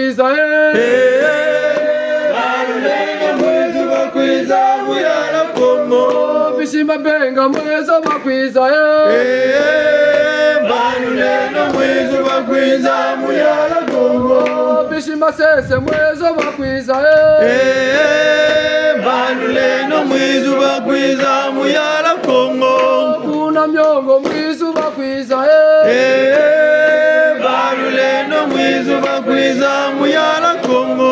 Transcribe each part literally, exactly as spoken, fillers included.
Kwiza, eh. Eh, ba lulendo mwizu bakwiza mu yala Kongo. Bisi Mabenga mwizu bakwiza, eh. Eh, ba lulendo mwizu bakwiza mu yala Kongo. Bisi Masese mwizu bakwiza, eh. Eh, ba lulendo mwizu bakwiza mu yala Kongo. Kuna Miongo mwizu bakwiza, eh. Eh, ba lulendo mwizu bakwiza mu yala Kongo.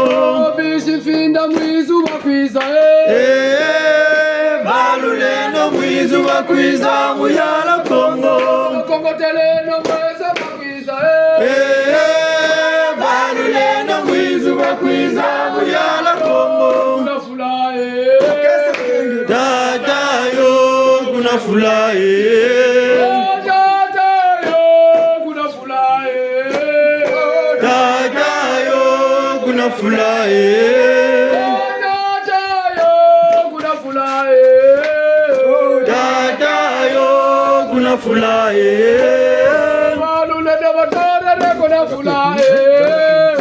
Bisi Mfinda mwizu bakwiza, eh. Eh, ba lulendo mwizu bakwiza mu yala Kongo. Kongo teleno mwizu bakwiza, eh. Eh, ba lulendo mwizu bakwiza mu yala Kongo. Kuna Fula, eh. Tata yo, kuna Fula, eh. Tata yo, kuna Fula, eh. Tata yo, kuna Fula, eh. Tata yo, kuna Fula, eh. Tata yo, kuna Fula, eh. Ba lulendo batorere kuna Fula, eh.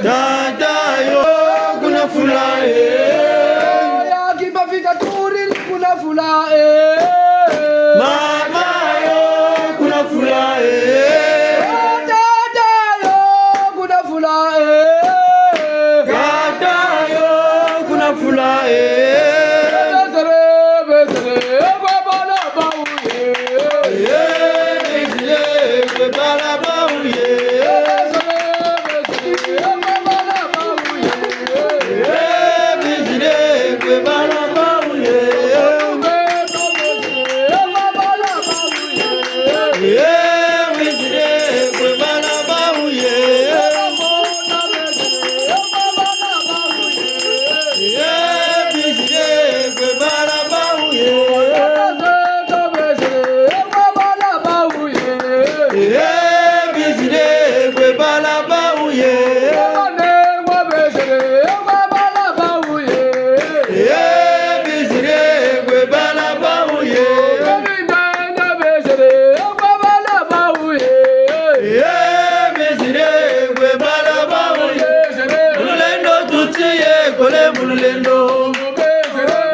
Tata yo, kuna Fula, eh. Ya Kimpa Vita turiri kuna Fula, eh. Mama yo, kuna Fula, eh. Tata yo, kuna Fula, eh. Tata yo, kuna Fula, eh. Bezere, bezere, kwa bala bawu, eh. Eh, bizire, kwe bala bawu, eh. Bezere, bezere, kwa bala bawu, eh. Eh, bizire, kwe bala bawu, eh. Eh, bizire, kwe bala bawu, eh. Eh, bizire, kwe bala bawu, eh. Eh, bizire, kwe bala bawu, eh. Eh, bizire, kwe bala bawu, eh. Eh, bizire, kwe bala bawu, eh. Mu lulendo tuti ye kole mu lulendo.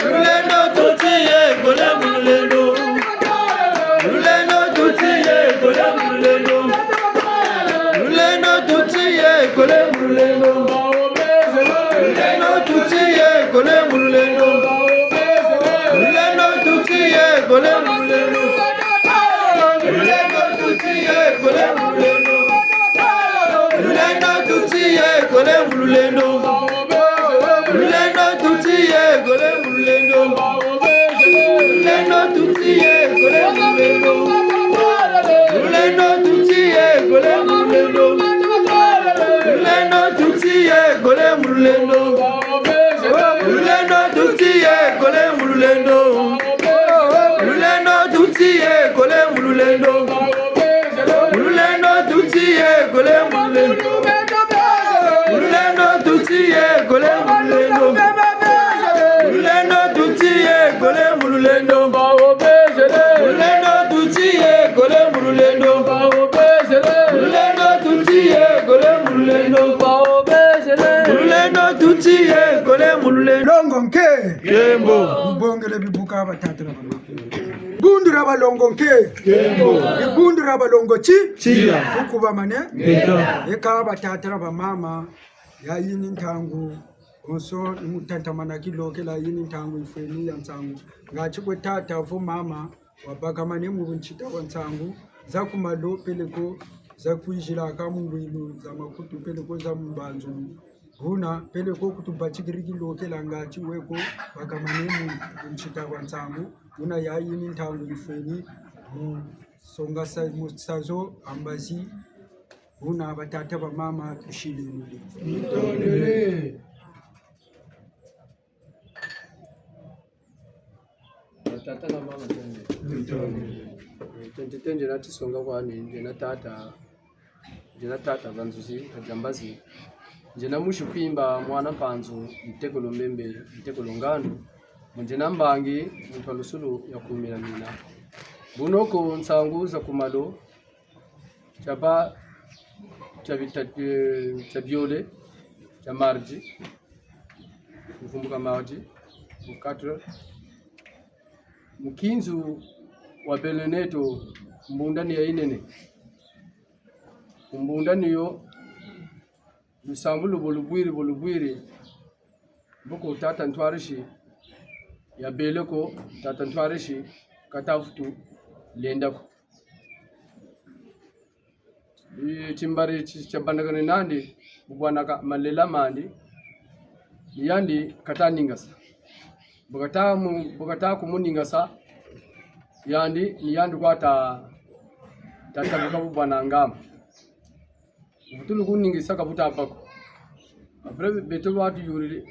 Mu lulendo tuti ye kole mu lulendo. Mu lulendo tuti ye kole mu lulendo. Mu lulendo tuti ye kole mu lulendo. Mu lulendo tuti ye kole mu lulendo. Mu lulendo tuti ye kole mu lulendo. Lulendo tuti ye kole mu lulendo. Lulendo tuti ye kole mu lulendo. Lulendo tuti ye kole mu lulendo. Lulendo tuti ye kole mu lulendo. Lulendo tuti ye kole mu lulendo. Lulendo tuti ye kole mu lulendo. Lulendo tuti ye kole mu lulendo. Lulendo tuti ye kole mu lulendo. Lulendo tuti ye kole mu lulendo. Lulendo tuti ye kole mu lulendo. Lulendo tuti ye kole mu lulendo. Lulendo tuti ye kole mu lulendo. Lulendo tuti ye kole mu lulendo. Lulendo tuti ye kole mu lulendo. Longo nke. Nkembo. Mbongele bibuka batata na bamama. Bundu dia balongo nke. Nkembo. Bundu dia balongo ti. Tiya. Kuku bamane. Ngeta. Eka batata na bamama. Ya yini ntangu. Konso ni mu tatamana kilokela yini ntangu yifweni ya nsangu. Ngati kwe tata vo mama. Wabakamane mu buntita bwa nsangu, za ku malo peleko, za kwizilaka mu ngwilu, za makutu peleko, za mu mbanzu. Buna peleko kutubatikiri kilokela ngati weko, bakamane mu buntita bwa nsangu, buna ya yini ntangu yifweni, mu songa sa, mu sazo, ambazi, buna batata bamama tusileno. Tutondele. Batata na bamama, tende. Tende, tende, na tisonga kwani, ngiena tata, ngiena tata Banzuzi, Kadiambazi. Ngiena musi Kwimba, mwana Mpanzu, ntekolo Mbembe, ntekolo Ngandu. Mu ngiena mbangi, muntu wa lusulu ya kumi na mina. Bunoko nsangu za ku malo, tia ba, tia bita-, eh, tia biole, ya mardi, mvumbuka mardi, mu quatre heures. Mu kinzu wabele neto mbundani ya yinene. Mbundani yo, lusambulu bo lubwiri, bo lubwiri, mbo ko tata ntwarisi yabele ko, tata ntwarisi kata vutu lenda ko. Timbari ti-, tiabandakane nandi, bu bwana ka malela mandi, ni yandi kata ningasa. Bu kata mu-, bu kata kumuningasa, yandi, ni yandi kwa ta-, tatabuka bu bwana ngamba. Vutulu kuningisa ka buta bako. Après, beto lwa tuyuriri.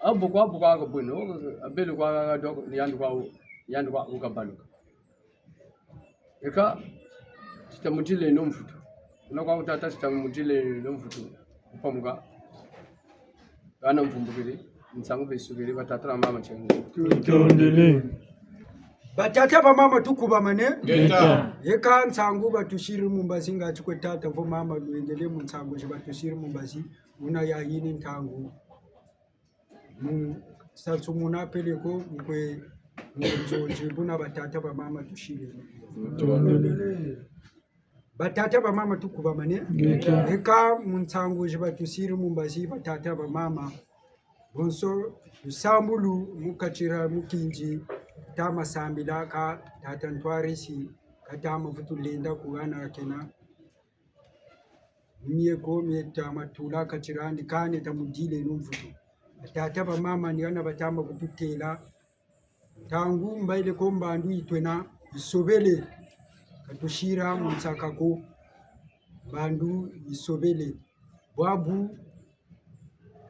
Abu kwa, bu kwa ka bwino, abele kwa ka doko, ni yandi kwa u-, ni yandi kwa ukabaluka. Eka, tita mutile no mvutu. Kuna kwa tata tita mutile no mvutu. Kupamuka. Kana mvumbukiri, nsangu besukiri, batata na mama tiangu. Tutondele. Batata ba mama tukubamane. Ngeta. Eka nsangu batusiri mu mbazi ngati kwe tata vo mama lwendele mu nsangu zi batusiri mu mbazi. Una ya yini ntangu. Mu sansu muna peleko, mu kwe, mu nzonzi, buna batata ba mama tusiri. Tutondele. Batata ba mama tukubamane. Ngeta. Eka mu nsangu zi batusiri mu mbazi batata ba mama. Bonso lusambulu mu katira mu kinzi, tama sambila ka tata ntwarisi, katama vutu lenda ku hana kena. Mieko mie tama tula katira ndi kane tamudile no mvutu. Batata ba mama ni hana batama kututela. Ntangu mbaile ko mbandu yi twena yisobele. Ka tusira mu nsaka ko. Mbandu yisobele. Bwabu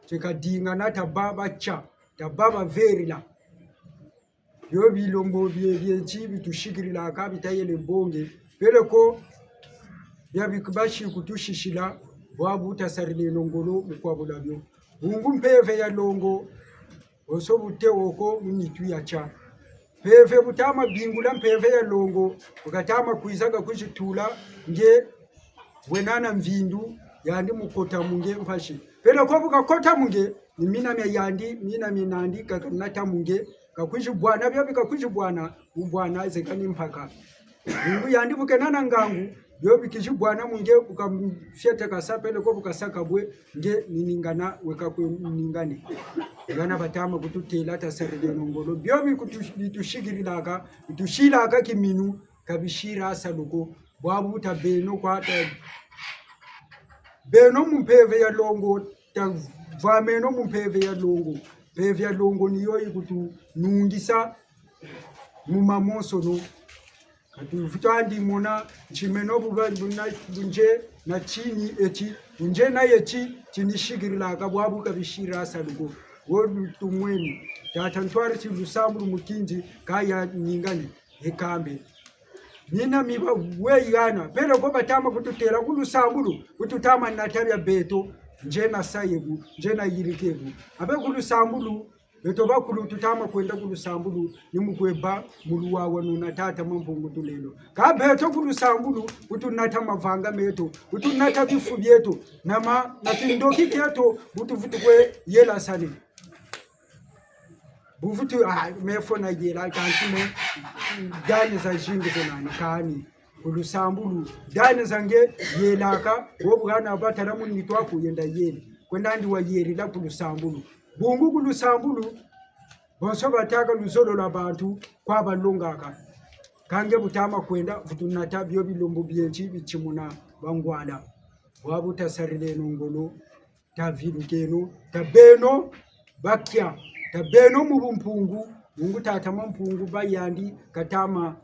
tieka dingana tabâ batia, tabâ baverila. Bio bilombo bie, bienti bitusikirilaka bitayele bonge. Peleko bia bik-, basi kutusisila, bwabu tasarileno ngolo mu kwabula bio. Bungu mpeve ya longo, bonso bu te wo ko mu nitu ya tia. Mpeve bu tama bingula mpeve ya longo, bu katama kwiza ka kwizi tula nge bwena na mvindu, yandi mu kota mu nge mpasi. Peleko bu kakota mu nge, ni mina mia yandi, mina mia nandi, ka kanata mu nge, ka kwizi bwana bio bi ka kwizi bwana, mu bwana zeka ni mpaka. Bungu yandi bu kena na ngangu, bio bi kizi bwana mu nge, bu kafieta kasa, peleko bu kasaka bwe, nge ni ningana, weka kwe ningane. Ngana batama kututela tasarileno ngolo. Bio bi kutu-, bitusikirilaka, bitusilaka kiminu, ka bisira salu ko. Bwabu tabeno kwa ta-, beno mu mpeve ya longo, tavwameno mu mpeve ya longo. Mpeve ya longo ni yo yikutunungisa mu mamonsono. Ka tuvutu andi mona, nti meno bu ba-, bu na-, bu nge na tini eti, bu nge na yeti, tini sikirilaka bwabu ka bisira salu ko. Wo lutumweni, tata ntwarisi lusambulu mu kinzi, ka ya ningani. Eka mbe. Mina miba we yana. Peleko batama kututela ku lusambulu, kututama nata bia beto. Nge na saye bu, nge na yirike bu. Abe ku lusambulu, beto bakulu tutama kwenda ku lusambulu, ni mu kwe bâ mu luwawanu na tata Mampungu Tulendo. Ka beto ku lusambulu, kutunata mavanga meto, kutunata bifu bieto, na ma-, na kindoki kieto, bu tuvutu kwe yelasane. Bu vutu, ah, mefo na yela, kansi me, dani zazingi zo nani, kani. Ku lusambulu, dani za nge yelaka, wo bu hana batala mu nitu aku yenda yele. Kwenda ndi wayelila ku lusambulu. Bungu ku lusambulu, bonso batâka luzolo lwa bantu kwa balongaka. Ka nge bu tama kwenda, vutu nata bio bilombo bienti bitimuna bangwala. Bwabu tasarileno ngolo. Tavilukeno, tabeno bakia, tabeno mu bumpungu, bungu tata Mampungu ba yandi, katama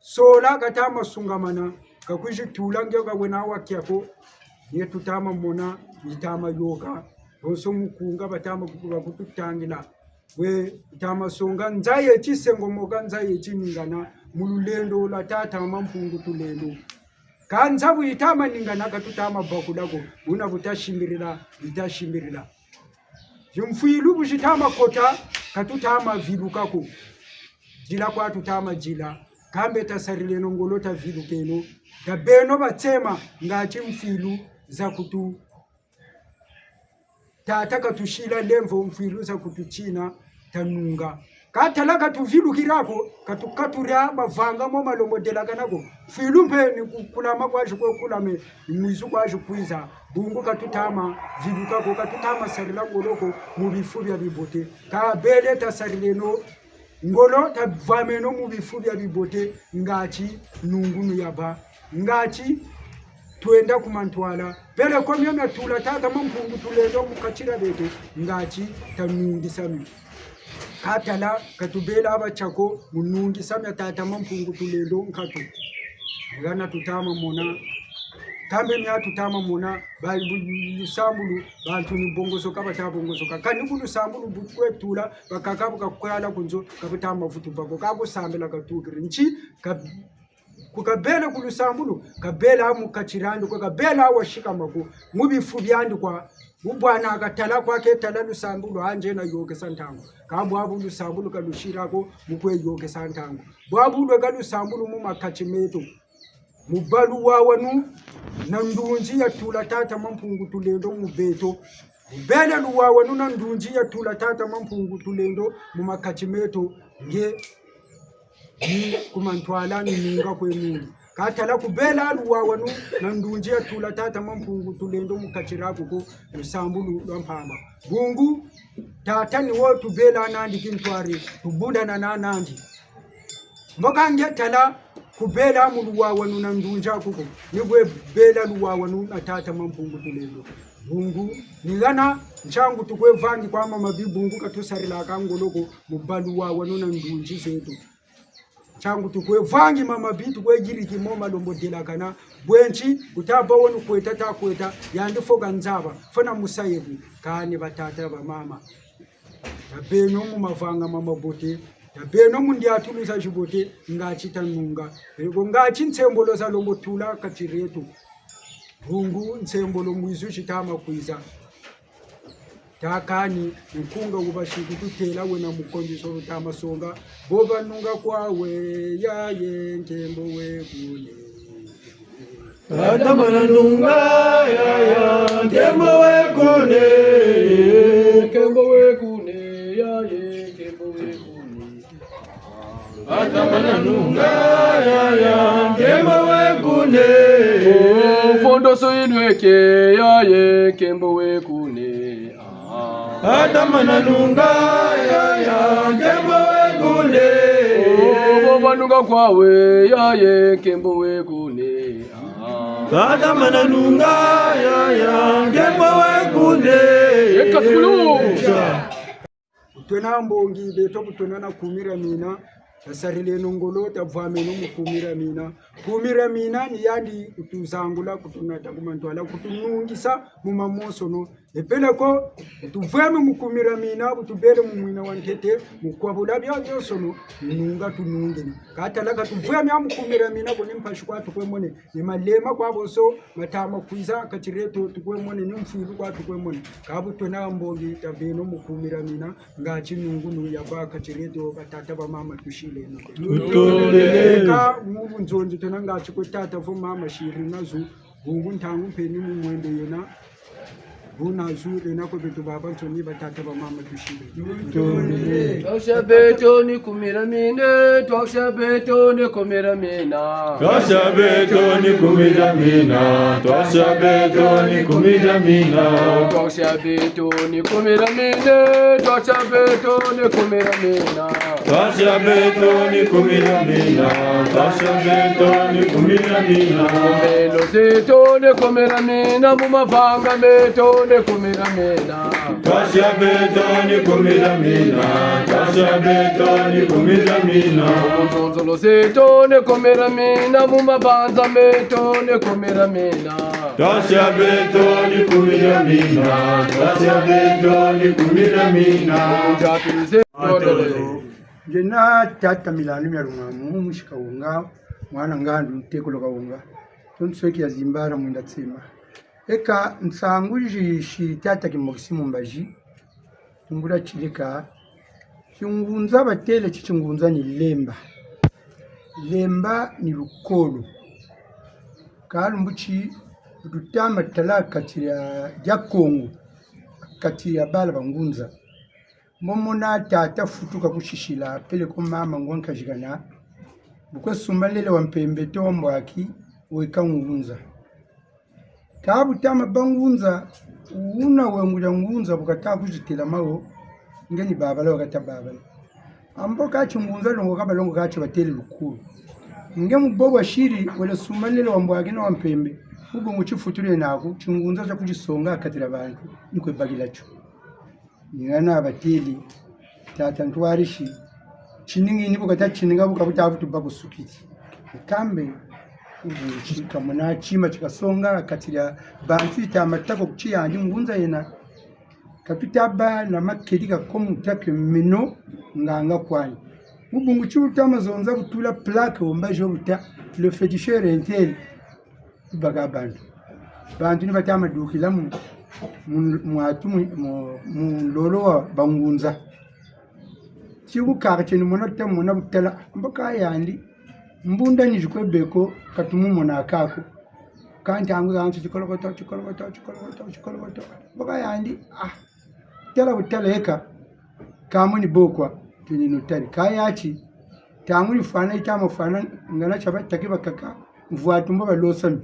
sola, katama sungamana, ka kwizi tula nge ka wena wakia ko, nge tutama mona, bitama yoka, bonso mukunga, batama kukuba kututangila, we, tutama songa, nza yeti sengomoka, nza yeti ningana, mu lulendo lwa tata Mampungu Tulendo. Ka nza bu yitama ningana ka tutama bakula ko, buna bu tasimbirila, yitasimbirila. Zimfwilu bu zitama kota, ka tutama viluka ko. Dila kwa tutama dila, kambe tasarileno ngolo tavilukeno, tabeno batsema ngati mfwilu za kutu Tata katusila lemvo, mfwilu za kututina, tanunga. Ka tala katuvilukila ko, katukatura mavanga mo malombo delakana ko. Mfwilu mpe ni kukulama kwazi kwe kulame, ni mwizu kwazi kwiza. Bungu katutama viluka ko, katutama sarila ngolo ko mu bifu bia bibote. Ka bele tasarileno ngolo, tavwameno mu bifu bia bibote, ngati nungu nu yabâ, ngati twenda ku mantwala. Peleko mio miatula Tata Mampungu Tulendo mu kati dia beto, ngati tanungisa mio. Ka tala katubela batia ko mu nungisa mia Tata Mampungu Tulendo nkatu. Ngana tutama mona, kambe mia tutama mona, ba, bu, lusambulu, bantu ni bongosoka, bata bongosoka. Kani ku lusambulu bu kwe tula, bakaka bu kakwela ku nzo, ka butama vutu bâ ko, ka ku sambila katukiri. Nti, ka, ku kabela ku lusambulu, kabela mu kati diandi kwa, kabela wasikama ko, mu bifu biandi kwa, bu bwana katala kwa ke tala lusambulu, anze na yôkesa ntangu. Ka bwabu lusambulu ka lusila ko, mu kwe yôkesa ntangu. Bwabu lweka lusambulu mu makati meto. Mu bâ luwawanu na ndunzi yatula Tata Mampungu Tulendo mu beto. Mu bele luwawanu na ndunzi yatula Tata Mampungu Tulendo mu makati meto, nge ni ku mantwala ni nunga kwe nungi. Ka tala ku bele luwawanu na ndunzi yatula Tata Mampungu Tulendo mu kati diaku ko, lusambulu lwa mpamba. Bungu, Tata ni wo tubela nandi kintwari, tubundana na nandi. Mbo ka nge tala ku bele mu luwawanu na ndunzi aku ko, ni bwe bele luwawanu na Tata Mampungu Tulendo. Bungu, ni hana ntiangu tukwe vangi kwa mama mabi, bungu ka tusarilaka ngolo ko mu bâ luwawanu na ndunzi zeto. Ntiangu tukwe vangi mama mabi, tukwe yiriki mo malombo delakana. Bwe nti, ku tabâ wanu kweta ta kweta, yandi fo ka nzaba, fo na musayebu, kani batata bamama. Tabeno mu mavanga ma mabote, tabeno mu ndiatulu za zibote, ngati tanunga. Peleko ngati nsembolo za lombo tula kati dieto. Bungu nsembolo mwizu zitama kwiza. Takani, nkunga wubasi kututêla wena mukonzi so lutama songa. Bo banunga kwawe, yaye nkembo we kune. Tata mana nunga, yaya, nkembo we kune. Nkembo we kune, yaye, nkembo we kune. Tata mana nunga, yaya, nkembo we kune. Oh, fondo so inweke, yaye, nkembo we kune. Tata mana nunga, yaya, nkembo we kune. Oh, bo banunga kwawe, yaye, nkembo we kune. Tata mana nunga, yaya, nkembo we kune. Eka sukulu. Twena mbongi beto bu twena na kumi dia mina, tasarileno ngolo, tavwameno mu kumi dia mina. Kumi dia mina ni yandi kutuzangula, kutunata ku mantwala, kutunungisa mu mamonsono. E peleko, bu tuvweme mu kumi dia mina, bu tubele mu mwina wa ntete, mu kwabula biabionsono, nunga tunungini. Ka tala ka tuvweme mu kumi dia mina, ko ni mpasi kwa tukwe mone, ni malema kwa bonso, matama kwiza, kati dieto tukwe mone, ni mfwilu kwa tukwe mone. Ka bu twena mbongi, taveno mu kumi dia mina, ngati nungu nu yabâ kati dieto, batata bamama tusileno. Tutondele. Eka, mu bunzonzi twena ngati kwe tata vo mama siri nazo, bungu ntangu mpe ni mu mwendo yena. Buna zu, ena ko beto babansoni, batata bamama tusiri. Tutondele. Twasa beto ni kumi dia mina, twasa beto ni kumi dia mina. Twasa beto ni kumi dia mina, twasa beto ni kumi dia mina. Twasa beto ni kumi dia mina, twasa beto ni kumi dia mina. Twasa beto ni kumi dia mina, twasa beto ni kumi dia mina. Melo zeto ni kumi dia mina, mu mavanga meto ni kumi dia mina. Twasa beto ni kumi dia mina, twasa beto ni kumi dia mina. Nzonzolo zeto ni kumi dia mina, mu mabanza meto ni kumi dia mina. Twasa beto ni kumi dia mina, twasa beto ni kumi dia mina. Nzonzolo zeto. Ngiena tata Milandu mia Lungamu, musi Kawunga, mwana Ngandu, ntekolo Kawunga. Tonso eki ya Zimbara mwinda tsema. Eka nsangu zi si tata Kimokisi mu mbazi. Tungula tileka. Tingunza batêle ti tingunza ni Lemba. Lemba ni lukolo. Ka lumbu ti bu tutama tala kati dia, dia Kongo. kati ya bala ba ngunza. Mbo mona tata futuka kusisila, peleko mama ngwa nkazikana. Bu kwe sumba nlele wa mpembe to wa mbwaki, weka ngunza. Ka bu tama bâ ngunza, wuna wengu dia ngunza bu kata kuzitela mawo, nge ni babala wa kata babala. Ambo ka ti ngunza longoka balongoka ti batêle lukulu. Nge mu bo bwa siri, wele sumba nlele wa mbwaki na wa mpembe, mu bungu tifutulu naku, tingunza tia kuzisonga kati dia bantu, ni kwe bakila tio. Ni hana batêle, tata ntwarisi, tiningi ni bu kata tininga bu ka bu ta vutu bâ ku sukiti. Kambe, ubuchi kamona tima ti kasonga kati dia bantu ita matako ku ti yandi ngunza yena. Ka tuta bâ na makedika ko mu tâ ke meno nganga kwani. Mu bungu ti bu tama zonza bu tula plaque wo mbazi wo bu tâ, le féticheur est tel. Baka bantu. Bantu ni bata ma dukila mu, mu, mwatu mu, mu, mu lolo wa bangunza. Ti bu kaka tieni mona ta mona bu tala, mbo ka yandi, mbunda ni zi kwe beko, ka tumu mona ka ko. Ka ntangu za nsi tikolokoto, tikolokoto, tikolokoto, tikolokoto. Mbo ka yandi, ah, tala bu tala eka, ka moni bo kwa, tieni no tari. Ka ya ti, ntangu ni fwana, ita ma fwana, ngana tia batâki bakaka, mvwatu mbo balosa mi.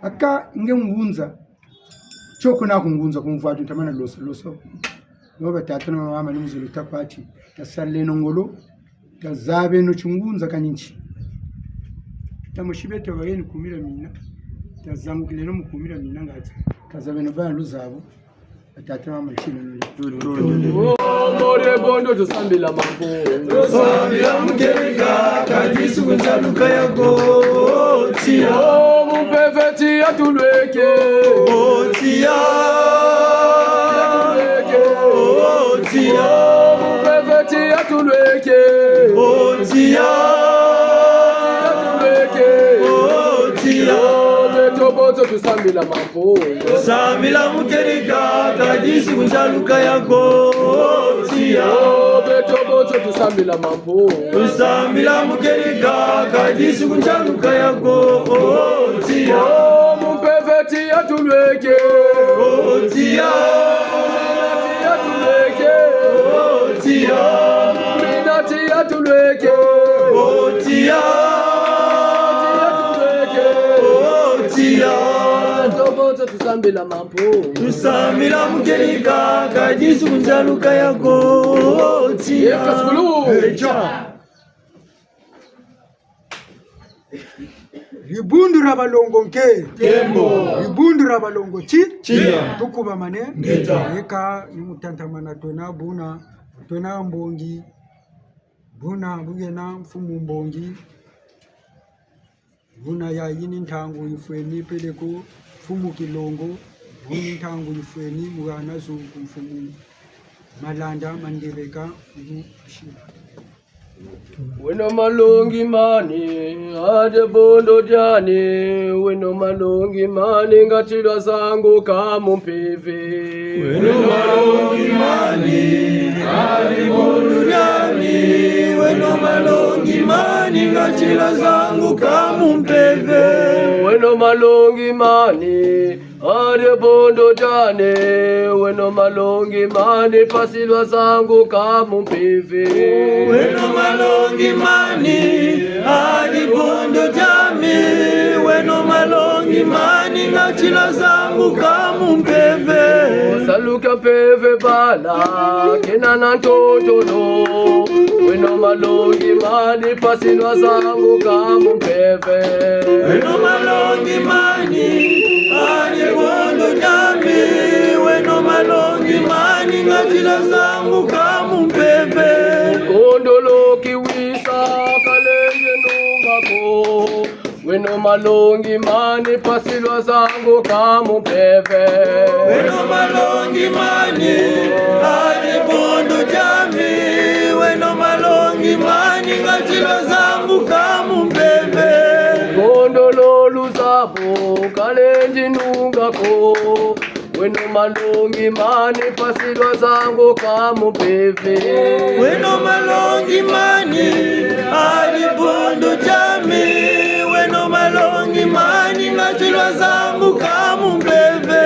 Aka nge ngunza, tio kuna ku ngunza, ku mvwatu ntamana losa, losa. Mbo batata na bamama ni muzolo ta kwa ti, tasaleno ngolo, tazabeno tingunza kani nti. Tamusibe tabayeni kumira mina, tazangukileno mu kumira mina ngati. Tazabeno bana luzabu, batata na bamama nti na nole. Oh, mori bondo tusambila mampu. Tusambila mukeleka, kadi suku ntaluka ya ko, tiya. Oh, mumpeve tiya tulweke. Oh, tiya. Oh, tiya. Mumpeve tiya tulweke. Oh, tiya. Tiya tulweke. Oh, tiya. Oh, beto bonso tusambila mampu. Tusambila mukeleka, kadi suku ntaluka ya ko, tiya. Oh, beto bonso tusambila mampu. Tusambila mukeleka, kadi suku ntaluka ya ko, tiya. Oh, mumpeve tiya tulweke. Oh, tiya. Tiya tulweke. Oh, tiya. Mina tiya tulweke. Oh, tiya. Tiya tulweke. Oh, tiya. Beto bonso tusambila mampu. Tusambila mukeleka, kadi suku ntaluka ya ko, tiya. Yeka sukulu. Echa. Dibundu dia balongo nke. Nkembo. Dibundu dia balongo ti. Tiya. Tukubamane. Ngeta. Yeka ni mu tatamana twena buna, twena mbongi. Buna bu yena mfumu mbongi. Buna yayi ni ntangu yifweni peleko mfumu Kilongo, buni ntangu yifweni mu hana zungu mfumu Malanda Mandebeka, mfumu Shila. Weno malongi mani, a dibundu diani, weno malongi mani, ngati lwazanguka mu mpeve. Weno malongi mani, a dibundu diani, weno malongi mani, ngati lwazanguka mu mpeve. Weno malongi mani, a dibundu diani, weno malongi mani, mpasi lwazanguka mu mpeve. Weno malongi mani, a dibundu diami, weno malongi mani, ngati lwazanguka mu mpeve. Saluka mpeve bala, kena na ntotono. Weno malongi mani, mpasi lwazanguka mu mpeve. Weno malongi mani, a dibundu diami, weno malongi mani, ngati lwazanguka mu mpeve. Kondolo kiwisa, kalendi nunga ko. Weno malongi mani, mpasi lwazanguka mu mpeve. Weno malongi mani, a dibundu diami, weno malongi mani, ngati lwazanguka mu mpeve. Kondolo luzabu, kalendi nunga ko. Weno malongi mani, mpasi lwazanguka mu mpeve. Weno malongi mani, a dibundu diami, weno malongi mani, ngati lwazanguka mu mpeve.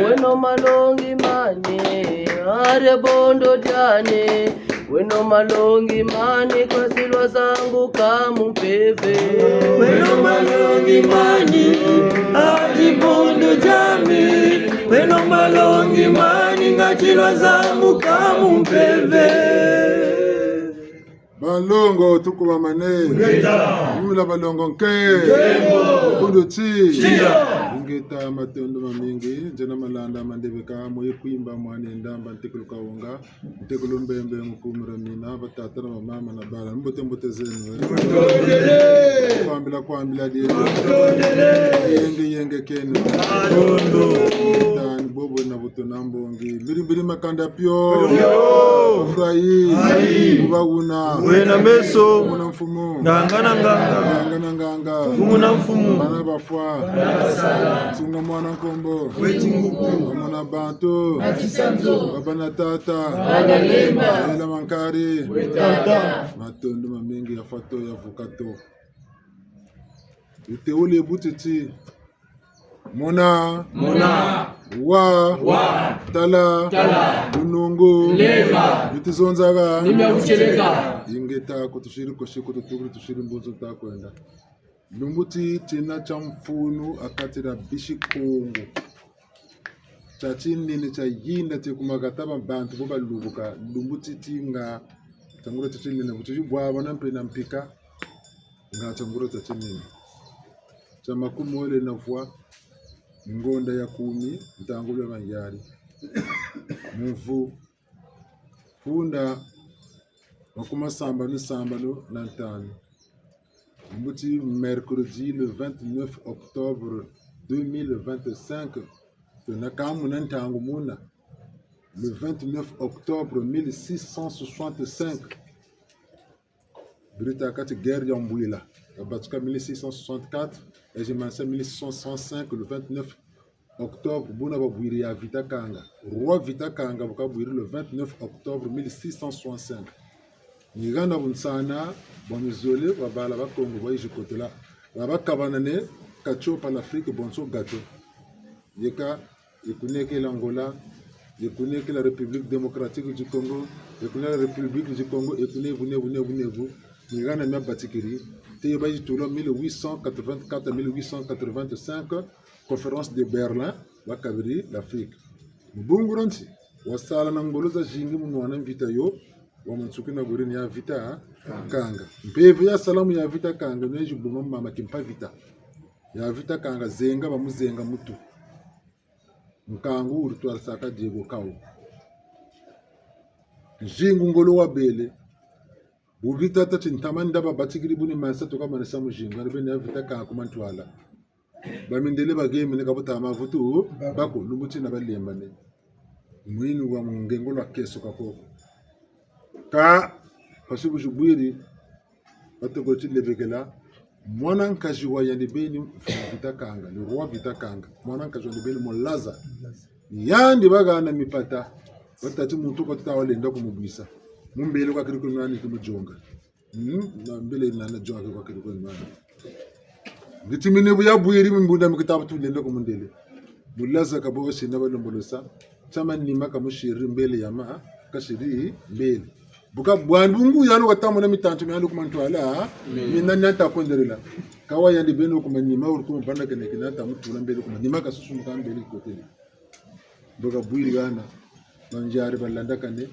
Weno malongi mani. Are bondo diane, weno malongi mani, kwa silwa zangu kamu mpeve. Weno malongi mani, adi bondo diame, weno malongi mani, nga silwa zangu kamu mpeve. Balongo, tukubamane. Ingeta. Yula balongo nke. Ngembo. Kundu ti. Tia. Ingeta, matondo mamingi. Nzena Malanda Mandebeka, moye Kwimba, mwana Ndamba, ntekolo Kawonga, ntekolo Mbembe, mukumira mina, batata na bamama na bala. Mbote, mbote zeno, eh. Matondo. Kwambila, kwambila die. Matondo. Yenge, yenge keno. Matondo. Tani bobo na buto na mbongi. Mbiri, mbiri makanda pio. Pio. Murayi. Ayi. Muba wuna. Wena meso. Mfumu na mfumu. Nganga na nganga. Nganga na nganga. Mfumu na mfumu. Bana bafwa. Bana basala. Sunga mwana nkombo. Weti nguku. Bamona bantu. Bakisa nzo. Baba na tata. Bana lemba. Yela mankari. Wetata. Matondo mamingi ya fato ya vukato. Ute ule butiti. Mona. Mona. Wa. Wa. Tala. Tala. Bunungu. Leva. Biti zonzaka. Ni mia kuteleka. Ingeta, kutusiri kosi, kututukiri, tusiri mbunzu ta kwenda. Lumbu ti tina tia mfunu ha kati dia bisi Kongo. Tia tinene tia yinda ti kumakata ba bantu bo balubuka. Lumbu ti tinga tia nguria tia tinene, bu ti bwabana mpe na mpika. Nga tia nguria tia tinene. Tia makumole na vwa, ngonda ya kumi, ntangu bia bangiari. Mvu, funda, makuma sambanu, sambanu na ntanu. Mbuti mercredi le vingt-neuf octobre deux mille vingt-cinq. Tuna kamu na ntangu muna. Le vingt-neuf octobre mille six cent soixante-cinq. Biri ta kati guerre ya Mbwila. Yabatuka mille six cent soixante-quatre, yazimanisa mille six cent soixante-cinq, le vingt-neuf octobre, buna babwiri ya Vita Kanga. Roi Vita Kanga bu kabwiri le vingt-neuf octobre mille six cent soixante-cinq. Ni hana bunsana, bwa mizole, babala ba Kongo, bayizi kotela. Babakabanane, katiopa l'Afrique, bonso gâteau. Yeka, ye kuna kele Angola, ye kuna kele République Démocratique du Congo, ye kuna République du Congo, ye kuna ebu, nebu, nebu, nebu. Ni hana miabatikiri. Te bayitula mille huit cent quatre-vingt-quatre à mille huit cent quatre-vingt-cinq, Conférence de Berlin, bakabiri l'Afrique. Mu bungu dia nti, wasala na ngolo zazingi mu nwana mvita yo, wa mansuki na gori ni ya Vita Kanga. Mpeve yasala mu ya Vita Kanga, ni ya zibuma mama kimpa vita. Ya Vita Kanga zenga, bamuzenga mutu. Nkangu wuri twarisaka Diego Kao. Nzingu ngolo wabele. Bubi tata ti ntama nda babatikiri bu ni mansa tuka manisa muzingu, ani beni ya Vita Kanga ku mantwala. Bamindele bagemene ka buta mavutu, bako, lumbu tina balembane. Mwini wa mungengo lwa keso kakoko. Ka, pasi buzibwiri, batoko ti lebekela, mwana nkazi wa yandi beni Vita Kanga, le roi Vita Kanga, mwana nkazi wa yandi beni Mulaza. Yandi bahana mipata, batâ ti muntu kwa tuta walenda kumubwisa. Mu mbele kwa kiri ku nwani kumudionga. Hmm, na mbele nana dionga kwa kiri ku nwani. Ngiti mine bu yabwiri mbunda mi kitabu tulenda kumundele. Mulaza kabo sina balombolosa. Tia manima kamusiri mbele ya ma, kasiri mbele. Bu kabwani bungu yandi katamona mitantu miandi ku mantwala, mina nata kwenderela. Ka wa yandi beni ku manima, wuri ku mabanda kene kina ta mutula mbele ku manima kasusumuka mbele kotele. Bu kabwiri hana, bangiari balandakane.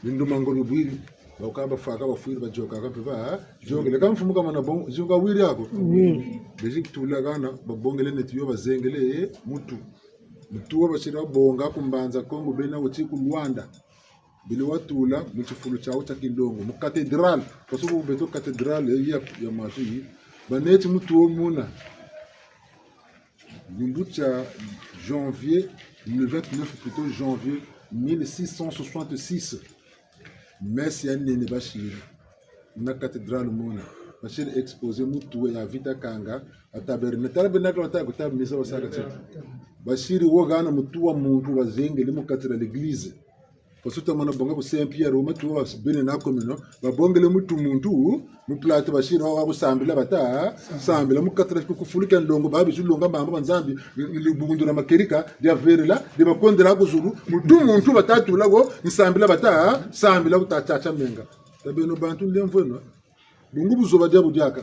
Bindu mango bibwiri, bakaba faka bafwiri badioka kampe ba, diongele ka mfumu kamana bon, zionga wiri ako. Oui. Bezi tula hana, babongele neti yo bazengele, eh, mutu. Mutu wo basiri bonga ku Mbanza Kongo bena wuti ku Luanda. Bele watula mu tifulu tiawu tia kinlongo, mu cathédrale, parce que beto cathédrale ya, ya matu yi, baneti mutu wo muna. Lumbu tia janvier, le vingt-neuf plutôt janvier mille six cent soixante-six. Messe ya nene basiri. Muna cathédrale muna. Basiri exposer mutu ya Vita Kanga, à tabernacle. Tabernacle wata ku tabernacle wasaka ti. Basiri wo hana mutu wa muntu bazengele mu kati dia l'église. Parce que tamana bonga ku Saint-Pierre, wo matu wa bene na komino, babongele mutu muntu, mu plateau basiri wa kusambila bata, sambila mu kati dia ku fulu kia nlongo, babizi longa mambu ma Nzambi, lubundu na makerika, dia verela, dia bakondela ku zulu, mutu muntu bata tula wo, nsambila bata, sambila ku ta, ta, ta menga. Ta beno bantu ndemvweno. Bungu buzoba dia budiaka.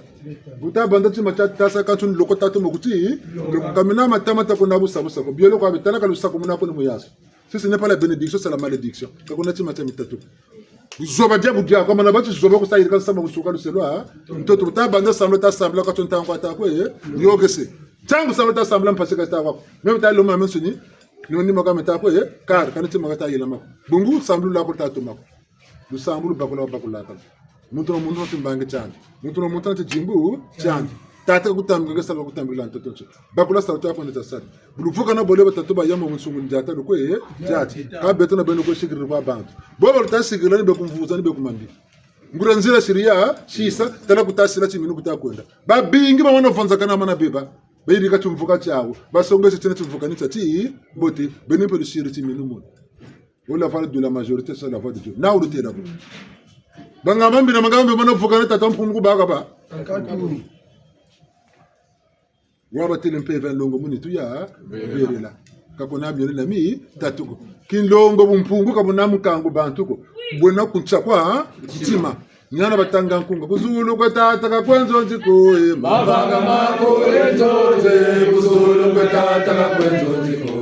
Buta banda tima tia tasa ka tuni loko tatu mokuti, loko kamina mata mata ko na busa busa ko. Bielo kwa bitala ka lusa ko muna ko ni muyaso. Si ce n'est pas la bénédiction, c'est la malédiction. Ka kuna tima tia mitatu. Buzoba dia budiaka, mana bati zoba kusa yirika nsamba kusuka luselo, ha? Ntoto buta banda sambila ta sambila ka tuni ntangu ata kwe, eh? Yokese. Ntangu sambila ta sambila mpasi ka ta kwa. Meme ta loma mensuni, ni ni maka meta kwe, eh? Kar, kana tima ka ta yila mako. Bungu sambila ko ta tuma ko. Lusambulu bakula, bakula kala. Muntu na muntu na timbangi tiandi. Muntu na muntu na tidimbu tiandi. Tata kakutambika, nge sala kakutambikila ntoto nti. Bakula salu ta kwenda ta sala. Bu luvukana bole batatu bayama mu nsungu ndiata lukwe, eh, diati. Ka beto na beno kwe sikirila kwa bantu. Bo ba luta sikirila ni be ku mvuza ni be ku mambi. Nguria nzila siri ya, sisa, tala kuta sila timinu kuta kwenda. Babingi bamana vonzakana mana beba. Bayirika timvuka tiawu. Basongese tina timvuka ni tia ti, bote. Beno mpe lusiri timinu muna. Oh, la voix de la majorité, c'est la voix de Dieu. Na wulutela ko. Banga mambi na manga mambi mana vukana tata Mpungu baka ba. Ankatu. Wabatele mpeve ya nlongo mu nitu ya verela. Ka kuna miole na mitatu ko. Kinlongo bumpungu ka buna mukangu bantu ko. Bwena kuntia kwa ntima. Niana batanga nkunga, ku zulu kwe tata ka kwe nzonzi ko, eh, mavanga mako e nzonzi, ku zulu kwe tata ka kwe nzonzi ko,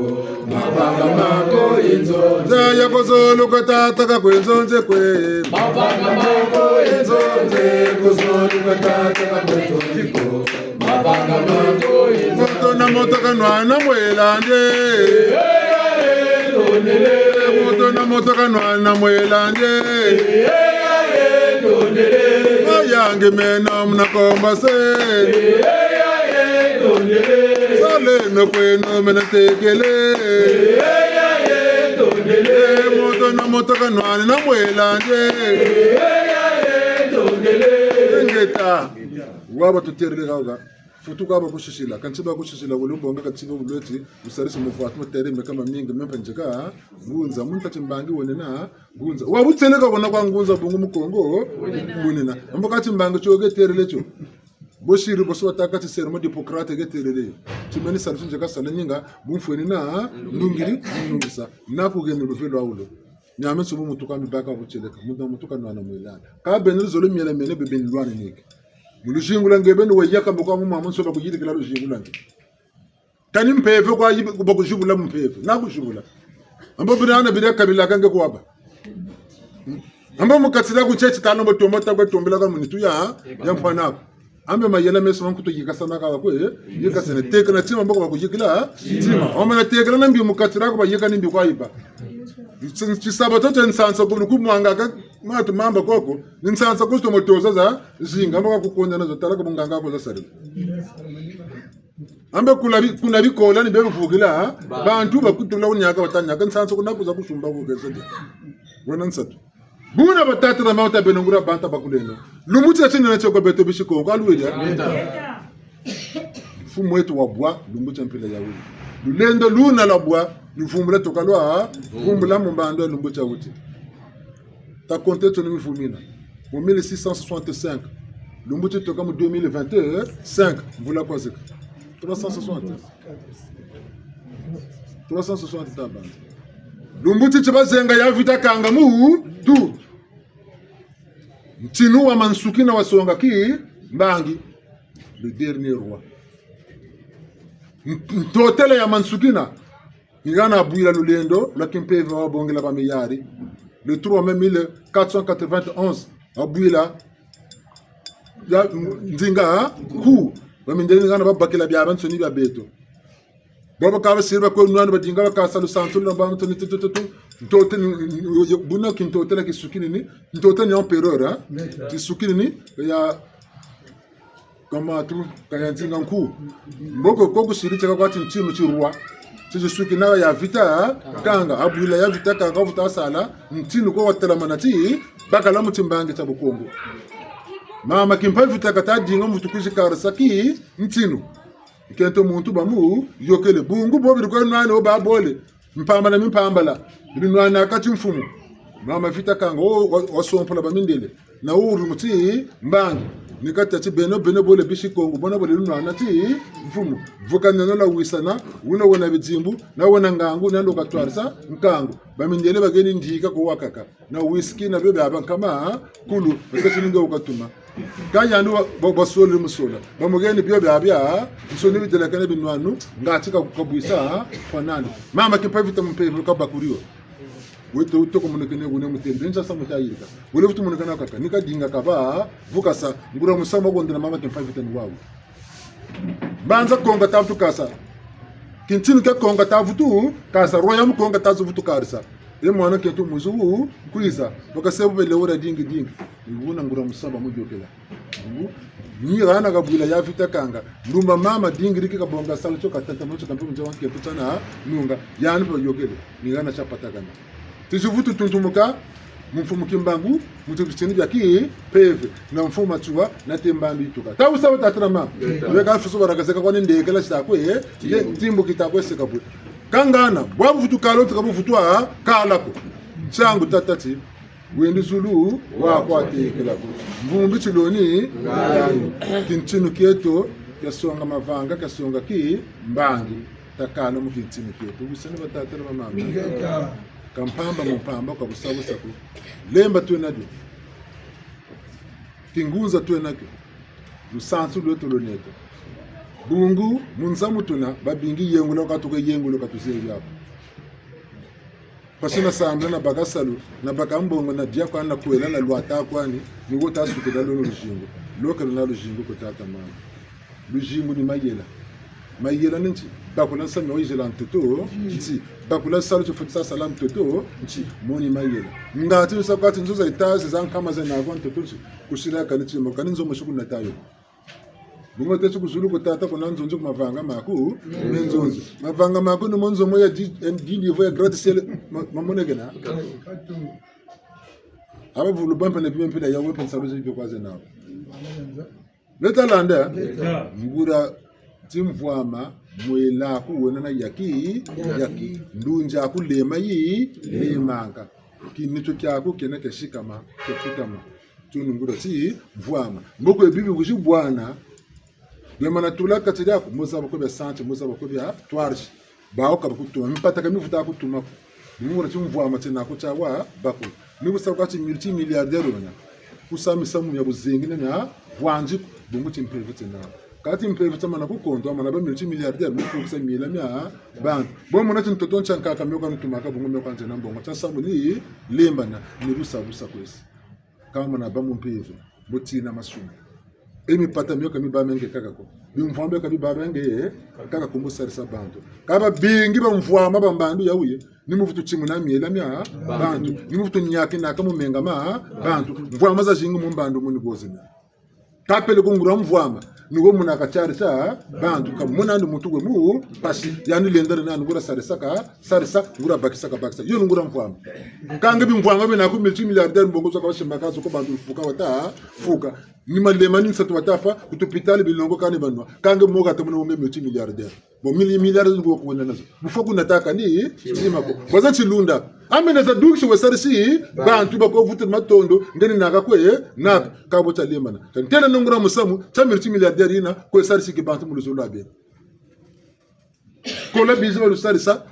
mavanga mako e nzonzi. Zaya ku zulu kwe tata ka kwe nzonzi ko, eh, mavanga mako e nzonzi, ku zulu kwe tata ka kwe nzonzi ko, mavanga mako e nzonzi. Moto na moto kanwana mwela nde. Moto na moto kanwana mwela nde. Mayangi meno muna komba se. Saleno kweno mena tekele. Moto na moto kanwana mwela nde. Ingeta. Waba tuterele kaka. Futu ka bakusisila, kansi bakusisila wele bonga kati ba bulweti, busarisi mufwatu mutere meka mamingi, mpe nzeka, ngunza, muntu ati mbangi wenena, ngunza. Wabutele ka wena kwa ngunza bungu Mukongo, wenena. Mbo kati mbangi tio ke terele tio. Bosiri boso batâka ti serment d'Hippocrate ke terele. Timeni salu nzeka sala ninga, bumfweni na, ndungiri, ndungisa. Na kugeni luvelo awulo. Miame nsubu mutuka mibaka butieleka, muntu na mutuka nwana mwelana. Ka beno luzolo miela miene bebe nilwana neke. Mu luzingu lwa nge beno weyaka mbo kwa mu mama nsoba kuyirikila luzingu lwa nge. Kani mpeve kwa yibe, kuba kuzibula mu mpeve. Na kuzibula. Ambo bina na bina kabila ka nge kuwaba. Ambo mu kati dia ku tietie tano mbo tomba ta kwe tombela ka mu nitu ya, ya mpanako. Ambe mayela meso ma nkutu yikasana kaka kwe, eh? Yikasana. Teka na tima mbo kwa kuyikila, tima. Omana tekela na mbi mu kati diaku bayika ni mbi kwa yiba. Tsi-, tsisabato tsia nsansa kulu ku mwanga ka matu mamba koko, ni nsansa ku tomo toza za zinga, mbo ka kukonda na zo tala ka bunganga ko za sari. Ambe kula bi-, kuna bikola ni bebe vukila, ha? Bantu bakutula kunyaka batanyaka, nsansa kuna kuza kusumba kukesa. Wena nsatu. Buna batata na mama ta beno nguria banta bakuleno. Lumbu tia tinene tio kwa beto bisi Kongo, aluwele. Mfumu wetu wa bwa, lumbu tia mpila ya wele. Lulendo luna lwa bwa, luvumbula toka lwa, vumbula mu mbando ya lumbu tia wuti. Ta konte tio ni mivumina. Mu mille six cent soixante-cinq, lumbu ti toka mu deux mille vingt-cinq, mvula kwa zeka. Trois cent soixante. Trois cent soixante tabanda. Lumbu ti ti bazenga ya vita kanga mu tu. Ntinu wa Mansukina wasonga Kimbangi, le dernier roi. N-, ntotela ya Mansukina, ni hana abwila lulendo lwa kimpeve wabongela ba Meyari. Le trois mai mille quatre cent quatre-vingt-onze, abwila ya, ndinga, ha? Ku. Bamindele ni hana babakila biabiansoni bia beto. Bobo ka basiri bakwe nwana badinga bakasa lusansu lwa bantu ni tutututu. Ntote ni, ni, buna kintotela kisukini ni, ntote ni empereur, ha? Kisukini ni, ya, kama tu, kaya nzinga nku. Mboko ko kusiri tiaka kwa ti ntinu ti roi. Ti tisuki na ya vita, ha? Kanga, abwila ya vita kanga vuta sala, ntinu ko watelamana ti, bakala mu timbangi tia Bukongo. Mama Kimpa Vita kata dinga mvutu kwizi karisa ki, ntinu. Nkento muntu bamu yokele. Bungu bo biri kwe nwana wo babole. Mpambala mi mpambala. Biri nwana kati mfumu. Mama Vita Kanga, wo wa-, wasompola bamindele. Na wuri mu ti mbangi. Ni kati ti beno, beno bole bisi Kongo, bona bole lunwana ti mfumu. Vuka neno lwa wisana, wuna wena bidimbu, na wena ngangu, na ndo katwarisa nkangu. Bamindele bageni ndika ko wakaka. Na whisky na bio biabia nkama kulu, bakati ni nge wukatuma. Ka yandi wa-, ba-, basole musola. Bamugeni bio biabia, nsoni bidelakane binwanu, ngati ka-, kabwisa, kwa nani. Mama Kimpa Vita mu mpeve, kabakuri wo. Weto, wuto kumonekene wune mutembe, nza sa muta yirika. Wele vutu monekana kaka, ni kadinga kaba, vukasa, nguria musamu wa kondela mama Kimpa Vita ni wawu. Mbanza Kongo ta vutu kasa. Kintinu kia Kongo ta vutu kasa, royaume Kongo ta vutu karisa. E mwana nkento muzu wu kwiza, bakase bu bele wura dingi dingi. Ni wuna nguria musamu mu yokela. Ngu, ni hana kabwila ya Vita Kanga. Ndumba mama dingiriki kabonga salu tio katata mo tio kampe mu nzo wa nkento tiana nunga. Yandi bayokele. Ni hana tia patakana. Tizi vutu tuntumuka, mu mfumu Kimbangu, mu tibitini bia kimpeve, na mfumu Matsoua, na ti mbandu yituka. Ta wusa wutatana mama. Weka fiso barakazeka kwani ndekela sita kwe, eh? Ye, timbu kita kwe seka bwe. Kangana, bwa buvutu kala, tuka buvutu a, kala ko. Nsangu tata ti, wendi zulu, wa kwa tekela ko. Mvumbi tiloni, ngani. Kintinu kieto, kia songa mavanga, kia songa kimbangi. Takala mu kintinu kieto. Wisani batata na bamama. Ka mpamba mu mpamba, ka busa busa ko. Lemba twena dio. Kingunza twena kio. Lusansu lweto lweneto. Bungu, mu nza mu tuna, babingi yengula ka tuka yengula ka tuzebi ako. Pasi na sambila na baka salu, na baka mbongo na dia kwani na kwela na lwata kwani, ni wo ta sukila lolo luzingu. Lokela na luzingu ko tata mama. Luzingu ni mayela. Mayela ni nti, bakula nsamu wa yizela ntoto, nti, bakula salu tifweti sa sala ntoto, nti, mo ni mayela. Ngati lusa kwa ti nzo za etazi za nkama zena kwa ntoto, nti, kusila kani ti, mo kani nzo mo siku na tayo. Bungu teti ku zulu ko tata kuna nzonzi ku mavanga maku, me nzonzi. Mavanga maku ni mo nzo mo ya di, em, di niveau ya gratte-ciel, ma, mamonekena. Aba vulu bampe na bimpe na yawe mpe nsalu zi bikwa zena. Leta landa? Leta. Nguria ti mvwama, mwela ku wena na yaki, yaki. Ndunzi aku lema yi, lemanga. Kinitu kiaku kiena kia sikama, kia kutama. Tunu nguria ti mvwama. Mboko bibi kuzi bwana. Bia mana tula kati diaku, mo zaba ko bia santi, mo zaba ko bia twarisi. Bawu ka bakutuma, mpata ka mivuta kutuma ko. Ni nguria ti mvwama tiena ko tia wa, bako. Ni kusa kwa ti multimilliardaire wena. Kusa misamu mia buzengi na mia bwanzi ko, bungu ti mpeve tiena. Kati mpeve tia mana ku konto, mana ba multimilliardaire, mu fukisa mila mia bantu. Bo mona ti ntoto ntia nkaka mio ka ntumaka, bungu mio ka nzena mbongo, tia samu ni lembana, ni lusa busa kwesi. Ka mana ba mu mpeve, mu tina masumu. E mipata mio ka mibâ menge kaka ko. Bimvwama bio ka bibâ menge kaka ko mu sarisa bantu. Ka babingi bamvwama ba mbandu ya wuye, ni mu vutu timuna miela mia bantu. Ni mu vutu niakinaka mu menga ma bantu. Mvwama zazingi mu mbandu muni bo zena. Ka peleko nguria mvwama, ni wo muna ka tiari tia bantu, ka mona ni muntu we mu mpasi, yandi lenda nani nguria sarisa ka, sarisa, nguria bakisa ka bakisa. Yo ni nguria mvwama. Ka nge bimvwama bina ku multimilliardaire mbongo zo ka basimbaka zo ko bantu fuka wata fuka. Ni malema ni nsatu wata fwa, ku tupitali bilongo kani banwa. Ka nge mo ka ta mona wo nge multimilliardaire. Bon, mili-, milliards ngo kwenda nazo. Mu fwa kuna taka ni, tima ko. Waza tilunda. Amena za dukisi we sarisi, bantu bako vutu matondo, nge ni naka kwe, naka, ka bo tia lembana. Ka ntela nonguria musamu, tia multimilliardaire yina, kwe sarisi ki bantu mu luzolo lwa bena. Kola bizi ba lusarisa,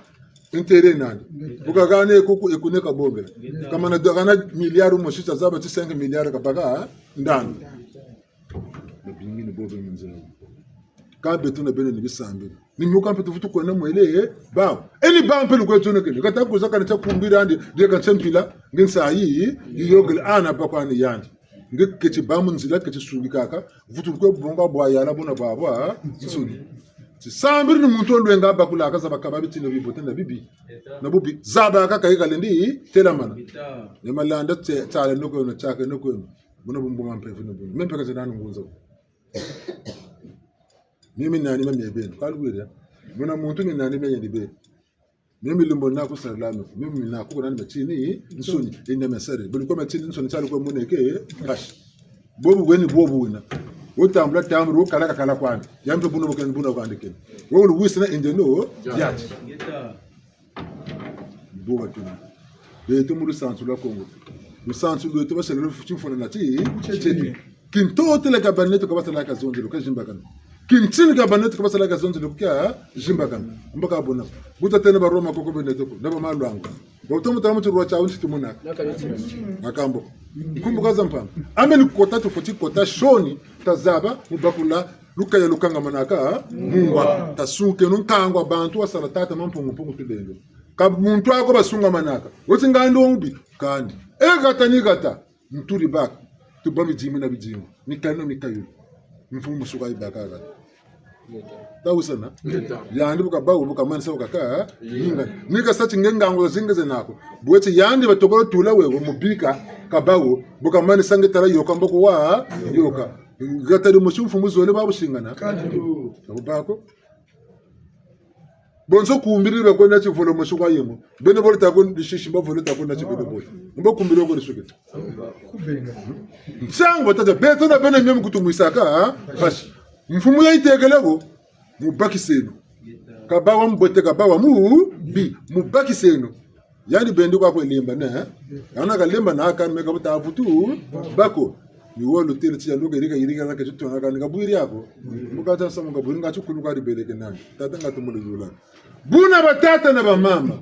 intérêt nani. Bu ka hane kuku e kune ka bongela. Ka mana do hana milliard mosi tia zaba ti cinq milliards ka baka, ndani. Babingi ni bo be mu nzila. Ka beto na beno ni bisambiri. Ni mio ka mpe tuvutu kwenda mwele, bawu. E ni bawu mpe lukwe zonekene. Ka ta kwiza kana tia kumbira andi, dia ka ntia mpila, nge nsayi, yiyôkele, hana ba kwani yandi. Nge keti bâ mu nzila, keti sungikaka, vutu lukwe bonga bwa yala buna bwa bwa, nsoni. Ti sambiri ni muntu wo lwenga bakula ka zaba ka ba bitini bibote na bibi. Na bubi. Zaba ka ka yi kalendi, telamana. Ni malanda te-, tale nokweno, tiake nokweno. Buna bumbu ma mpeve ni buna. Me mpe ka zena ngunza. Mimi nani ma mie beno. Ka luwiri. Buna muntu mi nani ma yandi beno. Mimi lumbu na ku sarila mi. Mimi na ku nani ma tini, nsoni. Enda ma sari. Bulu kwa ma tini, nsoni, tialu kwa moneke, kashi. Bobu weni, bobu wena. Wo tambula, tambula, wo kala, kakala kwandi. Ya mpe buna bukeni, buna kwandi keni. Wo lu wisina ende no, yati. Bo batuna. Beto mu lusansu lwa Kongo. Lusansu lweto basalelo timfuna na ti, tieto. Kintotele ka baneto ka basalaka zonzele ka zimbakana. Kintini ka baneto ka basalaka zonzele ka zimbakana. Mbo ka bona. Bu tatêle ba Roma koko beneto ko, na ba Malwangu. Bo tomo tala mu tirwa tiawu nti tumonaka. Makambo. Nkumbu ka za mpamba. Ame ni kota tufweti kota sioni, tazaba, mu bakula, lukaya lukangamanaka, mungwa. Tasukeno nkangu wa bantu wasala tata Mampungu Mpungu Tulendo. Ka muntu ako basungamanaka. Woti ngandi wo mubi, kani. E hata ni hata, nturi baka. Tubâ bidimbu na bidimbu. Mikayulu na mikayulu. Mfumu musuka yibaka hata. Tawusana? Yandi bu kabâ wo, bu kamanisa wo kaka, yinga. Ni kasa ti nge ngangu zazingi zena ko. Bweti yandi batokolo tula wewe, mu bika, kabâ wo, bu kamanisa nge tala yoka mboko wa, yoka. Hata dimosi mfumu zole ba busingana. Ka bu bâ ko. Bonso kumbiri be kwenda tivolo mosi kwa yemo. Beno bole tako disisi mbo volo tako na tibelo bole. Mbo kumbiri ko disuke. Nsangu tata beto na beno mio mu kutumwisaka, ha? Basi. Mfumu ya yitekele ko, mubakiseno. Kabâ wa mbote, kabâ wa mubi, mubakiseno. Yandi bendi kwa kwe lemba, ne? Yana kalemba na kani me ka buta vutu bâ ko. Ni wo lutêle ti yandi ka yirika, yirika na ke ti tona kani ka bwiri ako. Mbuka ta samu ka bwiri nga ti kulu ka dibeleke nani. Tata nga tumuli yula. Buna batata na bamama.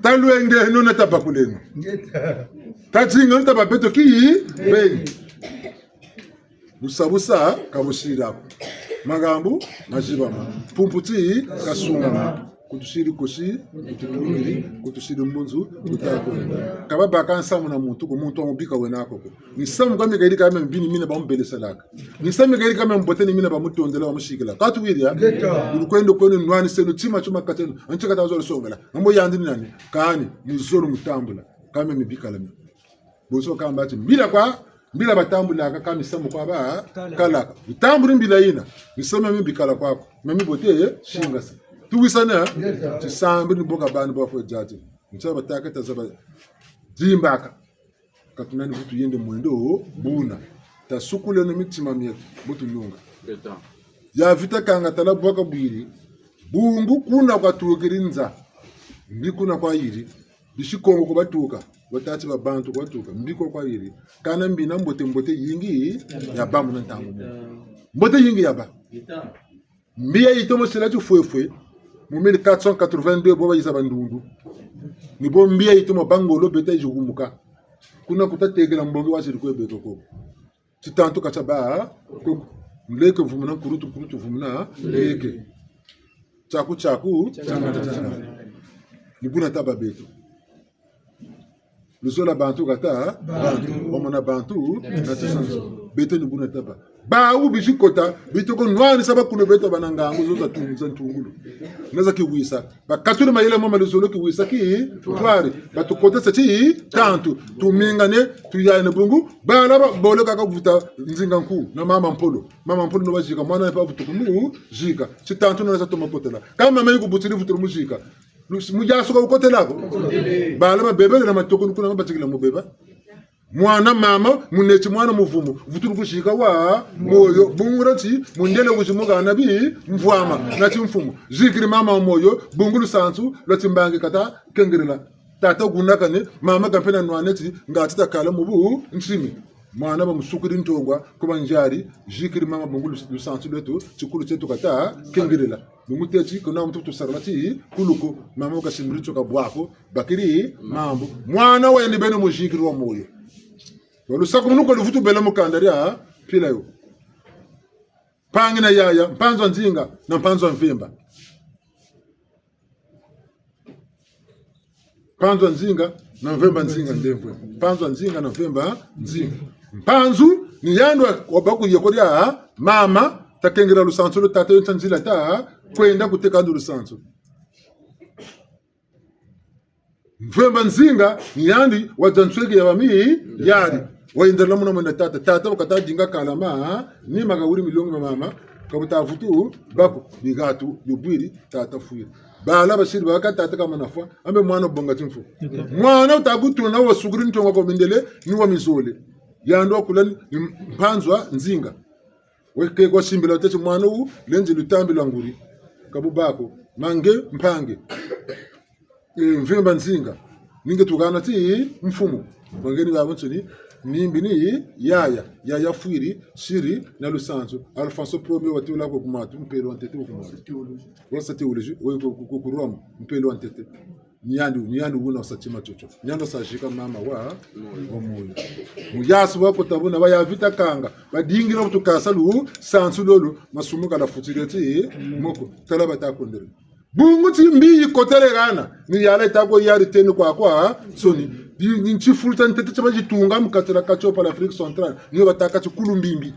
Talwengeno na tabakuleno. Tatingeno taba beto ki beni. Busa busa, ka busila ko. Makambu, mazibama. Mpumputi, kasungama. Kutusiri kosi, kutukungiri, kutusiri mbunzu, kutakwenda. Ka babaka nsamu na muntu ko, muntu wa mubika wena ko ko. Ni nsamu kwa mi kayirika me mbi ni mina bamubeleselaka. Ni nsamu mi kayirika me mbote ni mina bamutondela, bamusikila. Ka tuwiri ya? Ngeta. Ulu kwenda kwenu nwaniseno, tima tiuma kateno. Anti kata zo songela. Mbo yandi ni nani? Kani, ni zolo mutambula. Ka me mibikala mi. Bonso kamba ti mbila kwa, mbila batambulaka ka misamu kwa ba, kalaka. Kalaka. Bitambuli mbila yina, misamu mi bikala kwaku. Mami bote, singasa. Tuwisane, eh? Ngeta. Tisambiri ni bo ka bani bwa kwe diati. Ntia bataka tazaba dimbaka. Ka tuna ni vutu yende mwendo, buna. Tasukuleno mitima mieto, bu tununga. Ngeta. Ya vita kanga tala bwa kabwiri. Bungu kuna kwa tukiri nza. Mbi kuna kwa yiri. Bisi Kongo ko batuka, batati ba bantu ko batuka, mbi ko kwa yiri. Kana mbi na mbote, mbote yingi yabâ muna ntangu mu. Mbote yingi yabâ. Mbi ya yitomo sila tifwefwe, mu mille quatre cent quatre-vingt-deux bo bayiza Bandundu. Ni bo mbi ya yitomo bâ ngolo beto yizi humuka. Kuna kutatekela mbongi wasiri kwe beto ko. Titantu ka tiabâ, ko, nleke vumuna nkurutu, nkurutu vumuna nleke. Tiaku, tiaku, tiangata, tiangata. Ni buna tabâ beto. Luzolo lwa bantu kata, bantu. Wamona bantu, na tisanzo. Beto ni buna tabâ. Bawu bizi kota, bitoko nwanisa bakulu beto bana ngangu zo za tu-, za ntungulu. Na za kiwisa. Bakatuli mayela mo ma luzolo kiwisa ki, twari. Batukotesa titantu. Tumingane, tuyayane bungu. Bala ba, bole kaka vuta Nzinga nku, na mama Mpolo. Mama Mpolo no bazika, mwana pa vutu kumu, zika. Titantu na za toma kotela. Ka mama yiku butiri vutu mu zika. Lu-, mu diasu ka wukotela ko. Bala babebele na matoko ni kuna mabatikila mu beba. Mwana mama, muneti mwana muvumu, vutulu kuzika wa moyo, bungu dia nti, mundele kuzi mugana bi, mvwama, na timfumu. Zikiri mama wa moyo, bungu lusansu, lwa timbangi kata, kengerela. Tata wuna kani, mama kampe na nwaneti, ngati takala mu bu, nsimi. Mwana bamusukiri ntongwa, kuba nzari, zikiri mama bungu lus-, lusansu lweto, tikulu tieto kata, kengerela. Bungu teti, kuna muntu tusarala ti, kuluko, mama kasimbiri tsoka bwako, bakiri mambu. Mwana wayeni beno muzikiri wa moyo. Wa lusakumunu ko luvutu bela mu kanda dia mpila yo. Mpangi na yaya, Mpanzu wa Nzinga na Mpanzu wa Mvemba. Mpanzu wa Nzinga na Mvemba Nzinga ndemvwe. Mpanzu wa Nzinga na Mvemba Nzinga. Mpanzu ni yandi wa, wabâ ku yeko dia mama, takengela lusansu lo tata yo ntia nzila ta, kwenda kuteka ndu lusansu. Mvemba Nzinga, ni yandi, wadia nsweki ya bami, yandi. Wayendela muna mwena tata. Tata wakata dinga kalama, ni makawiri milongi ma mama, kabuta vutu, bako, bigatu, yubwiri, tata fwiri. Bala basiri baka tata kamana fwa, ambe mwana bonga timfu. Mwana wuta kutuna wasukiri ntonga kwa mindele, ni wa mizole. Yandi wakula ni, ni Mpanzu wa Nzinga. Weke kwa simbila tete mwana wu, lenzi lutambi lwa nguri. Ka bu bako, mange, mpangi. Eh, Mvemba Nzinga. Ni nge tuhana ti mfumu. Bangeni babansoni, ni mbi ni yaya, yaya fwiri, siri, na lusansu. Alphonse premier watula ko ku matu, mpelo wa ntete ku matu. Wasa théologie, oui, ku, ku, ku, ku Rome, mpelo wa ntete. Ni yandi, ni yandi wuna wasa tima tiotio. Ni yandi wasa zika mama wa, wa moyo. Muyasu wakota buna, baya vita kanga. Badingila kutukasa lusansu lolo, masumu kala futile ti, moko, tala bata kondele. Bungu ti mbi yikotele hana, ni yala yita ko yari teni kwakwansoni. Ni, ni ntifulu tia ntete tia bazitunga mu kati dia katiopa la Afrique centrale, ni yo batâka ti kulu mbimbi.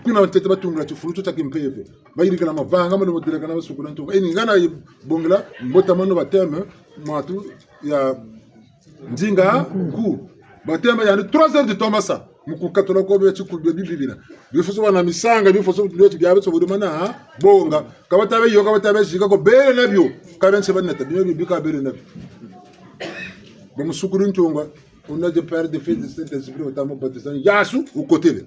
Kuna ntete batungila tifulu tio tia kimpeve. Bayirikila mavanga, mano modeleka na basukula ntunga. Eni ngana yi bongela, mbota mano bateme, mwatu ya Nzinga nku. Batema yandi trois heures du temps basa. Mu kukatula ko bia tiku bia bibibina. Bifuso bana misanga, bifuso bia ti bia beto buri mana, ha? Bonga. Ka bata be yo, ka bata be zika ko bele na bio. Ka bia nse banata, bia bi ka bele na bio. Bamusukuri ntunga, au nom du Père, du Fils, du Saint-Esprit, bata mu baptiser. Yasu, wukotele.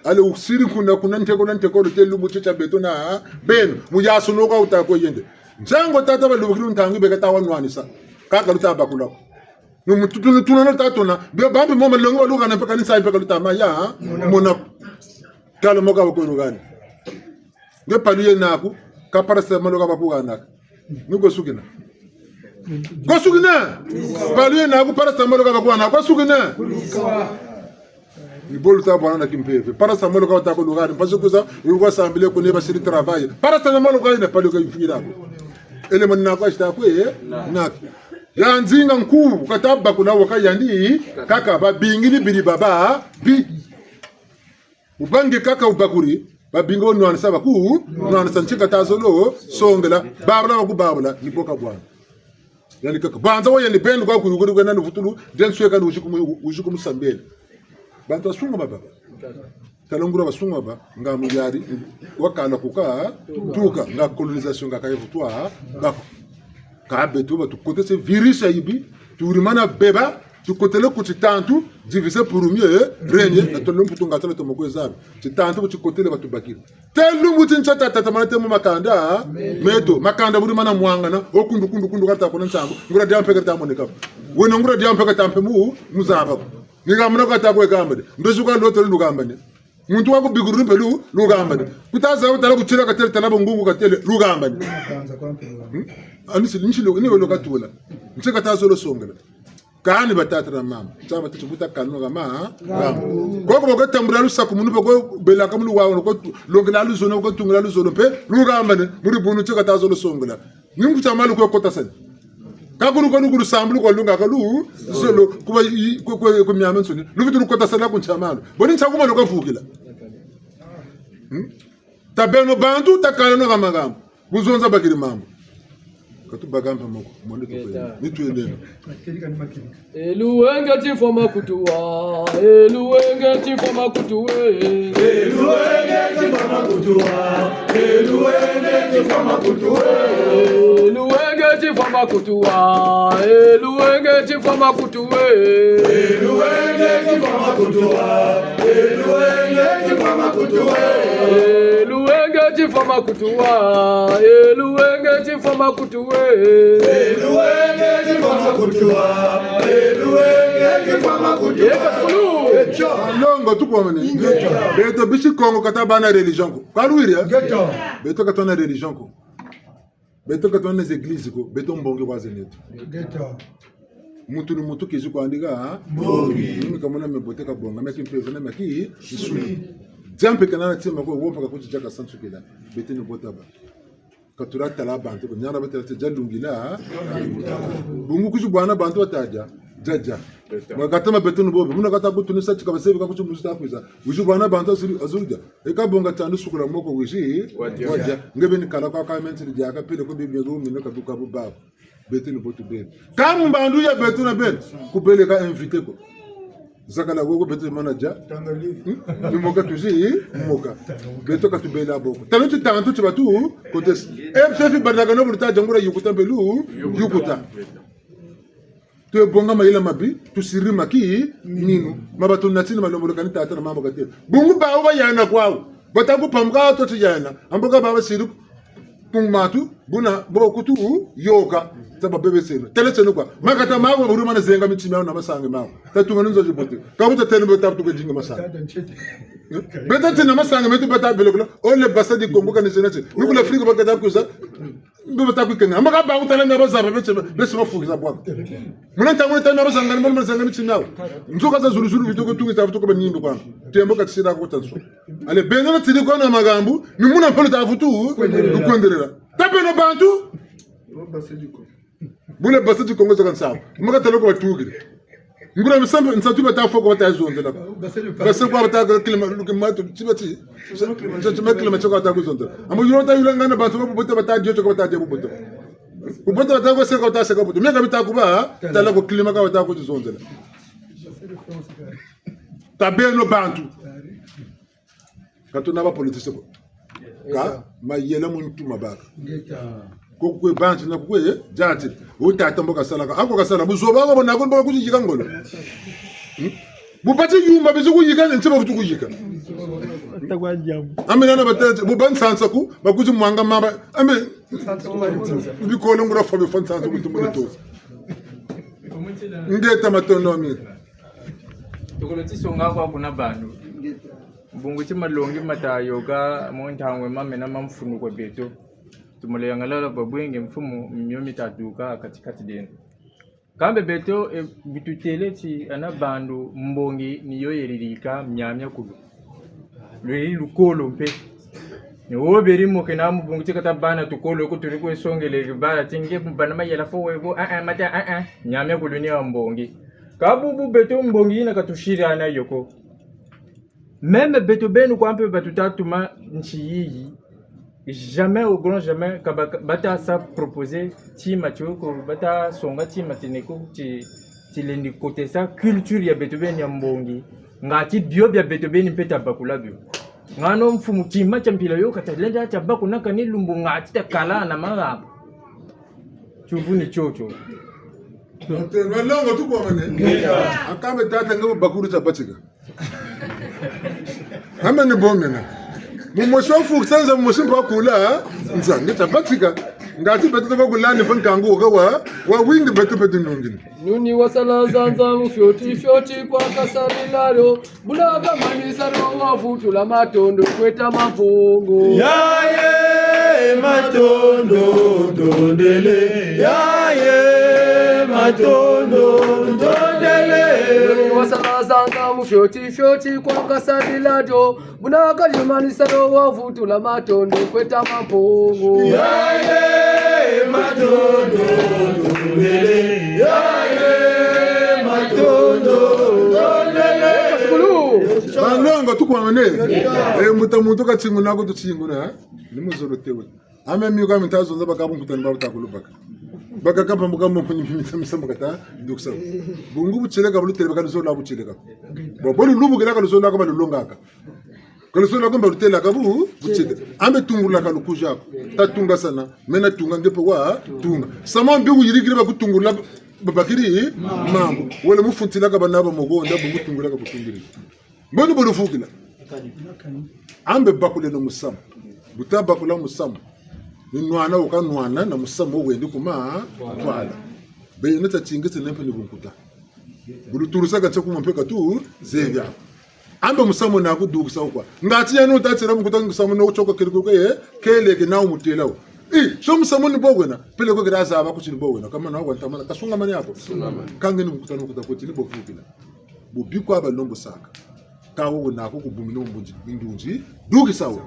Ale wusiri kuna, kuna nteko na nteko, lutelu mu tio tia beto na, ha? Beno, mu yasu no ka wuta ko yende. Nsangu tata balubukiri ntangu beka ta wanwanisa. Kaka luta bakula ko. Ni mutu tuna, tuna, tuna, tuna. Bia bambi mo malongi baluhana mpe ka ni nsayi mpe ka luta ma ya, ha? Mona ko. Kala mo ka bakuhana. Nge palu yena naku, ka paracétamol ka bakuhanaka. Ni ko sukina. Ko sukina. Palu yena naku, paracétamol ka bakuhanaka. Ko sukina. Ni bo luta bwana na kimpeve. Paracétamol ka bata ko luhana. Mpasi kwiza, wiri kwa sambila ko ni basiri travail. Paracétamol ka yina palu ka yifwira ko. Ele mwana naku asita ko, eh? Naku. Ya Nzinga nku, kata bakula waka yandi, kaka babingi ni biri baba, bi. Wubangi kaka wubakuri, babingi wo nwanisa baku, nwanisa nti kata zolo, songela, babula baku babula, ni bo ka bwana. Yandi kaka, banza wa yandi beno kwa kuyukuri kwena ni vutulu, den sweka ni wuzi kumu, wuzi kumusambela. Bantu basunga baba. Tala nguria basunga ba, nga muyari, wakala kuka, tuka, nga colonisation nga kaye vutwa, bako. Ka beto batukotese virus ya yibi, turi mana beba, tukotele ku titantu, diviser pour mieux régner, na tolo mputu nga tala tomo kwe zabi. Titantu bu tikotele batubakiri. Telo mbuti ntia tata tamana temo makanda, meto, makanda buri mana mwangana, o kundu, kundu, kundu, kata kuna ntangu, nguria dia mpe kata moneka. Wena nguria dia mpe kata mpe mu, muzaba. Ni kamuna kata kwe kamba de. Ndozi kwa lotele lukamba ne. Muntu wa ku bikuru mpe lu, lukamba ne. Kuta zaba tala kutila katele, tala bungungu katele, lukamba ne. Hmm? Ani si, nsi lo, ni welo katula. Nsi kata zolo songela. Kani batata na mama. Taba titi buta kanu kama, ha? Kama. Koko bako tambula lusakumunu, bako belaka mu luwawu, bako tu, longela luzolo, bako tungela luzolo, mpe, lukamba ne, muri bunu nsi kata zolo songela. Ni nkuta malu kwe kota sani. Kakulu kwa lukulu sambulu kwa lunga kalu, zolo, kuba yi, kwe, kwe, kwe miamiansoni. Luvitu lukota sana ku nsi a malu. Boni nsi a kuma luka vukila. Hmm? Tabeno bantu, takaleno ka makambu. Ku zonza bakiri mambu. Ka tubaka mpe moko, monde tukwenda. Ngeta. Ni twendeno. Makirika ni makirika. E luwenge tifwa makutuwa, e luwenge tifwa makutuwe. E luwenge tifwa makutuwa, e luwenge tifwa makutuwe. E luwenge tifwa makutuwa, e luwenge tifwa makutuwe. E luwenge tifwa makutuwa, e luwenge tifwa makutuwe. E luwenge tifwa makutuwa, e luwenge tifwa makutuwe. E luwenge tifwa makutuwa, e luwenge tifwa makutuwe. Yeka kulu. Ngeta. Longo tukwamane. Ngeta. Beto bisi Kongo ka tabâ na religion ko. Ka luwiri, eh? Ngeta. Beto ka tuna religion ko. Beto ka tuna église ko. Beto mbongi kwa ze neto. Ngeta. Muntu ni muntu kizi kwandi ka, ha? Mbongi. Mimi kamona mia bote kabonga, mia kimpeve na mia ki, nsuni. Dia mpe kana na tima ko, wo mpe kakuti dia kasansukila. Beto ni bo tabâ. Ka tula tala bantu ko, niana batala ti dia lungila, ha? Bungu kuzi bwana bantu bata dia, dia dia. Mwa kata ma beto ni bobe, muna kata kutunisa ti ka bazebi ka kuti muzi ta kwiza. Wizi bwana bantu azuri, azuri dia. E kabonga tiandu sukula moko wizi, wa dia. Wa dia. Nge beni kala kwa ka menti dia ka pele ko bibi ya zo mino ka buka bu babu. Beto ni bo tubele. Ka mbandu ya beto na beno, kubele ka invité ko. Zakala gogo beto mana dia. Hmm? Ni moka tuzi, moka. Beto ka tubele a boko. Tala titantu ti batu, kotesi. E msefi badaka no bu luta dia nguria yukuta mpe lu, yukuta. Twe bonga mayela mabi, tusiri ma ki, ninu. Ma batu natini malombo kani tata na mama kate. Bungu bawu bayana kwawu. Bata ku pamuka to tiyana. Amboka baba siri Kungumatu, buna, bo kutu, yoka, taba bebe seno. Tele seno kwa. Makata mawu, buri mana zenga mitima na masangi mawu. Tatunga nzo zibote. Kabuta tele bo tabu tuka dinga masangi. Beta tena masangi, metu bata belokula. Ole basa di Kongo kani zena se. Nukula Afrika bakata kuza. Mbe bata kukenga. Amaka ba kutala na bazaba, bese, bese mafuki za bwa. Muna ntangu, muna ntangu, bazanga, muna bazanga mitima. Nzoka za zulu zulu, bitoko tungi, tabu tuka banindu kwa. Tembo katisila ko tanso. Ale, beno na tiri kwa na magambu, ni muna mpolo tavutu, lukwendelela. Ta beno bantu. Bule basa di Kongo zaka nsamu. Maka tala ko batukiri. Nguria misambi, nsatu bata foko bata zonzela. Basa kwa bata kilima, luki matu, tibati. Tibati kilima tio bata kuzonzela. Ambo yula ta yula ngana bantu ba bubote bata dio tio bata dio bubote. Bubote bata ko seka bata seka bubote. Miaka bita kuba, tala ko kilima ka bata kuzonzela. Ta beno bantu. Ka tuna ba politicien ko. Ka mayela muntu mabaka. Ko kwe bantu na kwe, eh, jati. Wo tata mbo kasalaka. Ako kasala, buzoba ko bona ko mbo kuyika ngolo. Hmm? Bu bati yumba bizi kuyika, nti bavutu kuyika. Takwa jamu. Ame nana batete, bu bansansa ku, bakuzi mwanga maba. Ame, bikolo nguria fa bifa nsansa ku tumbo tozi. Ngeta matondo mi. Tukolo ti songa kwa kuna bantu. Bungu ti malongi mata yoka mu ntangu mame na ma mfunu kwa beto. Tumole yangalala bwa bwingi mfumu mio mita duka kati kati dieno. Kambe beto, e, bu tutele ti hana bantu mbongi ni yo yeri yika miamiakulu. Lweri lukolo mpe. Ni wo beri mo kena mu bungu ti kata bana tukolo ko turi kwe songele bara ti nge bana mayela fo we bo, ah, ah, mata, ah, ah. Miamiakulu ni ya mbongi. Ka bubu beto mbongi yina ka tusiri hana yo ko. Même beto beni kwa mpe batuta tuma nsi yiyi. Jamais, au grand jamais, ka ba-, bata sa proposer tima tio ko, bata songa tima ti ni ko ti, ti lendi kotesa culture ya beto beni ya mbongi. Ngati bio bia beto beni mpe tabakula bio. Ngano mfumu tima tia mpila yo kata lenda tia bakuna kani lumbu ngati ta kala na malabo. Tiuvu ni tio tio. Balongo tukwamane. Akambe tata nge bakulu tia batika. Ame ni bo mena. Mumosi wa fukisa nza, mumosi mpe wa kula nza, nge ta batika. Ngati beto ta bakula ni mpe nkangu woka wa, wa wingi beto beto nungini. Nuni wasala zanza mu fioti, fioti kwa kasarila dio. Buna kamanisa dio wavutula matondo kweta mavongo. Yaye matondo, tondele. Yaye matondo, tondele. Nuni wasala zanza mu fioti, fioti kwa kasarila dio. Buna kalimanisa dio wavutula matondo kweta mavongo. Yaye matondo, tondele. Yaye matondo, tondele. Kasukulu. Balongo tukwamane. Eh, mbuta muntu katinguna ko tutinguna, eh? Ni muzolo tewe. Ame mi ka mita zonza baka bunkuta ni babu takulu baka. Baka kapa mbuka mbo mita misambu kata dukisa. Bungu butieleka bulutele baka luzolo butieleka. Bo, bo lulubukila ka luzolo ka balulongaka. Ka luzolo ka mba lutela ka bu, butieleka. Ambe tungula ka lukuja ko. Tatungasana, mena tunga nge mpe wa, tunga. Sama mbi wuyirikiri bakutungula, babakiri, mambu. Wele mufuntila ka bana ba mogonda, bungu tungula ka kutungiri. Boni bo luvukila. Ambe bakuleno musamu. Bu ta bakula musamu. Ni nwana wuka nwana na musamu wendi ku ma ntwala. Beno ta tingisa ne mpe ni bunkuta. Bu luturisaka ntia kuma mpe ka tuzebi ko. Ambe musamu na kudukisa wo kwa. Ngati yandi wuta tela bunkuta musamu na wutsoka keri ko ke, keleke na wumutela wo. Eh, so musamu ni bo wena. Peleko keri zaba kuti ni bo wena. Kamana wa ntamana. Kasungamane ako. Sungamane. Ka nge ni bunkuta ni bunkuta kuti ni bo vukila. Bubi kwa balombosaka. Ka wo wena ko kubumina mbunzi, ndunzi, dukisa wo.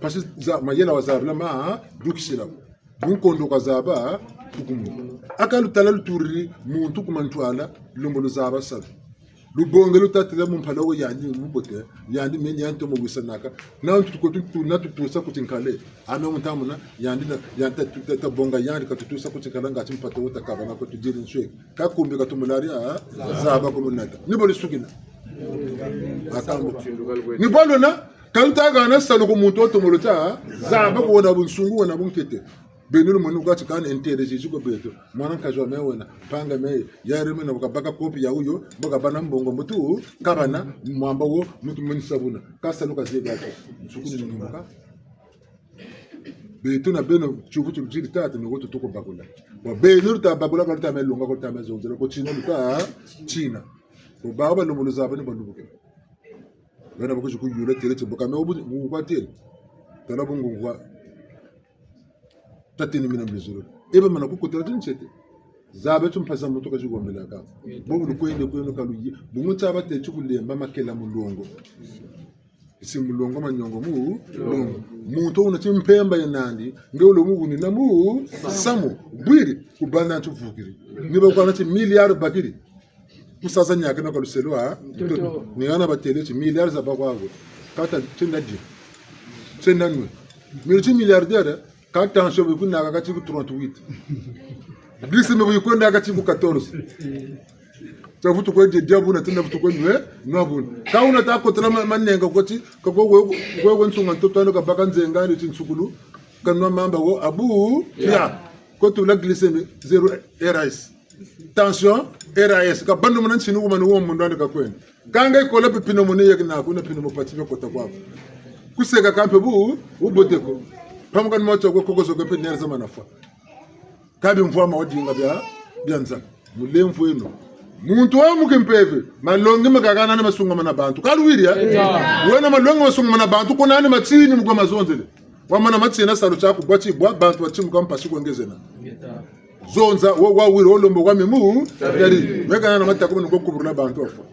Parce que za, mayela wazabila ma, dukisila wo. Bu nkondo kazaba, tukumu. Aka lutala luturiri, muntu ku ma ntwala, lombo luzaba salu. Lubonge lutatila mu mpala wo yandi mubote, yandi meni yandi tomo wisanaka. Na tuko tu, tu, na tutusa kuti nkale. Ame mutamuna, yandi na, yandi ta, ta, ta bonga yandi katutusa kuti nkala ngati mpata wuta kabana ko tudiri nswe. Kakumbi katumulari, ah, zaba kumunata. Ni bo lisukina. Akambo. Ni bo luna, ka luta hana salu ku muntu wo tomolo tia, zaba kuwona bunsungu, wona bunkete. Beno lumoni kati kani intérêt zizi ko beto. Mwana nkazi wa me wena, mpanga me, yari mena bu kabaka kopi ya wuyo, bu kabana mbongo mbo tu, kabana, mwamba wo, muntu mweni sabuna. Ka salu kazebi ko. Nsukuni ni mbuka. Beto na beno, tiyuvu ti luziri tata, ni wo tutuko bakula. Bon, beno luta bakula, ka luta me longa, ka luta me zonzela, ko tina luta tina. Bon, bawu balembolo zaba ni balubukila. Bana bakwizi kuyula tele ti bo ka me obu, ngungu kwa tele. Tala bungungu kwa. Tatini mina mbizulu. Eba mana kukotela ti nsete. Zaba ti mpasi za muntu ka zigombela ka. Bobu lukwende kweno ka luyi. Bungu tia batêle ti kulemba makela mulongo. Isi mulongo maniongo mu longo. Muntu wuna ti mpemba ya nandi. Nge wulo mu wuni na mu samu. Bwiri kubanda ntu vukiri. Ni bakwana ti milliard bakiri. Kusaza niakeno ka luselo, ha? Ntoto. Ni hana batêle ti milliards za bakwa ko. Kata tienda di. Tienda nwe. Miri ti milliardaire, ka tension bu yikunaka kati ku trente-huit. Glycémie bu yikwendaka kati ku quatorze. Tia vutu kwe dia, dia buna, tienda vutu kwe nwe, nwa buna. Ka wuna ta kotela ma-, manenga ko ti, ka ko we, we, we nsunga ntoto ano kabaka nzenga ni ti nsukulu, kanwa mamba ko, abu, ya. Ko tula glycémie, zéro R A S. Tension, R A S. Ka bandu muna nsini wuma ni wo mundu andi kakwenda. Kanga yikola pe pneumonie yeki naku na pneumopathie pe kota kwaku. Kuseka ka mpe bu, bubote ko. Pamuka ni mwa tia kwe kokoso ka mpe nerfs za mana fwa. Ka bimvwama wadinga bia, bia nza. Mulemvo eno. Muntu wa mu kimpeve, malongi makaka nani masungamana bantu. Ka luwiri, eh? Wena malongi masungamana bantu, ko nani matini mu kwa mazonzele. Wamana matina salu tiaku bwa ti bwa bantu batimuka mpasi kwa ngezena. Zonza, wo, wa wiri, wo lombo kwa mimu, yari, meka na mataku mene kwa kubula bantu afwa.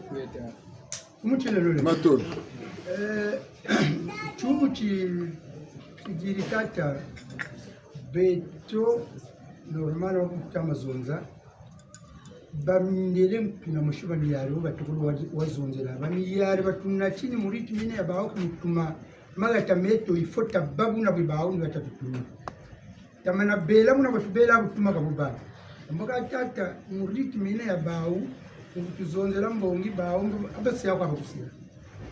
Mutele lole. Matondo. Eh, tiyuvu ti, tidiri tata, beto, normal wa kutama zonza, bamindele mpila mosi bamiyari, wo batukulu wa, wazonzela. Bamiyari batunatini mu rythme yina ya bawu kumutuma, mahata meto, il faut tababu na bwe bawu ni batatutuma. Tamana bela muna batubela butuma ka bubana. Mboka tata, mu rythme yina ya bawu, mu kutuzonzela mbongi bawu, mbo, abasi yako abakusila.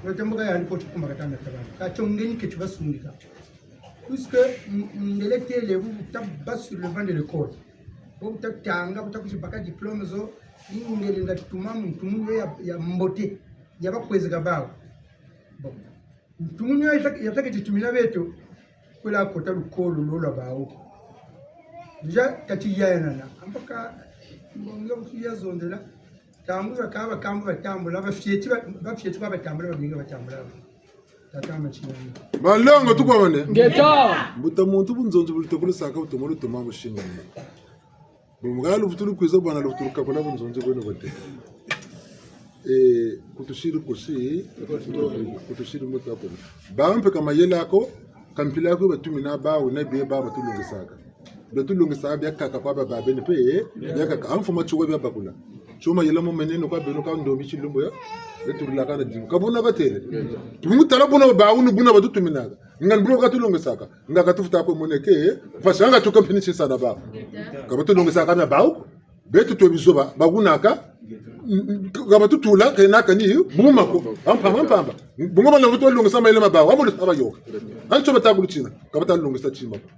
Wete mboka yandi koti kuma katanda tabana. Ka tio ngeni ke tubasungika. Puisque m-, mundele tele bu buta bas sur le banc de l'école. Bu buta tanga, buta kwizi baka diplôme zo, ni mundele nda tuma muntu munu ya, ya mbote, ya bakwezeka bawu. Bon. Muntu munu ya ta-, ya ta ke titumina beto, kwela kota lukolo lo lwa bawu. Déjà, tati ya yanana. Ambaka, mbonga butu ya zonzela. Tambula ka bakambu batambula, bafieti ba-, bafieti kwa batambula, babingi batambula. Tata Matshinyanga. Balongo tukwabane. Ngeta. Mbuta muntu bunzonzi bulite kulusaka butomo lutoma bushingani. Bon, mu kala luvutu lukwiza bwana luvutu lukakula bunzonzi bweno bote. Eh, kutusiri kusi, kutusiri mutu akuna. Ba mpe ka mayela ko, ka mpila ko batumina bawu na bie ba batulongisaka. Batulongisaka biakaka kwa ba, ba bene mpe, eh, biakaka. A mfumu tiwa bia bakula. Tioma yela mo meneno kwa beno ka ndombi tilumbu ya. Beturulaka na dimu. Ka buna batêle. Tungu tala buna bawu ni buna batutuminaka. Nga ni buna katulongisaka. Nga katufuta ko moneke, eh. Mpasi nga tuka mpini sisa na bawu. Ka batulongisaka na bawu. Beto twe bizoba, bakunaka, ka batutula, kenaka ni, buma ko, mpamba, mpamba. Bungu bana vutu longesa mayela ma bawu, abo lesa bayoka. Anso bata kulutina, ka bata longesa tima ko.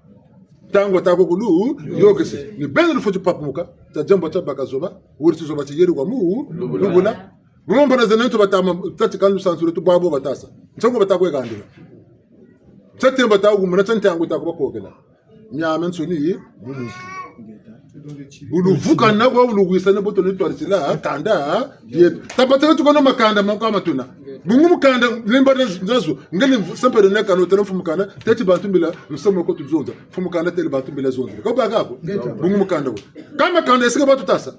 Ntangu bata ko kulu, yokese. Ni beno lufweti papumuka, tia diambu tia baka zoba, wuri ti zoba ti yeri kwa mu, lubula. Bungu mbana zena nto batama, tati ka lusansu lweto bwabo batasa. Nsangu bata kwe kandila. Tia temba ta kumuna, tia ntangu ta kubakokela. Miamiansoni, mu muntu. Bu luvukana kwa bu luwisana boto ni twarisila, kanda, dieto. Tabataka tukono makanda, mako matuna. Bungu mukanda, lemba na, nazo, ngeli mfu-, sempere na kano, tala mfumu kanda, teti bantu mbila, musamu ko tuzonza. Mfumu kanda tele bantu mbila zonza. Ko baka ko? Bungu mukanda ko. Ka makanda, esika batu tasa.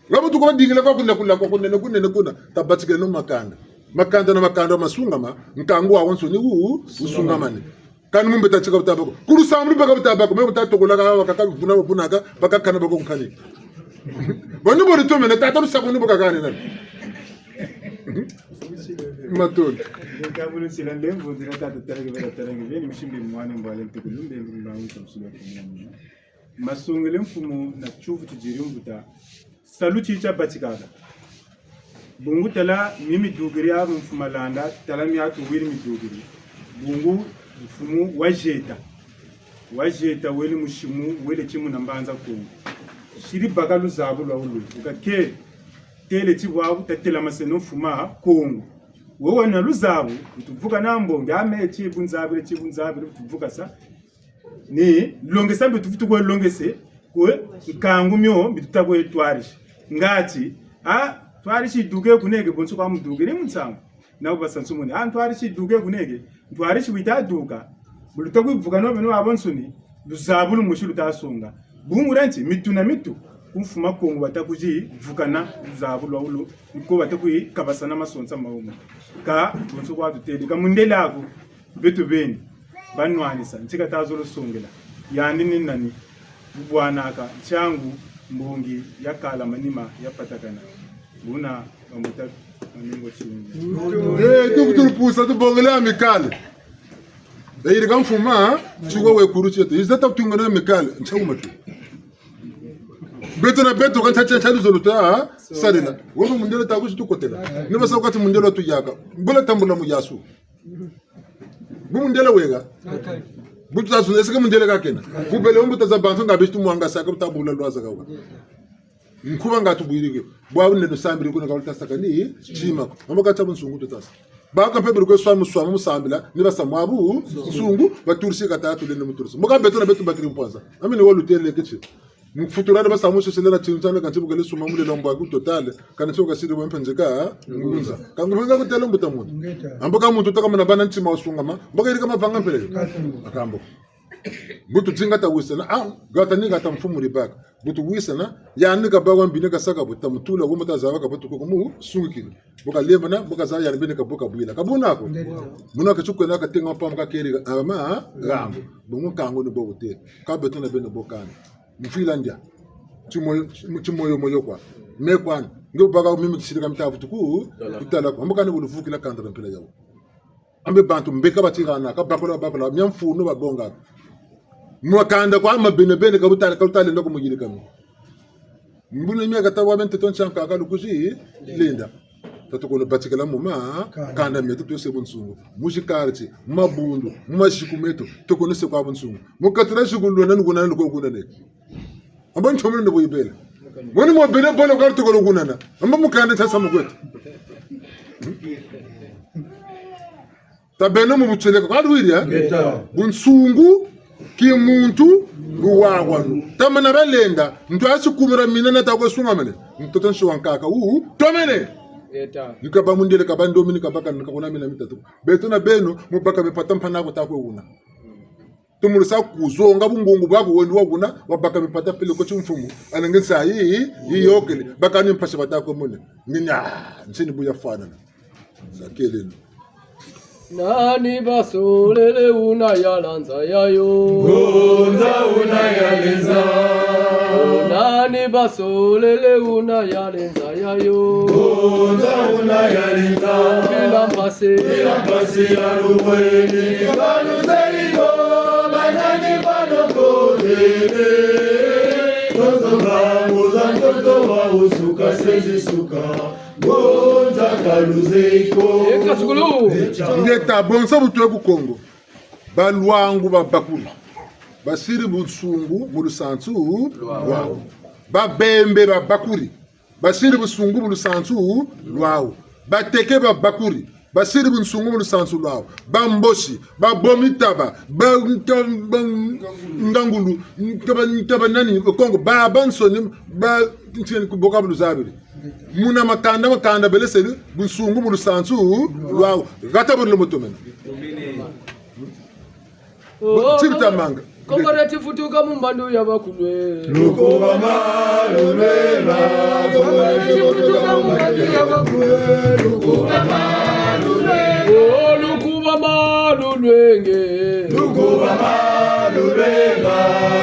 Wabu tuko badingila kwa kuna, kuna, kwa kuna, kuna, kuna. Tabatikeno makanda. Makanda na makanda masungama, nkangu wawansoni wu, wusungamane. Kani mu mbeta tika buta bako. Ku lusambulu baka buta bako. Me buta tokolaka, bakaka vuna, vunaka, bakakana bako nkani. Boni bori tomene, tata lusaku ni baka kani nani. Matondo. Nkabu lusila ndembo, ndira tata tarege, bela tarege, beni mshimbi mwane mbwale ntukulumbe, mbangu tabsula kumwana. Masongele mfumu na tiyuvu tidiri mbuta. Salu ti tia batikaka. Bungu tala mi midukiri ya mfumu Malanda, tala mi atu wiri midukiri. Bungu mfumu wa zieta. Wa zieta wele musimu, wele timu na Mbanza Kongo. Siri baka luzabu lwa ulu. Uka ke, tele ti bwabu, tatela maseno mfumu a Kongo. Wewe na luzabu, utuvuka na mbongi, ame ti bunzabile, ti bunzabile, utuvuka sa. Ni longesa mbi tuvutu kwe longese, kwe nkangu mio mbi tuta kwe twarisi. Ngati, a, twarisi duke kuneke bonso kwa muduke, ni mu nsangu. Na ku basa nsumuni. A, ntwarisi duke kuneke. Ntwarisi wita duka. Bu luta kwe vukana beno babansoni. Luzabu lumosi luta songa. Bungu dia nti, mitu na mitu. Ku mfuma Kongo bata kwe vukana luzabu lwa wulu. Ni ko bata kwe kabasana masonsa mawumu. Ka, bonso kwa tutele. Ka mundele aku. Beto beni. Banwanisa. Nti kata zolo songela. Yandi ni nani? Bubwanaka, ntiangu, mbongi, yakala manima, yapatakana. Buna, bambuta, maningo tsingi. Eh, tu, tu pusa, tubongele amicale. Bayirika mfuma, tsuwa we kuru tieto. Iza ta tungana amicale, ntiangu matu. Beto na beto, ka ntia, ntia, ntia, luzolo ta, sarila. Wabo mundele ta kusi tukotela. Ni basa kati mundele tuyaka. Bula tambula muyasu. Bu mundele weka. Bu tuta zuna, est-ce que mundele ka kena? Bu bele mbuta za bantu nga bisi tumwanga saka buta bula lwaza kawa. Nkuba nga tubwirike. Bwabu nde tusambiri kuna ka luta saka ni tima ko. Mambo ka tia bunsungu tuta sa. Baka mpe biri kwe swamu swamu mu sambila, ni basa mwabu nsungu, baturisi kata tulende muturisi. Mbo ka beto na beto bakiri mpwanza. Ami ni wa lutele keti. Mu futura ni basa mu sisile na tsinza na kanti bu kele suma mulelo mbwa ku total, kana tsoka siri wa mpenzi ka ngunza. Ka ngunza kutela mbuta muntu. Ngeta. Ambo ka muntu taka muna bana ntima wa sungama, mbo ka yirika mavanga mpele. Katumbu. Akambo. Bu tuzinga ta wisana, a, gata ni gata mfumu ribaka. Bu tuwisana, yandi kabâ wa mbi ni kasaka bu tamutula, wo mbuta zaba ka bu tuko kumu sungikini. Bu kalembana, bu kazaba yandi beni ka bu kabwila. Ka buna ko? Ngeta. Muna ka tsukwena katenga mpamu kakeri, ama, gambo. Bungu nkangu ni bo wute. Ka beto na beno bo kani. Mfwila ndia. Timoyo, timoyo moyo kwa. Me kwani. Nge baka mimi kisirika mita vutu ku, kutala kwa. Mbo kani wuluvukila kanda na mpila yawu. Ambe bantu mbeka batirana, ka bakula bakula, mia mfunu babonga. Mwa kanda kwa ma bene bene ka butale, ka butale ndoko muyirika mi. Mbuna mia kata wa bente ton chanka ka lukuzi, lenda. Tatu kono batikala muma, kanda. Kanda meto tuwese bunsungu. Muzi karti, mabundu, maziku meto, tukono se kwa bunsungu. Mu katira ziku lwena nukuna nuko kuna ne. Amba ntomene ndo boyibela. Moni mo bele bole kwa tukolo kunana. Amba mu kanda tasa mu kweto. Tabeno mu butseleka. Kwa luwiri, eh? Ngeta. Bunsungu, kimuntu, luwawanu. Tamana balenda, ntu asi kumira mina na takwe sungamene. Ntoto nsi wa nkaka, u, tomene. Ngeta. Ni kabâ mundele, kabâ ndomini, kabâ kani, kakuna mina mitatu. Beto na beno, mu baka mipata mpana ko takwe wuna. Tumulisa kuzonga bungungu bwaku wendi wa kuna, wabaka mipata peleko timfumu. Anenge nsayi, yiyôkele. Baka ni mpasi batakwe mone. Ngina, nsini bu yafwanana. Sakeleno. Nani basolele wuna yala nza yayo? Ngunza wuna yala nza. Nani basolele wuna yala nza yayo? Ngunza wuna yala nza. Bila mpasi. Bila mpasi ya lubweni. Baluzeliko, banani banokodele. Tozo bangu za ntoto wa wusuka sezi suka. Ngunza ka luzeiko. Eka sukulu. Ngeta, bonso bu twe ku Kongo. Balwangu babakuri. Basiri bunsungu mu lusansu lwawu. Babembe babakuri. Basiri bunsungu mu lusansu lwawu. Bateke babakuri. Basiri bunsungu mu lusansu lwawu. Bambosi, babomi taba, ba, nta-, ba, ngangulu, nta-, ba, nta-, ba nani, Kongo, babansoni, ba, ntieni kuboka bu luzabiri. Muna makanda, makanda beleseli, bunsungu mu lusansu lwawu. Gata buri lumotomena. Oh, tibitamanga. Kongo dia tivutuka mu mbandu ya bakulu e. Lukuba malu lwena, Kongo dia tivutuka mu mbandu ya bakulu e. Lukuba malu lwena. Oh, lukuba malu lwenge. Lukuba malu lwena,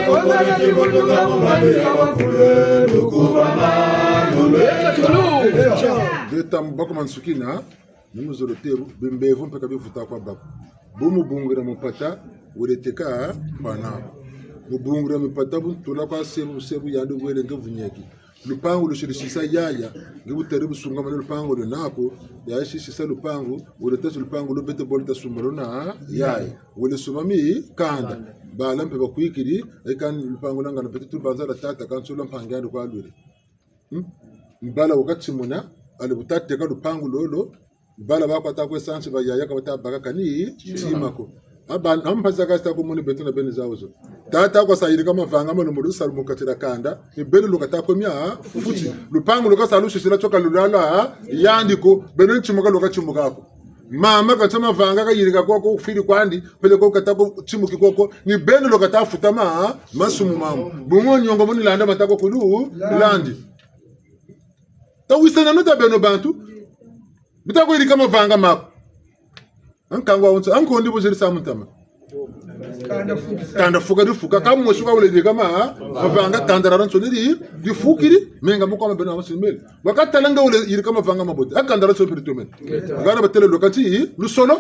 Kongo dia tivutuka mu mbandu ya bakulu e. Lukuba malu lwena. Beta mbako mansukina. Ni mu zolo tebu, bimbevo mpe ka bivuta kwa bako. Bu mu bungila mupata, wele teka kwa nako. Mu bungila mipata bu ntula kwa sebu, sebu yandi wele nge vunyeki. Lupangu lusiri sisa yaya, nge bu tari bu sungamane lupangu lwe nako, yaya si sisa lupangu, wele tasi lupangu lo bete bole ta sumba lo na yaya. Wele sumba mi kanda, bala mpe bakwikiri, eka lupangu lwa ngana bete tu banza la tata, kansi lwa mpangi yandi kwa lwele. Hmm? Mbala wakati muna, ali bu ta teka lupangu lolo, mbala bakwata kwe sansi ba yaya ka bata baka kani tima ko. Aba, a mpasi za ka sa ta kumoni beto na beni zawu zo. Tata kwa sa yirika mavanga ma lumbu lusalu mu kati dia kanda, ni beno lu ka ta kwe mia futi. Lupangu lu ka sa lusisila tio ka lulala yandi ko, beno ntimuka lu ka timuka ko. Mama ka ntia mavanga ka yirika koko, fwiri kwandi, peleko ka ta ko timuki koko, ni beno lu ka ta futa ma, masumu mamu. Bungu niongo mu ni landa ma ta ko kulu, landi. Ta wisana nu ta beno bantu. Bita kwe yirika mavanga maku. A nkangu wawonso, a nkondi bu zeri sa mu ntama. Kanda fuka difuka, ka mosi ka wele yirika ma, mavanga kanda diadiansoni di, difukiri, menga mu kwa ma beno wa masimbele. Wa ka tala nga wele yirika mavanga mabote, a kanda diadiansoni mpe ditomene. Ngana batele loka nti, lusolo.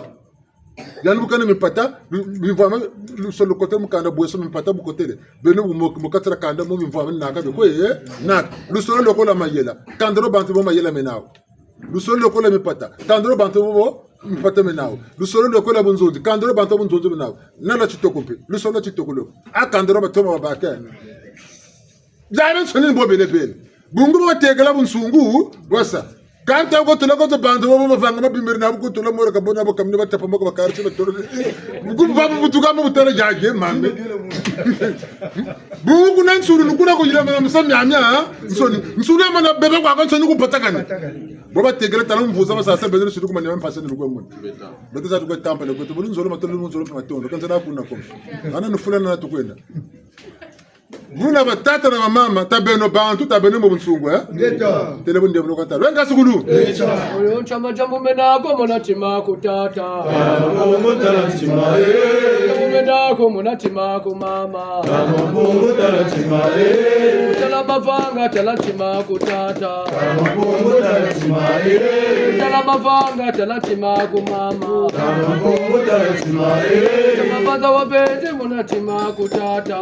Yandi bu kena mimpata, lu-, mimvwama, lusolo lukotele mu kanda bweso mimpata bu kotele. Beno mu, mu kati dia kanda mo mimvwama naka bikwe, eh, naka. Lusolo lokola mayela. Kanda dio bantu bo mayela mena nawu. Lusolo lokola mimpata. Kanda dio bantu bo mimpata mena nawu. Lusolo lokola bunzonzi. Kanda dio bantu bunzonzi mena nawu. Na lwa titoko mpe. Lusolo lwa titoko lo. A kanda dio batoma babake. Biabiansoni ni bo bele bele. Bungu batekela bunsungu, bwasa. Kanta ko tula ko to bantu bo mavanga mabimbiri na bu ku tula mora ka bona bo kamini batapa moko bakari tio batolo. Bungu babu butuka mo butala jaje mame. Bungu kuna nsulu ni kuna ko yila mana musa miamia, nsoni. Nsulu ya mana bebe kwa ka nsoni ku batakana. Bo batekela tala mvuza basasa bele sulu ku mania mpasi ni lukwe mona. Beto sa tukwe tampa le kweto, bulu nzolo matolo nzolo mpe matondo. Kanza na kuna ko. Ana nufula na tukwenda. Buna batata na bamama, ta beno bantu, ta beno mu bunsungu, eh? Ngeta. Tele bunde buno kata. Lwenga sukulu. Ngeta. Oyo ntia majambu mena ko mona tima ku tata. Mpungu tala tima, eh. Majambu mena ko mona tima ku mama. Mpungu tala tima, eh. Tala mavanga, tala tima ku tata. Mpungu tala tima, eh. Tala mavanga, tala tima ku mama. Mpungu tala tima, eh. Tala mavanga wa bende mona tima ku tata.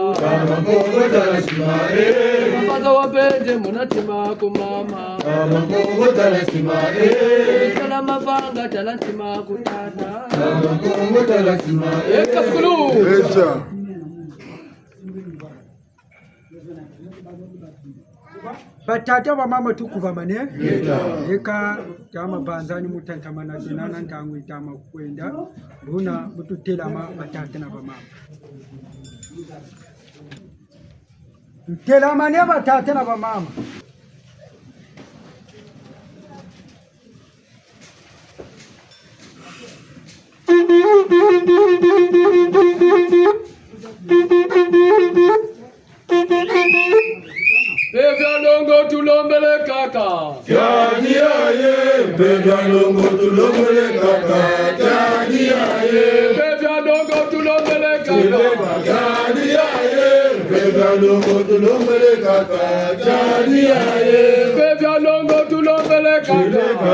Mpungu tala tima, eh. Mavanga wa bende mona tima ku mama. Mpungu tala tima, eh. Tala mavanga, tala tima ku tata. Mpungu tala tima, eh. Eka sukulu. Echa. Batata, bamama, tukubamane. Ngeta. Eka, tama banza ni mu tantamana zina na ntangu yitama kwenda. Buna bu tutelama batata na bamama. Tutelamane batata na bamama. Mpe bia longo tulombele kaka. Tiadi yaye, mpe bia longo tulombele kaka. Tiadi yaye. Mpe bia longo tulombele kaka. Tiadi yaye, mpe bia longo tulombele kaka. Tiadi yaye. Mpe bia longo tulombele kaka.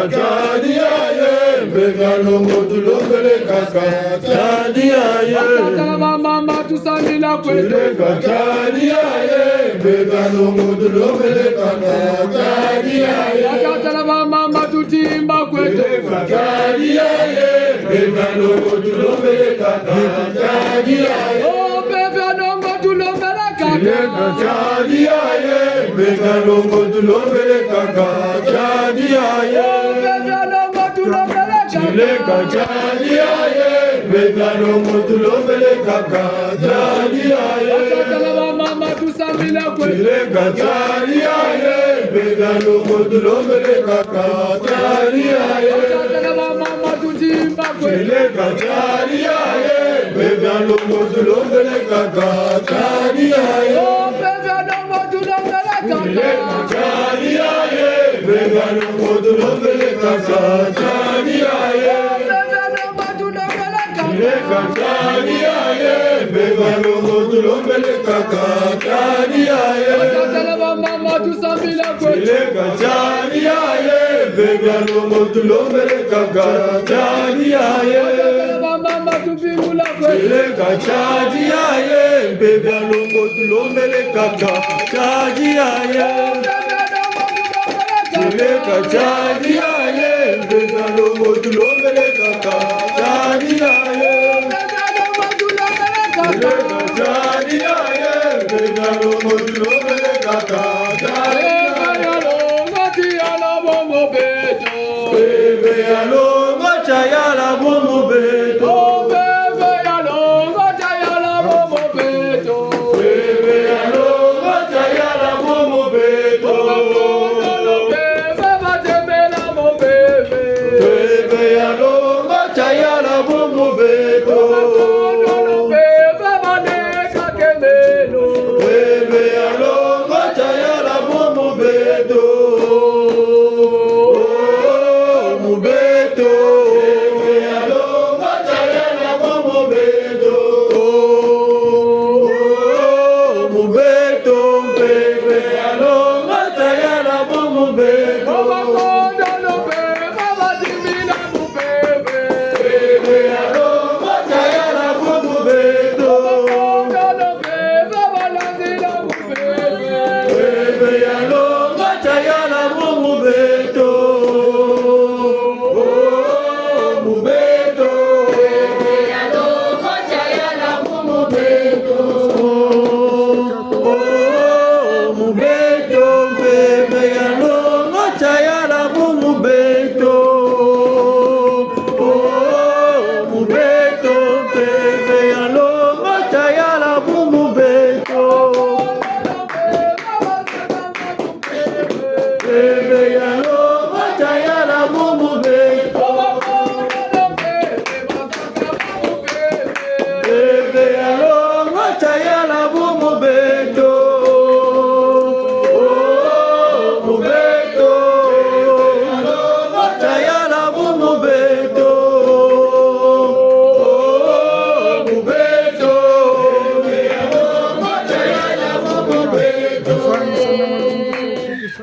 Tiadi yaye, mpe bia longo tulombele kaka. Tiadi yaye. Batata na bamama tusambila kweto. Tiadi yaye, mpe bia longo tulombele kaka. Tiadi yaye. Batata na bamama tutimba kweto. Tiadi yaye, mpe bia longo tulombele kaka. Tiadi yaye. Oh, mpe bia longo tulombele kaka. Tiadi yaye, mpe bia longo tulombele kaka. Tiadi yaye. Oh, mpe bia longo tulombele kaka. Tiadi yaye, mpe bia longo tulombele kaka. Tiadi yaye. Batata na bamama tusambila kweto. Tiadi yaye, mpe bia longo tulombele kaka. Tiadi yaye. Batata na bamama tutimba kweto. Tiadi yaye, mpe bia longo tulombele kaka. Tiadi yaye. Oh, mpe bia longo tulombele kaka. Tiadi yaye, mpe bia longo tulombele kaka. Tiadi yaye. Mpe bia longo tulombele kaka. Tiadi yaye. Tiadi yaye, mpe bia longo tulombele kaka. Tiadi yaye. Batata na bamama tusambila kweto. Tiadi yaye, mpe bia longo tulombele kaka. Tiadi yaye. Batata na bamama tubingula kweto. Tiadi yaye, mpe bia longo tulombele kaka. Tiadi yaye. Tiadi yaye, mpe bia longo tulombele kaka. Tiadi yaye. Tiadi yaye, mpe bia longo tulombele kaka. Tiadi yaye. Mpeve ya longo, tiya ya bomo beto. Mpeve ya longo, tiya ya bomo beto. Mpeve ya longo,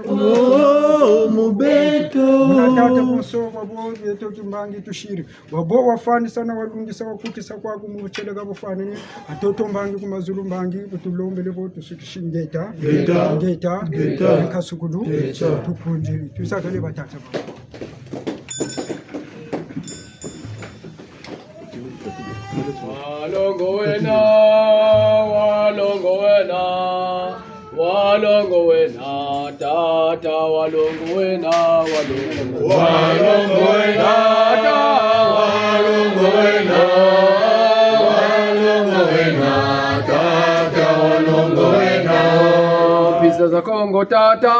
Oh, mu beto. Muna tata bonso, babo, beto timbangi tusiri. Babo wafwanisa na walungisa wakukisa kwaku mu butieleka bufwanane. Atoto mbangi ku mazulu mbangi, bu tulombele bo tusukisi ngeta. Ngeta. Ngeta. Ngeta. Kasukulu. Ngeta. Tukundiri. Tusakale batata ba. Walongo wena, walongo wena, walongo wena, tata walongo wena, walongo. Walongo wena, tata walongo wena, walongo wena, tata walongo wena. Mpisa za Kongo tata.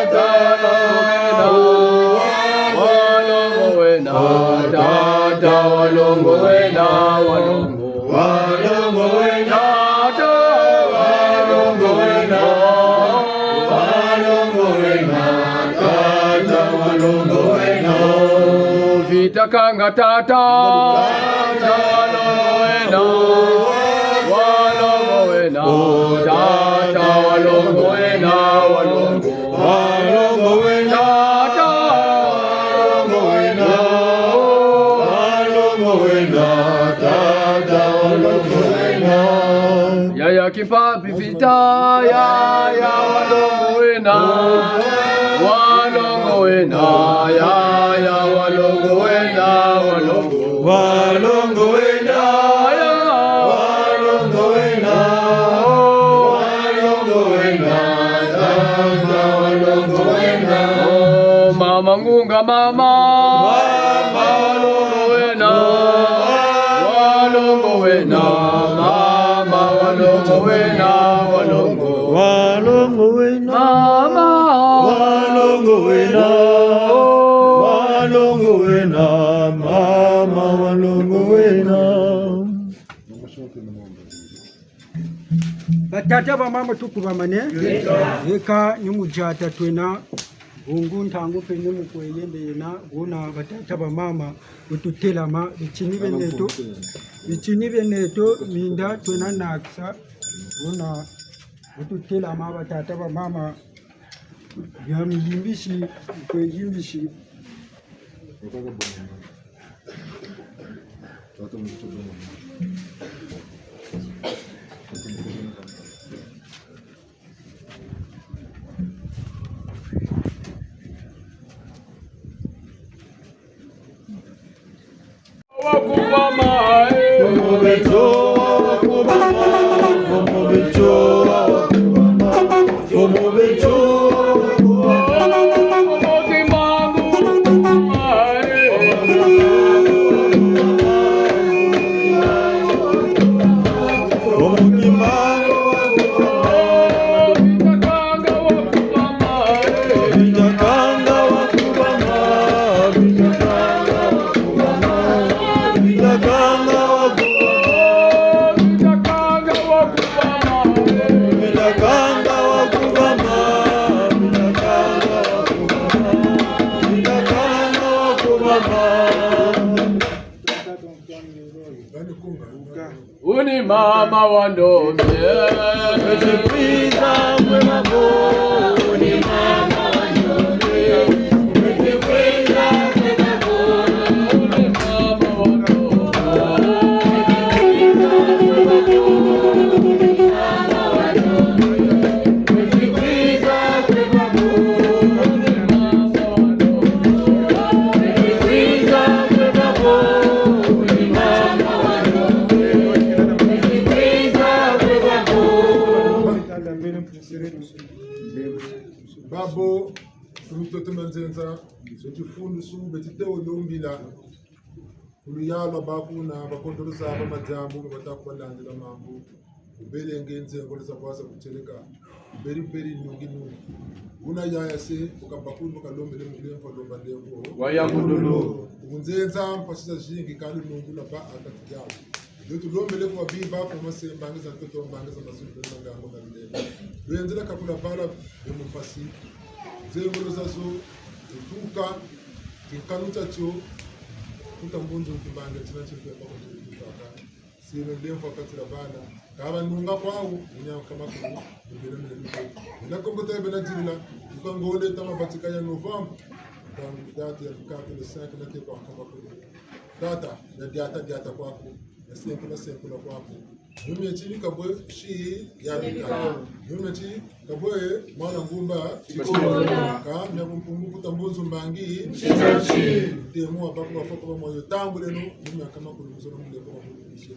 Tata walongo wena, walongo wena, tata walongo wena, walongo. Walongo wena, tata walongo wena, walongo wena, tata walongo wena. Vita Kanga tata, tata walongo wena, walongo wena, tata walongo wena, walongo. Walongo wena, tata walongo wena, walongo wena, tata walongo wena. Yaya Kimpa- Vita, yaya walongo wena, walongo wena, yaya walongo wena, walongo. Walongo wena, yaya walongo wena, walongo wena, tata walongo wena. Oh, mama Ngunga mama, mama walongo wena, walongo wena, mama walongo wena, walongo. Walongo wena. Mama. Walongo wena. Walongo wena. Mama walongo wena. Batata bamama tukubamane. Eka ni mu diata twena. Bungu ntangu mpe ni mu kwe yende yena, buna batata bamama, bu tutelama, bitini bieneto, bitini bieneto, minda twena nakisa, buna bu tutelama batata bamama, bia miyimbisi, kwe yimbisi. Uni mama wa ndombe. Eti kwiza mwe mabo. Uni mama wa ndombe. Zo tifundu su beti tewo lombila. Ku luyalu lwa bakuna, bakondolo zaba madiambu, bata kubalandila mambu. Ubelenge nzengo za bwaza kuteleka. Beri beri nungi nungi. Buna yaya se, bu kabakulu, bu kalombele mu lemvo, lomba lemvo. Wayambululu. Ku nzenza mpasi zazingi, kani nungu na ba a kati diawu. Dio tulombele kwa biba, kwa mase, mbangi za ntoto, mbangi za mazulu, mbangi za ngango na ndele. Lwenzela kakula bala, be mu mpasi. Nzengolo zazo, tuka, tukanu tatio, kuta mbunzu mbangi, tina tio kwa kwa kwa. Sino lemvo a kati dia bana. Ka banunga kwawu, munya nkama kulu, mbele mbele mbele. Bena Kongo ta bena dirila, tuka ngole tama batika ya novembre. Ntangu date ya bikatu le cinq na te kwa nkama kulu. Tata, ya diata, diata kwaku. Ya sempula, sempula kwaku. Nyumi ya tibi kabwe, si ya bika. Nyumi ya tibi kabwe, mwana ngumba, tikola. Ka, mia ku Mpungu kuta mbunzu mbangi. Temu wa baku bafoko ba moyo tambuleno, nyumi ya nkama kulu muzolo mule kwa mulu misi.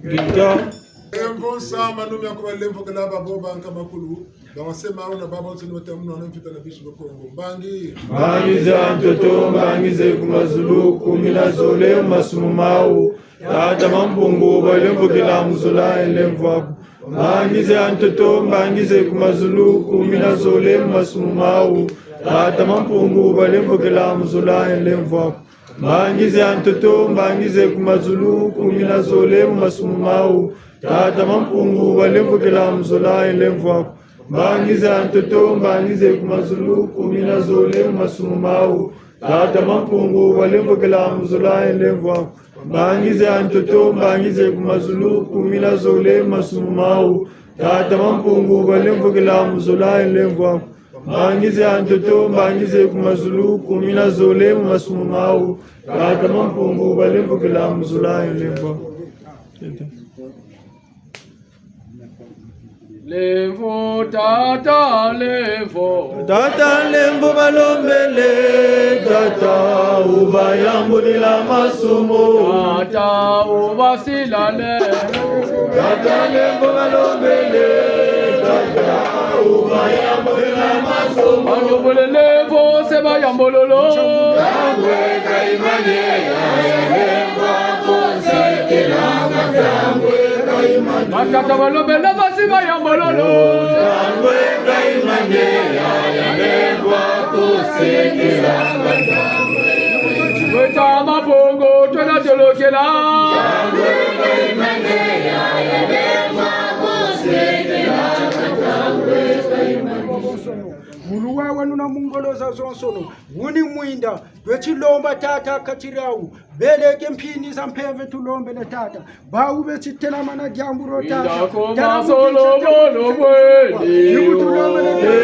Gita. Lemvo nsamba, nyumi ya kuba lemvo kela babo ba nkama kulu. Bawase mawu na baba nsoni batamu na mfita na bisi ba Kongo. Mbangi. Mbangi za ntoto, mbangi ze ku mazulu, kumi na zole mu masumu mawu. Tata Mampungu, balemvokela mu zola e lemvo aku. Mbangi ze a ntoto, mbangi ze ku mazulu, kumi na zole mu masumu mawu. Tata Mampungu, balemvokela mu zola e lemvo aku. Mbangi ze a ntoto, mbangi ze ku mazulu, kumi na zole mu masumu mawu. Tata Mampungu, balemvokela mu zola e lemvo aku. Mbangi ze a ntoto, mbangi ze ku mazulu, kumi na zole mu masumu mawu. Tata Mampungu, balemvokela mu zola e lemvo aku. Mbangi ze a ntoto, mbangi ze ku mazulu, kumi na zole mu masumu mawu. Tata Mampungu, balemvokela mu zola e lemvo aku. Mbangi ze a ntoto, mbangi ze ku mazulu, kumi na zole mu masumu mawu. Tata Mampungu, balemvokela mu zola e lemvo aku. Lemvo, tata, lemvo. Tata, lemvo balombele, tata, ubayambulila masumu. Tata, ubasila lemvo. Tata, lemvo balombele, tata, ubayambulila masumu. Balombele lemvo, se bayambululu. Tangwe kaimane, ya, ya, lemvo, konsekela, tangwe kaimane. Batata balombele basi bayambululu. Tangwe kaimane, ya, ya, lemvo, konsekela, tangwe. Weta Mampungu, twena tolokela. Tangwe kaimane, ya, ya, lemvo, konsekela, tangwe kaimane. Mulu wawa nuna mu ngolo zazonsono, wuni mwinda, tweti lomba tata kati diawu, beleke mpini za mpeve tulombele tata, bawu beti telamana diambu dio tata. Tala mu kinza, ni mu tulombele tata.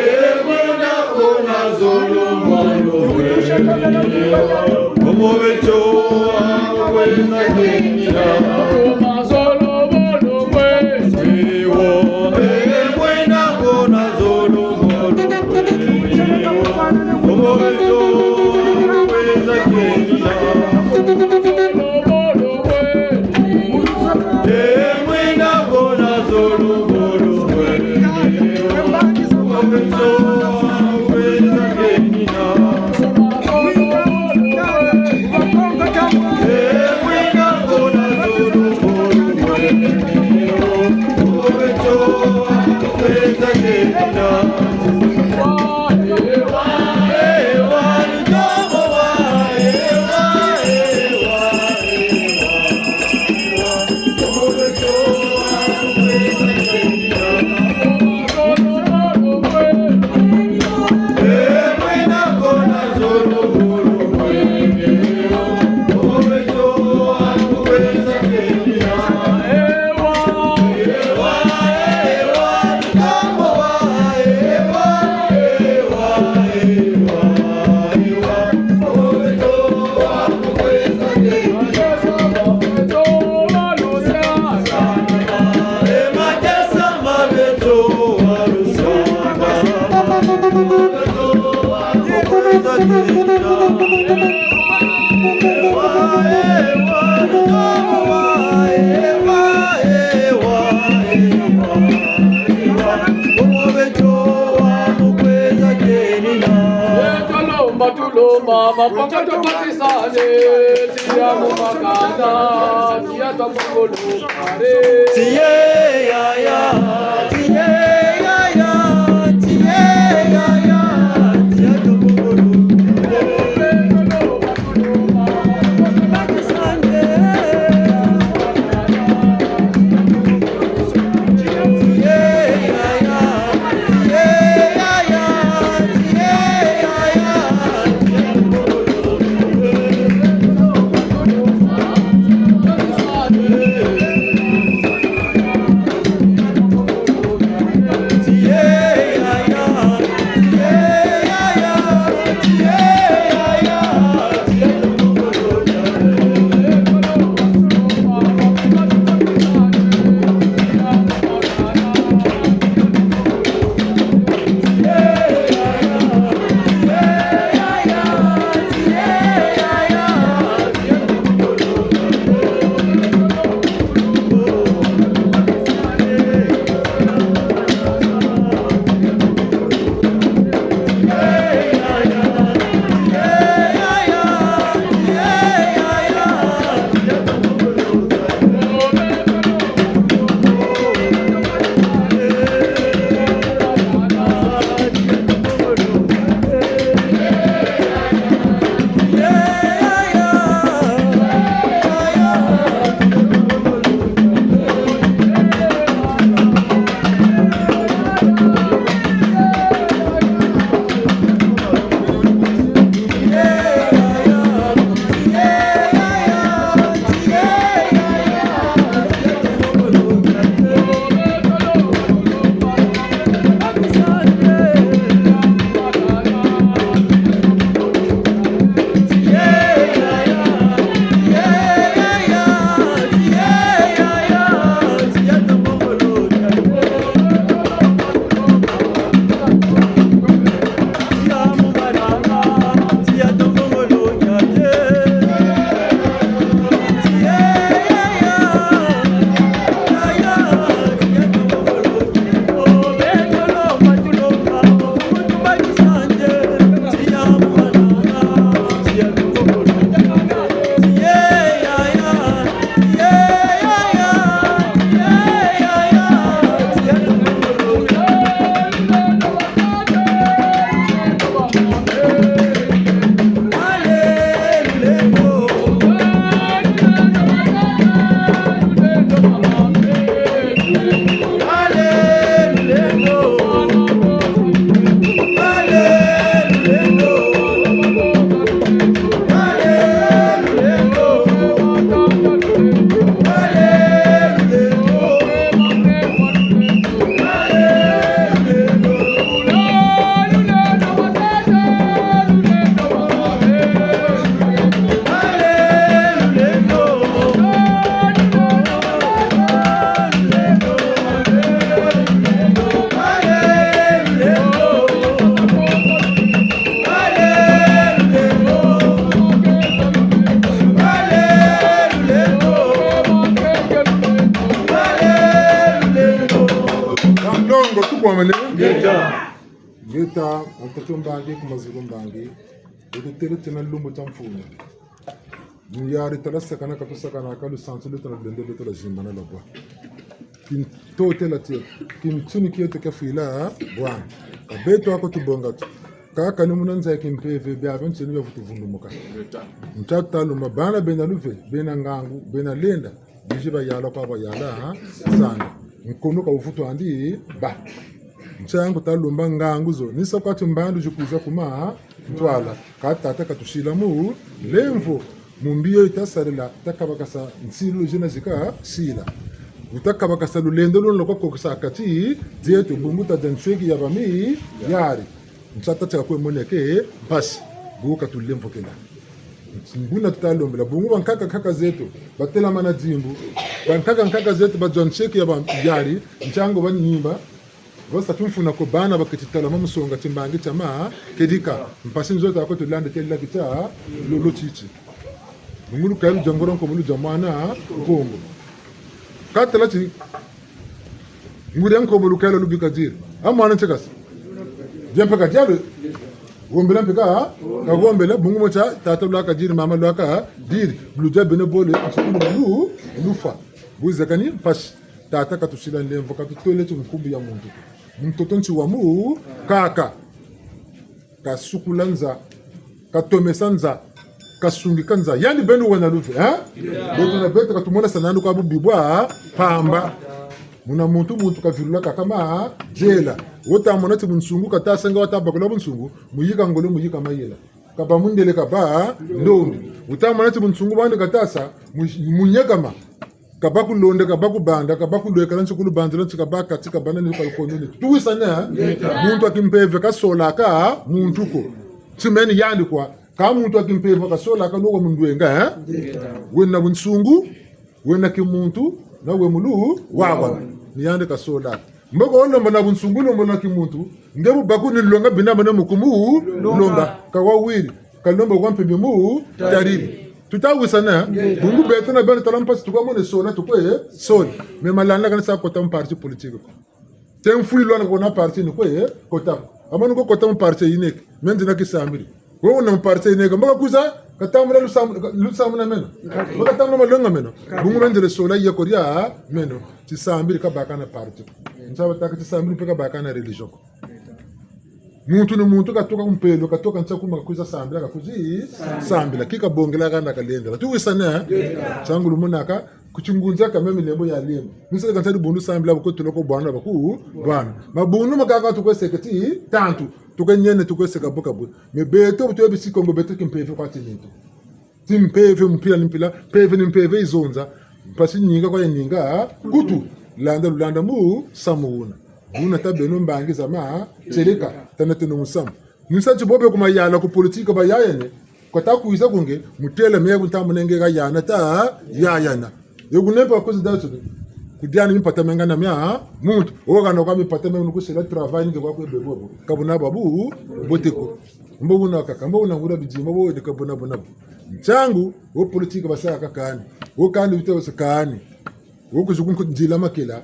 Tiye, ya, ya, tiye, ya, ya, tiye, ya, ya, tiye, Ndongo, tukwamene. Ngeta. Ngeta, a tata mbangi, ku mazulu mbangi. Beto tele tena lumbu tia mfunu. Mu yari tala sakana ka tusakana ka lusansu lweto na lulendo lweto lwa zimbana lwa bwa. Kintotela tieto, kintsuni kieto kia fwila bwana. Ka beto ako tubonga tu. Kaka ni muna nza ya kimpeve, biabiansoni bia vutu vundumuka. Ntia talumba bana bena luve, bena ngangu, bena lenda, bizi bayala kwa bayala, ha? Sanda. Nkono ka wuvutu andi ba. Ntiangu talumba ngangu zo. Ni sa kwa ti mbandu zi kwiza ku ma ntwala. Ka tata katusila mu lemvo. Mu mbi yo yi tasarila, takabakasa nsilu zina zi kasila. Wu takabakasa lulendo luna lwa kakokisa kati dieto, bungu tadia nsweki ya bami yari. Nsa tata kakwe moneke mpasi. Bungu katulemvokela. Buna tutalombela. Bungu bankaka nkaka zeto, batelamana dimbu. Bankaka nkaka zeto, badia nsweki ya bami yari. Ntiangu banimba. Basa tumfuna ko bana baketi talama mu songa timbangi tia ma kedika. Mpasi nzo ta ko tulande tela kita lolo titi. Bungu lukaya ludia ngolo nkombo ludia mwana nkombo. Katala ti nguri ya nkombo lukaya lubika diri. A mwana ntekasi. Dia mpaka diabe. Hombela mpe ka, kahombela, bungu mo tia, tata lwaka diri, mama lwaka diri, ludia beno bole, nsukulu lu, lufwa. Buzekani, mpasi, tata katusila nlemvo, katutole ti nkumbu ya muntu. Mutoto nti wa mu, kaka. Kasukula nza, katomesa nza, kasungika nza. Yandi beno wena luve, hein? Beto na beto katumona sa nanu kwa bubi bwa mpamba. Muna muntu, muntu kavilula kaka ma, diela. Wo ta mona ti bunsungu, kata senga wa ta bakula bunsungu, muyika ngolo, muyika mayela. Kaba mundele, kaba ndombi. Wo ta mona ti bunsungu bwandi kata sa, mu-, munyekama. Kaba kulonda, kaba kubanda, kaba kulwekela nsi, kulubanzila nsi, kaba kati, kaba nani, kalukondo ni. Tuwisane, eh? Muntu wa kimpeve kasolaka muntu ko. Timeni yandi kwa. Ka muntu wa kimpeve kasolaka no wa mundwenga, eh? Wena bunsungu, wena kimuntu, na we mulu, wawa. Ni yandi kasolaka. Mboko olomba na bunsungu, olomba na kimuntu. Nge bu baku ni longa bina bana mukumu, longa. Ka wawiri. Kalomba kwa mpe bimu, tariri. Tuta wisana, bungu beto na beno tala mpasi tukwe mone sola, tukwe sola. Mais malanda kani sa kota mu parti politique ko. Te mfwiri lwana kuna parti ni kwe, kota. Ama nuko kota mu parti yineke. Menzi na kisambiri. Wo na mu parti yineke. Mbaka kwiza, katambula lusamu, lusamu na meno. Mbaka tambula malonga meno. Bungu benzele sola ya koria meno. Tisambiri kabaka na parti. Nsaba taka tisambiri mpe kabaka na religion ko. Muntu ni muntu katuka ku mpelo, katuka ntia kuma kakwiza sambila, kakwizi sambila. Ki kabongela kanda kalendela. Tuwisane, eh? Ntiangu lumonaka, ku tingunza ka meme lembo ya lembo. Misele ka ntia dibundu sambila, bu ko tuloko bwana baku, bwana. Mabundu makaka tukweseke ti, tantu. Tuka nyene tukweseka buka bu. Mais beto bu tuye bisi Kongo beto kimpeve kwa ti nitu. Ti mpeve mpila ni mpila, mpeve ni mpeve yizonza. Mpasi ninga kwa ya ninga, kutu, landa lulanda musamu wuna. Buna ta beno mbangi za ma, tieleka, tana teno musamu. Nisa ti bo be ku mayala ku politique bayayane, kwa ta kwiza ku nge, mutela me ku ntambu nenge kayana ta, yayana. Yo ku nempa kwiza datu, ku diana mimpata menga na mia, muntu, wo kana kwa mimpata menga nukusila travail nge kwa kwe bebo bo. Ka buna babu, bote ko. Mbo wuna kaka, mbo wuna ngula bidima, mbo wuna ka bona bona bo. Ntiangu, wo politique basaka kani. Wo kani bita basa kani. Wo kuzuku nko nzila makela.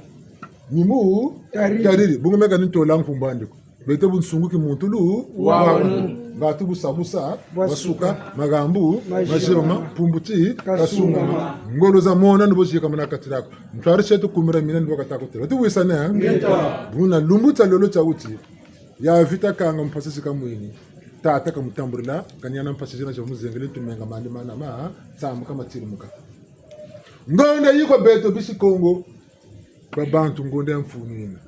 Ni mu, tariri. Tariri, bungu meka ni ntola nkumbu andi ko. Beto bunsungu kimuntu lu, wawu. Ngatu busa busa, bwa suka, magambu, majima, pumbuti, kasungama. Ngolo za mona ni bo zika mana kati diaku. Ntwari setu kumira mina ni bo kata kutela. Tuwisane, eh? Ngeta. Buna lumbu tia lolo tia wuti. Ya vita kanga mpasi zi kamwini. Tata kamutambulila, kaniana mpasi zina za muzengele ntumenga mandi mana ma, tsamuka matirimuka. Ngonda yiko beto bisi Kongo, ba bantu ngonda ya mfunu yina.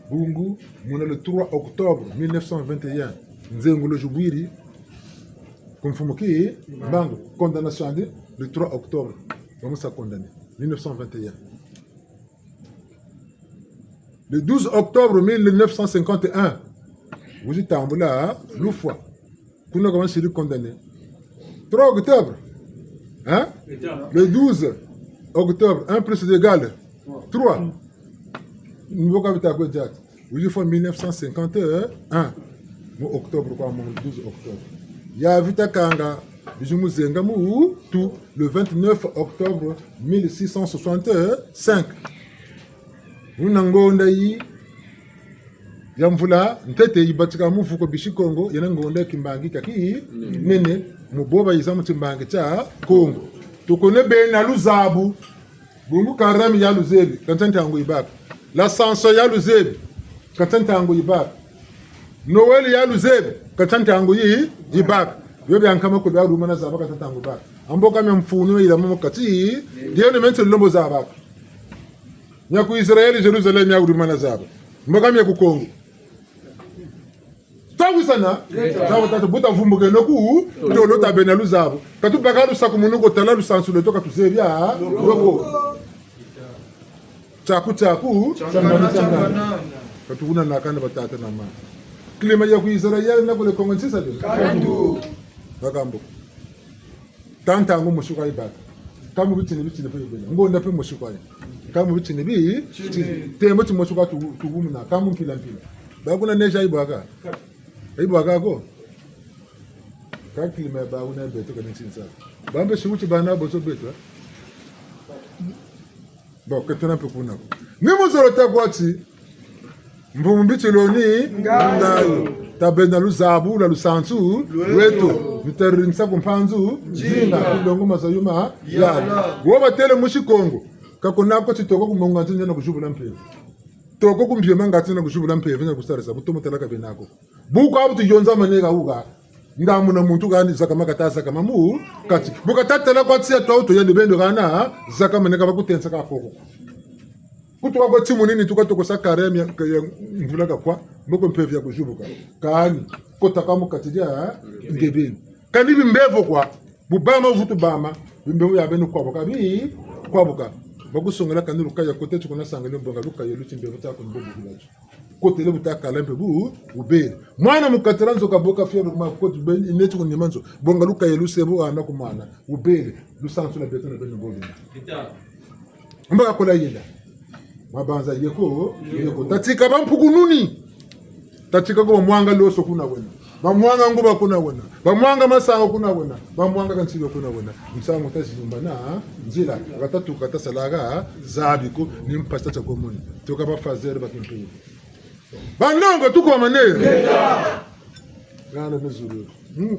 Bungu, muna le trois octobre mille neuf cent vingt et un, nzengolo zibwiri, ku mfumu Kimbangu, condamnation andi, le trois octobre, bamusa condamné, mille neuf cent vingt et un. Le douze octobre mille neuf cent cinquante et un, wizi tambula lufwa. Kuna kwa nsiri condamné. Trois octobre. Hein? Le douze octobre, un plus deux égale trois. Mboka bita kwe diati. Wizi fwa mille neuf cent cinquante et un. Mu octobre kwa, mu douze octobre. Ya vita kanga, bizi muzenga mu tu, le vingt-neuf octobre mille six cent soixante-cinq. Muna ngonda yi ya mvula ntete yibatika mu vuko bisi Kongo, yena ngonda ya kimbangi kia kinene, mu bo bayiza mu timbangi tia Kongo. Tukone bena luzabu, bungu Karême ya luzebi, ka ntia ntangu yibaka. L'Ascension ya luzebi, ka ntia ntangu yibaka. Noël ya luzebi, ka ntia ntangu yi, yibaka. Bio bia nkama kulu bia lumana zaba ka ntia ntangu yibaka. Ambo ka mia mfunu yila mu kati, dieno menti lombo zabaka. Mia ku Israël, Jérusalem, mia wuri mana zaba. Mbo ka mia ku Kongo. Tawisana, tawa tata, bu ta vumbukeno ku, tolo ta bena luzabu. Ka tubaka lusakumunu ko, tala lusansu lweto ka tuzebi a, loko. Tiaku, tiaku, tiangana, tiangana. Ka tukuna na kana batata na mama. Climat ya ku Israël na ku le Kongo nsisa de. Kantu. Bakambo. Ka ntangu mosi kwa yibaka. Ka mu bitini bitini mpe yibela. Ngonda mpe mosi kwa yi. Ka mu bitini bi, bitini. Tembo timosi kwa tu, tugumuna. Ka mu mpila mpila. Ba kuna neige yibwaka. Yibwaka ko. Ka climat ba kuna beto ka ni nsinsa. Ba mpe si wuti bana bozo beto. Bon, ka tuna mpe kuna ko. Ni muzolo ta kwa ti. Mvumu Mbitsiloni, ngayo. Ngayo. Tabeno luzabu lwa lusansu lweto. Lweto. Lutariri nsaku mpanzu, nzinga. Nzinga. Kulongo maza yuma, yala. Yala. Wo batele musi Kongo. Ka kuna ko ti toko ku monga nzinga na kuzibula mpeve. Toko ku mbiema ngatu na kuzibula mpeve na kusarisa. Bu tomo tala ka bena ko. Bu kwa bu tuyonza maneka wuka. Nga muna muntu kani zakama kata zakama mu kati. Bu kata tala kwa tiya twa wuto yandi bendo kana zakama neka bakutensa ka koko. Kutuka kwa timu nini tuka toko sa kare ya, ya mvula ka kwa, mboko mpeve ya kuzibuka. Kani, kota ka mu kati dia nge beni. Kani bimbevo kwa, bu bama vutu bama, bimbevo ya beno kwabuka bi, kwabuka. Bakusongela kani lukaya kote ti kuna sangele mbonga lukaya luti mbevo ta ku mbongo bila ti. Kotele bu takala mpe bu, bubele. Mwana mu kati dia nzo ka boka fièvre ma koti be, neti ku nima nzo. Bonga lukaya luse bu ana ku mwana. Bubele. Lusansu lwa beto na beno bo bena. Mbo ka kola yela. Mabanza yeko, yeko. Tatika bampukununi. Tatika ko bamwanga loso kuna wena. Bamwanga nguba kuna wena. Bamwanga masangu kuna wena. Bamwanga kansibe kuna wena. Nsangu tazimbana nzila. Kata tuka tasalaka zabi ko ni mpasi tia ko moni. Tuka ba fazere ba kimpele. Banlongo tukomane. Ngana mezulu. Hmm.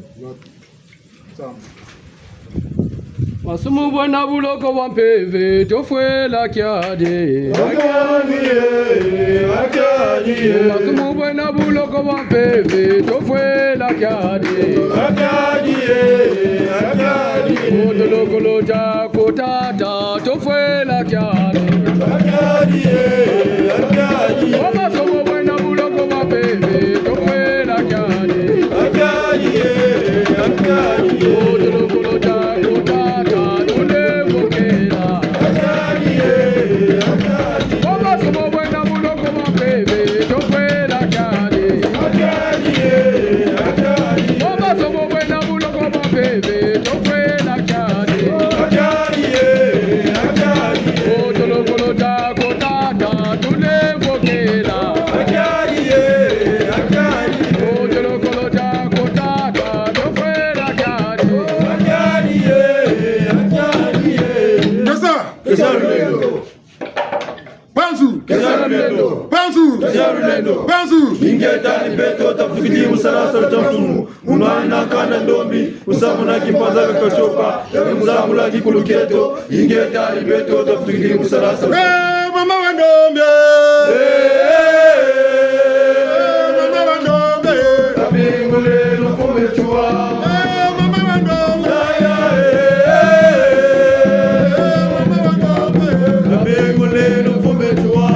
Masumu bwena buloko bwa mpeve, tofwela kiadi. Akiadi, eh, akiadi, eh. Masumu bwena buloko bwa mpeve, tofwela kiadi. Akiadi, eh, akiadi, eh. Kotolokolo jako tata, tofwela kiadi. Akiadi, eh, akiadi, eh. Masumu bwena buloko bwa mpeve, tofwela kiadi. Akiadi, eh, akiadi, eh. Kotolokolo jako tata, tulembokela. Akiadi, eh, akiadi, eh. Masumu bwena buloko bwa mpeve, tofwela kiadi. Akiadi, eh, akiadi, eh. Masumu bwena buloko bwa mpeve, tofwela kiadi. Akiadi, eh, akiadi, eh. Kotolokolo jako tata, tulembokela. Akiadi, eh, akiadi, eh. Kotolokolo jako tata, tofwela kiadi. Akiadi, eh, akiadi, eh. Kesa! Kesa lulendo. Mpanzu! Kesa lulendo! Mpanzu! Kesa lulendo! Mpanzu! Ingeta ni beto tafutukidi mu sala salu tia mfumu. Munwani na kanda ndombi, musamu na kimpanza ka katiopa, ya muzamula kikulu kieto, ingeta ni beto tafutukidi mu sala salu. Eh, mama wa ndombi! Eh, mama wa ndombi! Kabingule no fume chua. Eh, mama wa ndombi! Ya, ya, eh, eh, eh, mama wa ndombi! Kabingule no fume chua.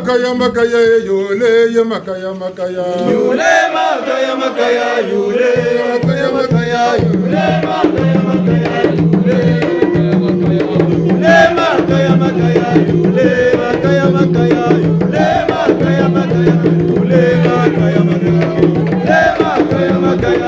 Makaya, makaya, yule, ye makaya, makaya. Yule, makaya, makaya, yule. Makaya, makaya, yule, makaya, makaya, yule. Yule, makaya, makaya, yule, makaya, makaya, yule, makaya, makaya, yule, makaya, makaya.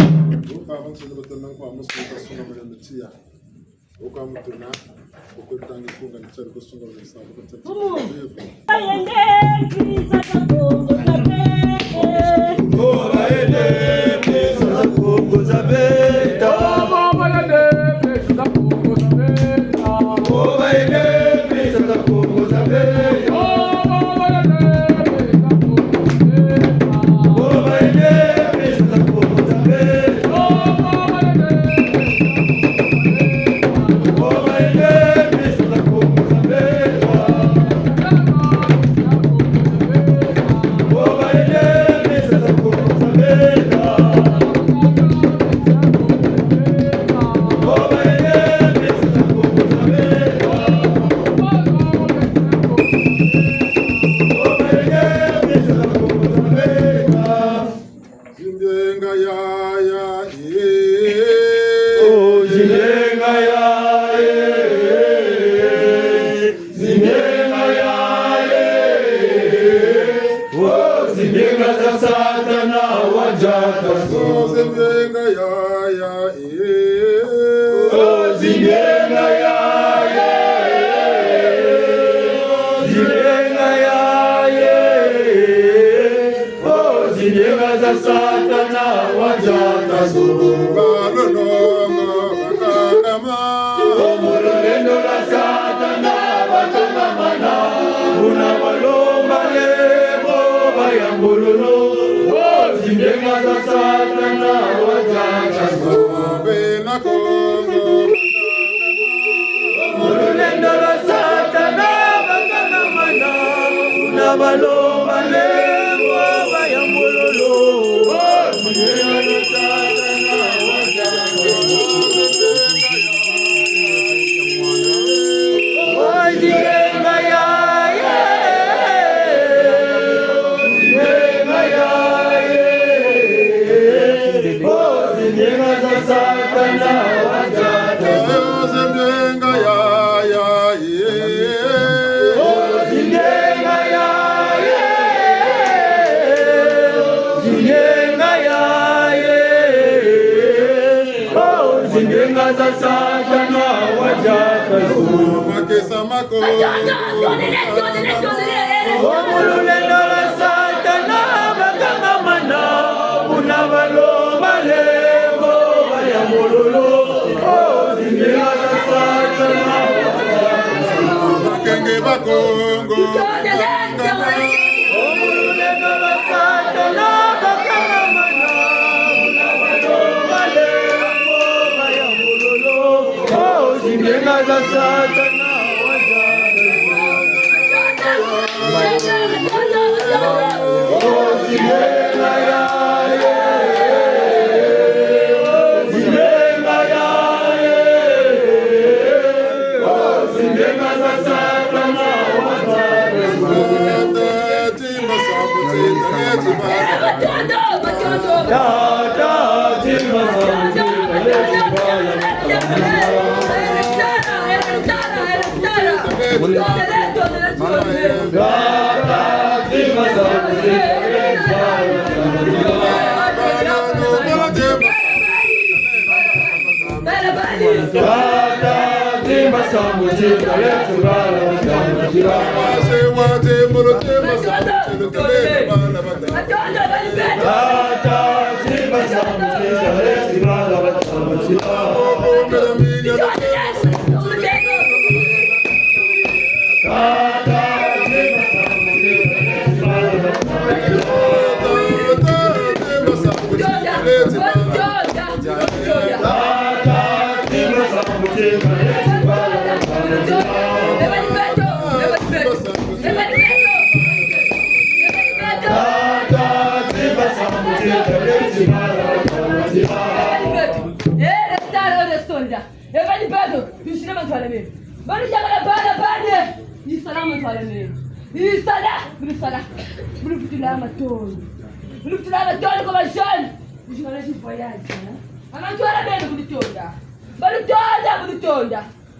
Uka bantu batana kwa musu kasunga mwana mitiya. Uka mutuna, uko tangi kunga ni tsari kusunga mwana sabu. Zindenga yaya, eh. Oh, zindenga yaya, eh. Zindenga yaya, eh. Oh, zindenga za Satana wadiata zo. Oh, zindenga yaya, eh. Oh, zindenga yaya, eh. Zindenga yaya, eh. Oh, zindenga za Satana wadiata zo. Balolongo bakangama. Oh, mu lulendo lwa Satana bakangamana. Buna balomba lembo bayambululu. Oh, zindenga za Satana wadiata zo. Bena Kongo. Mu lulendo lwa Satana bakangamana, buna balomba lembo bayambululu. Oh, zindenga za Satana wadiata. Oh, zindenga yaya, eh. Oh, zindenga yaya, eh. Zindenga yaya, eh. Oh, zindenga za Satana wadiata zo. Makesa mako. Oh, mu lulendo lwa Satana bakangamana, buna balomba lembo bayambululu. Oh, zindenga za Satana. Bakenge Bakongo. Oh, mu lulendo lwa Satana bakangamana, buna balomba lembo bayambululu. Oh, zindenga za Satana. Tata, timba samu, timba letu bala, timba, timba. Tata, timba samu, timba letu bala, timba, timba. Tata, timba samu, timba letu bala, timba, timba. Eh, restara, restonda. Eh, bani beto, tusire mantwala meno. Bani yakala bala bane. Yisala mantwala meno. Yisala, bu lusala. Bu lufutula matondo. Bu lufutula matondo kwa ba jeunes. Bujingana ti voyage, hein? A mantwala meno bu lutonda. Bu lutonda, bu lutonda.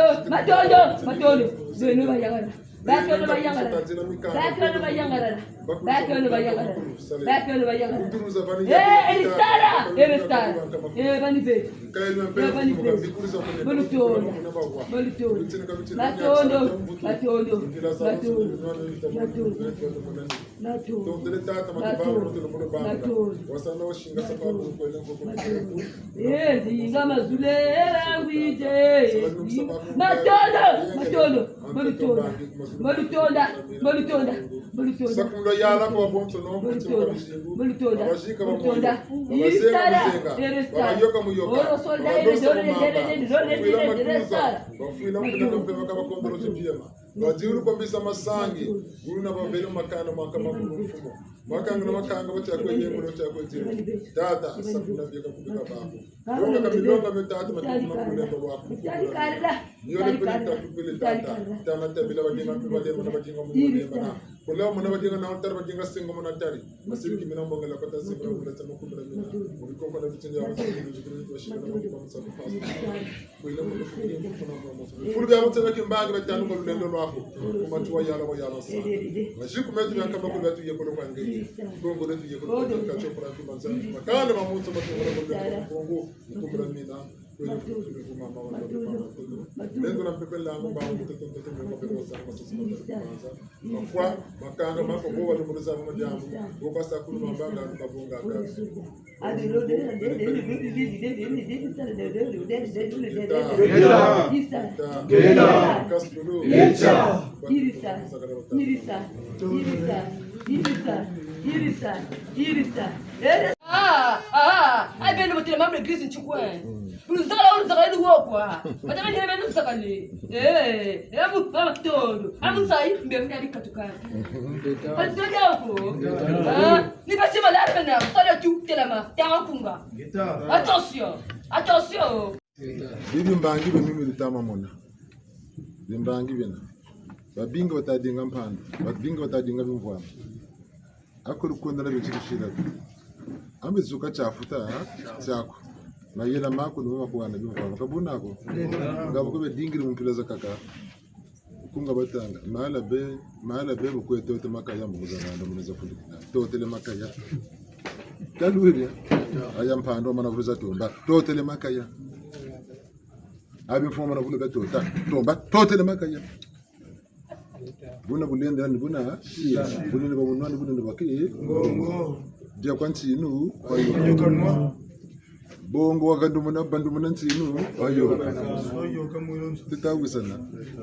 Matondo, matondo, matondo. Beno bayangalala. Bakeno bayangalala. Bakeno bayangalala. Bakeno bayangalala. Bakeno bayangalala. Eh, Eristara, Eristara. Eh, bani be. Eh, bani be. Balutonda. Balutonda. Matondo, matondo, matondo, matondo. Matondo. Matondo. Matondo. Eh, zinga mazule, eh, ngwije. Matondo, matondo, mbo lutonda, mbo lutonda, mbo lutonda, mbo lutonda. Sakumula yala kwa bonso no, mbo lutonda, mbo lutonda, mbo lutonda. Eristara, Eristara. Oro solda, ere, dore, dore, dore, dore, dore, Eristara. Bafwila mpe na mpe bakaba kondolo tibiema. Badiulu kwa mbisa masangi, ngulu na babele makanda makama kulu mfumu. Makanga na makanga, batia kwe yengolo, batia kwe yengolo. Tata, sakumuna bieka kubika bako. Longa ka milonga mio tata, matuku na kulemba waku. Niole pele tatu pele tata. Tana tabila badinga mpe badema na badinga mu badema na. Kula muna badinga na altari, badinga sengo muna altari. Masiri kimina mbongela kota sibra muna tama kubra mina. Muri koko na bitende ya masiri, bitende ya masiri, bitende ya masiri. Kwela mu lufulu, mu lufulu, mu lufulu. Bifulu bia mutema kimbangi batanu kwa lulendo lwaku. Ku matu wa yala, wa yala sa. Majiku meto mia nkamba kulu batu yekolo kwa ngeye. Kongo leto yekolo kwa ngeye. Kacho kwa mfi manza. Makanda ma muntu matu kwa lulendo kwa Kongo. Nkumbula mina. Kwela mu lufulu, ku mama wa lulendo kwa Kongo. Lendo na mpepele langu, ba mtoto, mtoto, mtoto, mtoto, mtoto, mtoto, mtoto, mtoto, mtoto. Mafwa, makanga, mafwa, bo bali mu luzabu madiambu, bo basa kulu mambanga, anu kabonga ka. Ngeta. Ngeta. Ngeta. Kasululu. Ngeta. Ngeta. Ngeta. Ngeta. Ngeta. Ah, ah, ah, beno botele mamu l'église nchukwe. Uluzakala, uluzakala ni wo kwa. Bataka nyere beno zakale. Eh, eh, amu, mama tondo. Amu sai, mbe mbe bikatuka. Batondo ko. Ah, ni basi malari bena, sala tu, telama, tanga kunga. Attention, attention. Bibi mbangi bie mimi lutama mona. Bimbangi biena. Babingi bata dinga mpandu. Babingi bata dinga bimvwama. Ako lukwenda na bitiri shila. Ambe zuka tiafuta, tiaku. Mayela maku ni mama kuwana bimvwama. Ka buna ko. Nga buko bedingiri mu mpila zakaka. Kunga batanga. Mala be, mala be bukwe tote makaya mu kuzanganda muneza kulikina. Totele makaya. Kaluiria. Aya mpandu mana vuza tomba. Totele makaya. Abi mfumu mana vulu ka tota. Tomba. Totele makaya. Buna bulenda ni buna, buna ni ba bunwa ni buna ni ba ki. Bongo. Dia kwa ntinu, kwa yo. Bongo wa kandumuna, bandumuna ntinu, kwa yo. Tita wisana.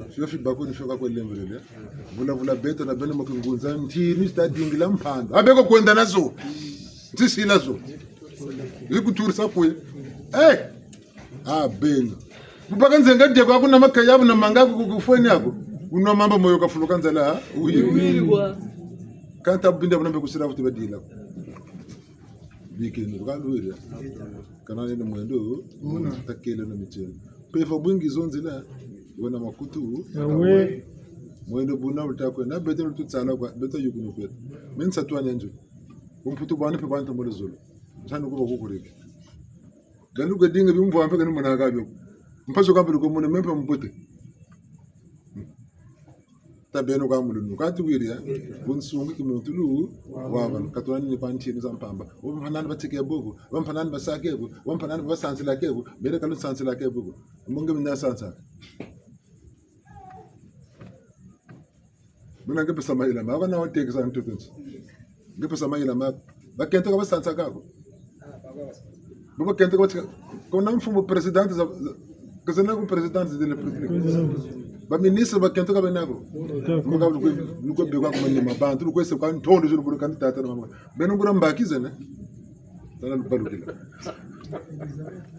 Fio fi bako ni fio ka kwe lembrele. Vula vula beto na beno mu kingunza, ntinu zi ta dingila mpandu. Abe ko kwenda nazo. Ntisila zo. Ikuturisa kwe. Eh! Ah, beno. Bubaka nzenga dia kwa kuna makaya bu na manga ku, ku, ku fweni ako. Unwa mamba moyo kafuluka nzala, ha? Uyi. Uyi kwa. Kanta binda buna mbe kusila futi badila. Bikeni, buka luiria. Kana nene mwendo, una takele na mitieno. Pefa bwingi zonzila, wena makutu, awe. Mwendo buna utakwe, na beto lututsala kwa, beto yukunu kweto. Mensa twa nyanjo. Kumputu bwana pe bwana tomole zolo. Nsanu kuba kukureke. Gani kwe dinga bimvwa mpe gani mona ka bio. Mpaso ka mbele ko mona mempa mbote. Tabeno ka mulunu. Ka tuwiri ya. Bunsungu ki muntu lu. Wa bana. Katwani ni panti ni za mpamba. Wampanani batike buku. Wampanani basake buku. Wampanani basansila ke buku. Bere kalu sansila ke buku. Mbonge mina sansa. Buna nge pesa mayela ma, bana watekisa ntutu nti. Nge pesa mayela ma, bakento ka basansaka ko. Bo bakento ka batika, ko na mfumu président za, za, kazana ko président de la République. Ba ministre bakento ka bena ko. Mo ka lukwe, lukwe beka ko manima bantu, lukwe se kwa ntondo zulu bulu kandidata na mama. Beno nguria mbakizene. Tala lubalukila.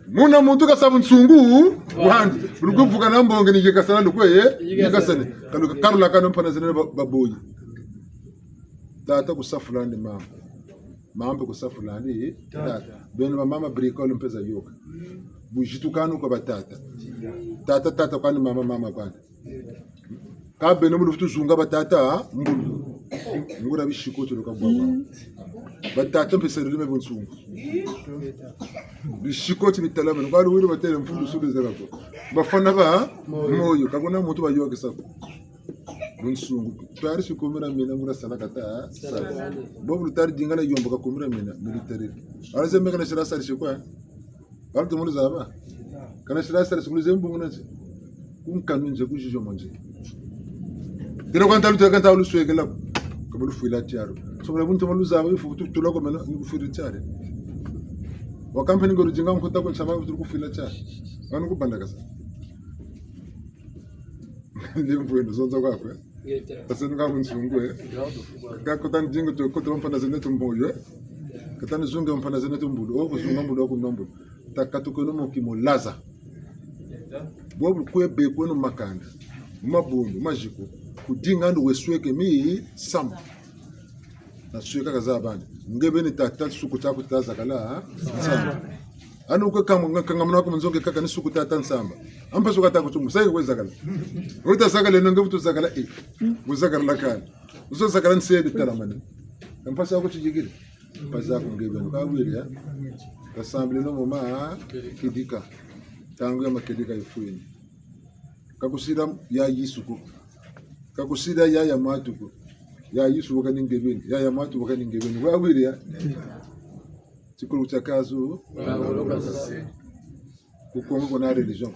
Muna muntu kasa bunsungu, wandi. Bulu kuvuka na mbonge ni yekasana lukwe, ye, yekasane. Kaluka karula kano mpana zene ba, baboyi. Tata kusafula ni mama. Mama mpe ku safulani tata. Beno ba mama bricole mpe za yôka. Buzitu kani kwa batata. Tata, tata kwani, mama, mama kwani. Ka beno mu luvutu zunga batata mbulu. Nguria bisikoti luka bwa. Batata mpe selele me bunsungu. Bisikoti bitalamani. Kwa luwiri batêle mfulu sulu zeka ko. Bafwana ba moyo. Ka kuna muntu bayôkesa ko. Bunsungu. Twari si kumira mina nguria sala kata sala. Bobu lutari dingana yombo ka kumira mina militari. Ala ze meka na sila sali sikwa. Balu tumulu zaba. Kana sila sala sikulu ze mbungu na nze. Kunkanu nze, kuzizo mo nze. Têle kwa ntalu, têle kwa ntalu swekela. Ka balu fwila tiaru. Songela buntu malu zaba, ifu tu tula kwa meno, ni kufwila tiaru. Wa kampani ngoro dinga nkuta kwa nsama, tu kufwila tiaru. Wanu kubanda kasa. Ndi mvwenu, zonza kwa kwe. Parce que nga bunsungu, eh. Ka kota ndingo to, kota mpana zene to mboyo, eh. Kota nizunge mpana zene to mbulu. O, kuzunga mbulu, o, kunwa mbulu. Takatuka no moki molaza. Bobu kwe be kweno makanda. Mabundu, maziku. Kudinga ndo wesweke mi samu. Na sweka kazabani. Nge beni tata suku tiaku tazakala, ha? Nsamba. Anu kwe kama, nga kanga mwana ko mu nzo nge kaka ni suku tata nsamba. Ampa suka ta kutumu, sa yi kwe zakala. Wuta zakala, no nge vutu zakala, eh. Wuzakala kani. Wuzo zakala nsele talamani. Ampa sa ko tiyigiri. Ampa sa ko nge beni. Ka wiri ya. Kasambile no moma, kedika. Ntangu ya makedika yifweni. Ka kusila ya Yesu ko. Ka kusila ya ya matu ko. Ya Yesu waka ni nge beni. Ya ya matu waka ni nge beni. Wa wiri ya. Tikulu tia kazu. Ku Kongo kuna religion.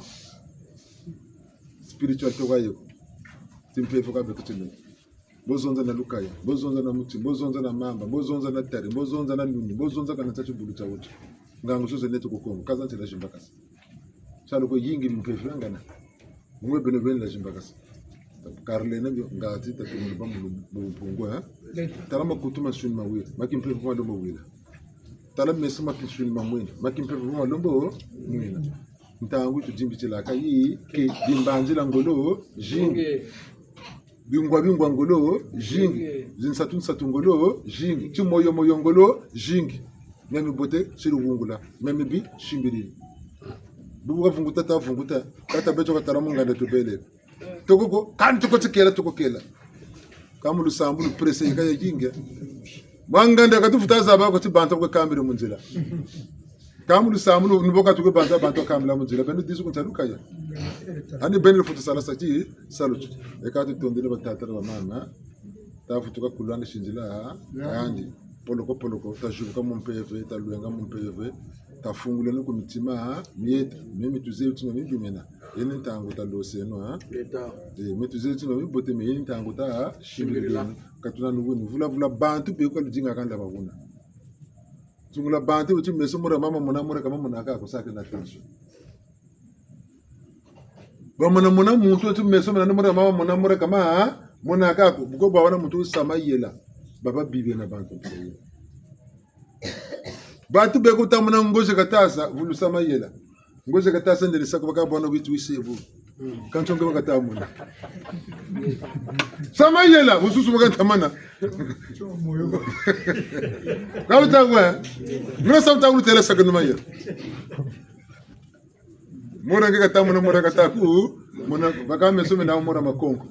Spiritualité kwa yeko. Timpeve kwa beto timene. Mbo zonza na lukaya, mbo zonza na muti, mbo zonza na mamba, mbo zonza na tari, mbo zonza na nuni, mbo zonza kana tia tibulu tia wuti. Ngangu zozo neto ku Kongo, ka za ntela zimbakasa. Tialu ko yingi mpeve ngana. Mwe beno beno la zimbakasa. Karle na bio, ngati tatu mu ba mu mpungu, eh? Tala makutu ma nsuni mawila, ma kimpeve ma lombo wila. Tala meso ma kinsuni mamwina, ma kimpeve ma lombo mwina. Ntangu tudimbitilaka yi ke bimbanzila ngolo zingi. Bingwa bingwa ngolo zingi. Zinsatu nsatu ngolo zingi. Timoyo moyo ngolo zingi. Mia mibote, si luwungula. Mia mibi, simbiriri. Bubu kavunguta, tavunguta. Tata beto katala mu nganda tubele. Toko ko, kani toko tikela, toko kela. Ka mu lusambulu pressé yika ya yingi. Mwa nganda ka tuvuta zaba ko ti bantu kwe kambila mu nzila. Ka mu lusambulu, ni bo ka tukwe bantu, bantu kambila mu nzila. Beno disu kunta lukaya. Ani beno lufutu sala sa ti, salu ti. E ka tutondele batata na bamama. Tavutuka kulwanga sinzila, yandi. Poloko poloko, tazibuka mu mpeve, talwenga mu mpeve, tafunguleno ku mitima mieto, mio mi tuzebi ti mia mibi mena. Yeni ntangu taloseno, ha? Eh, mio tuzebi ti mia mibote, mais yeni ntangu ta simbileno. Ka tuna nuvula vula bantu be kwa ludinga kanda ba kuna. Zungula bantu wuti meso mura mama muna mura kama muna ka kusake na tension. Bamona mona muntu wuti meso muna mura mama muna mura kama muna ka ku. Buko bwa wana muntu wusa mayela. Baba bibe na bantu. Bantu be kuta mona ngozi kata sa, vulusa mayela. Ngozi kata sa ndele sa ko baka bwana witu wise bu. Kansi nge baka ta mona. Sa mayela, mususu baka ta mana. Ka wuta kwa. Mura sa wuta kutêla sa kanu mayela. Mura nge kata mona, mura kata ku mona, baka meso mena mura makonko.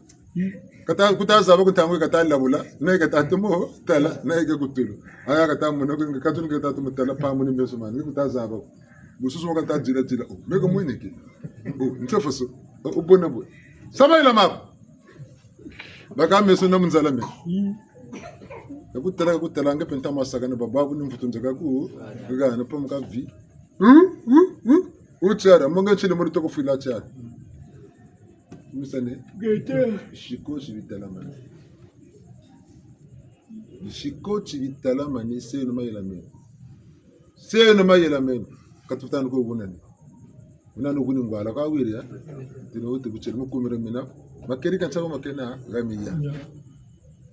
Kata kuta zaba ku ntangu kata labula, na kata tomo tala, na ke ku tulu. Aya kata mona, kata tomo tala, pa moni meso mani, kuta zaba. Mususu kata dila dila. Oh, meko mweneke. Oh, ntefoso. Oh, bona bo. Sa mayela maku. Baka meso na mu nzala me. Ka kutala, ka kutala, nge pe nta masaka na bababu ni mvutu nzeka ku, kaka na pamuka vi. Hu, hu, hu. Wutiara, monga ntile mori toko fwila tiara. Misane? Gete. Siko si bitalamani. Siko si bitalamani, seno mayela meno. Seno mayela meno. Ka tufweti ko wunani. Wunani wuni ngwala kwa wiri ya. Tino wuti butsele mu kumira mina. Makeri ka nsako makena, gamiya.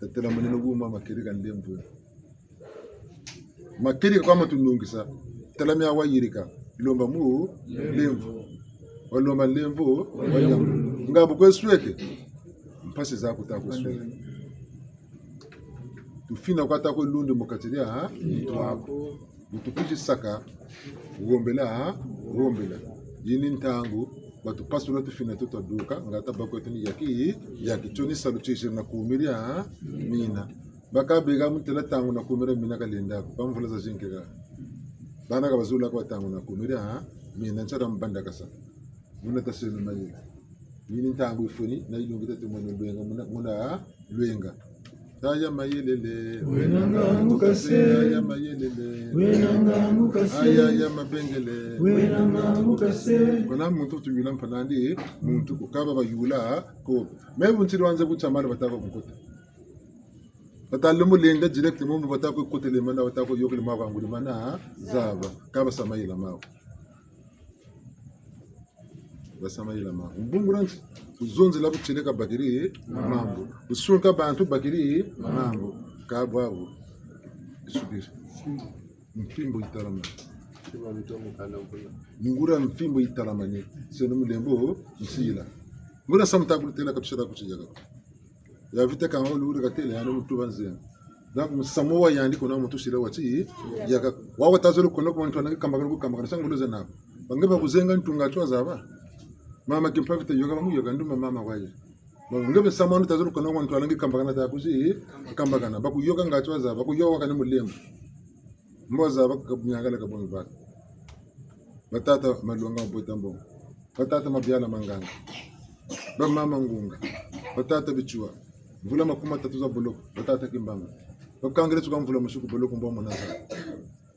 Tatela maneno guma makeri ka nlemvo. Makeri ka kwa matunungisa. Tala mia wayirika. Lomba mu nlemvo. Walomba nlemvo, wayamba. Nga bu kwe sweke. Mpasi za kuta kwe sweke. Tufina kwa ta kwe lundi mu kati dia, ha? Nitu aku. Bu tukwizi saka, wombela, ha? Wombela. Yi ni ntangu, ba tupasula tufina tu twaduka, nga ta ba kweto ni yaki, yaki tio ni salu tio siri na kumiri, ha? Mina. Baka beka mu têla ntangu na kumiri mina kalenda ko, ba mvula zazingi kaka. Bana ka bazula kwa ntangu na kumiri, ha? Mina ntsala mbanda kasa. Muna taseno mayela. Yi ni ntangu yifweni, na yilongi tata mwana lwenga, muna, muna lwenga. Aya mayelele. Wena ngangu kase. Aya mayelele. Wena ngangu kase. Aya, aya mabengele. Wena ngangu kase. Kuna muntu tuyula mpanandi, muntu kukaba bayula, ko. Me bu ntiri wanze kutamana bataka mukota. Bata lombo lenda direct, mu bata kwe kotele mana, bata kwe yokele ma banguli mana, zaba, kaba sa mayela mawu. Basa mayela mawu. Mbungula nti, kuzonzela butieleka bakiri mambu. Kusunga bantu bakiri mambu. Ka bwabu. Bisukiri. Mfimbo yitalamani. Nguria mfimbo yitalamani. Seno mulembo nsila. Nguria samu ta kulutêla ka tusala ku ti yaka. Ya vita kanga luri katêle, yandi mutuba nzenga. Donc, musamu wa yandi kuna muntu sila wati, yaka, wa wa tazolo kono kwa muntu anangi kambakana ku kambakana, sa ngolo zena ko. Ba nge ba kuzenga ntunga twa zaba. Mama kimpa vita yoka, ba mu yoka ndumba mama kwa ye. Ba nge be samu anu tazolo kono kwa muntu anangi kambakana ta kuzi, kambakana. Ba kuyoka nga twa zaba, ba kuyoka kani mulembo. Mbo zaba ka bunyangala ka bongi baka. Ba tata Malonga Mabota Mbongo. Ba tata Mabiala Manganga. Ba mama Ngunga. Ba tata Bitsua. Mvula makumi matatu za boloko. Ba tata Kimbangu. Ba kangele tuka mvula musuku boloko mbo mona za.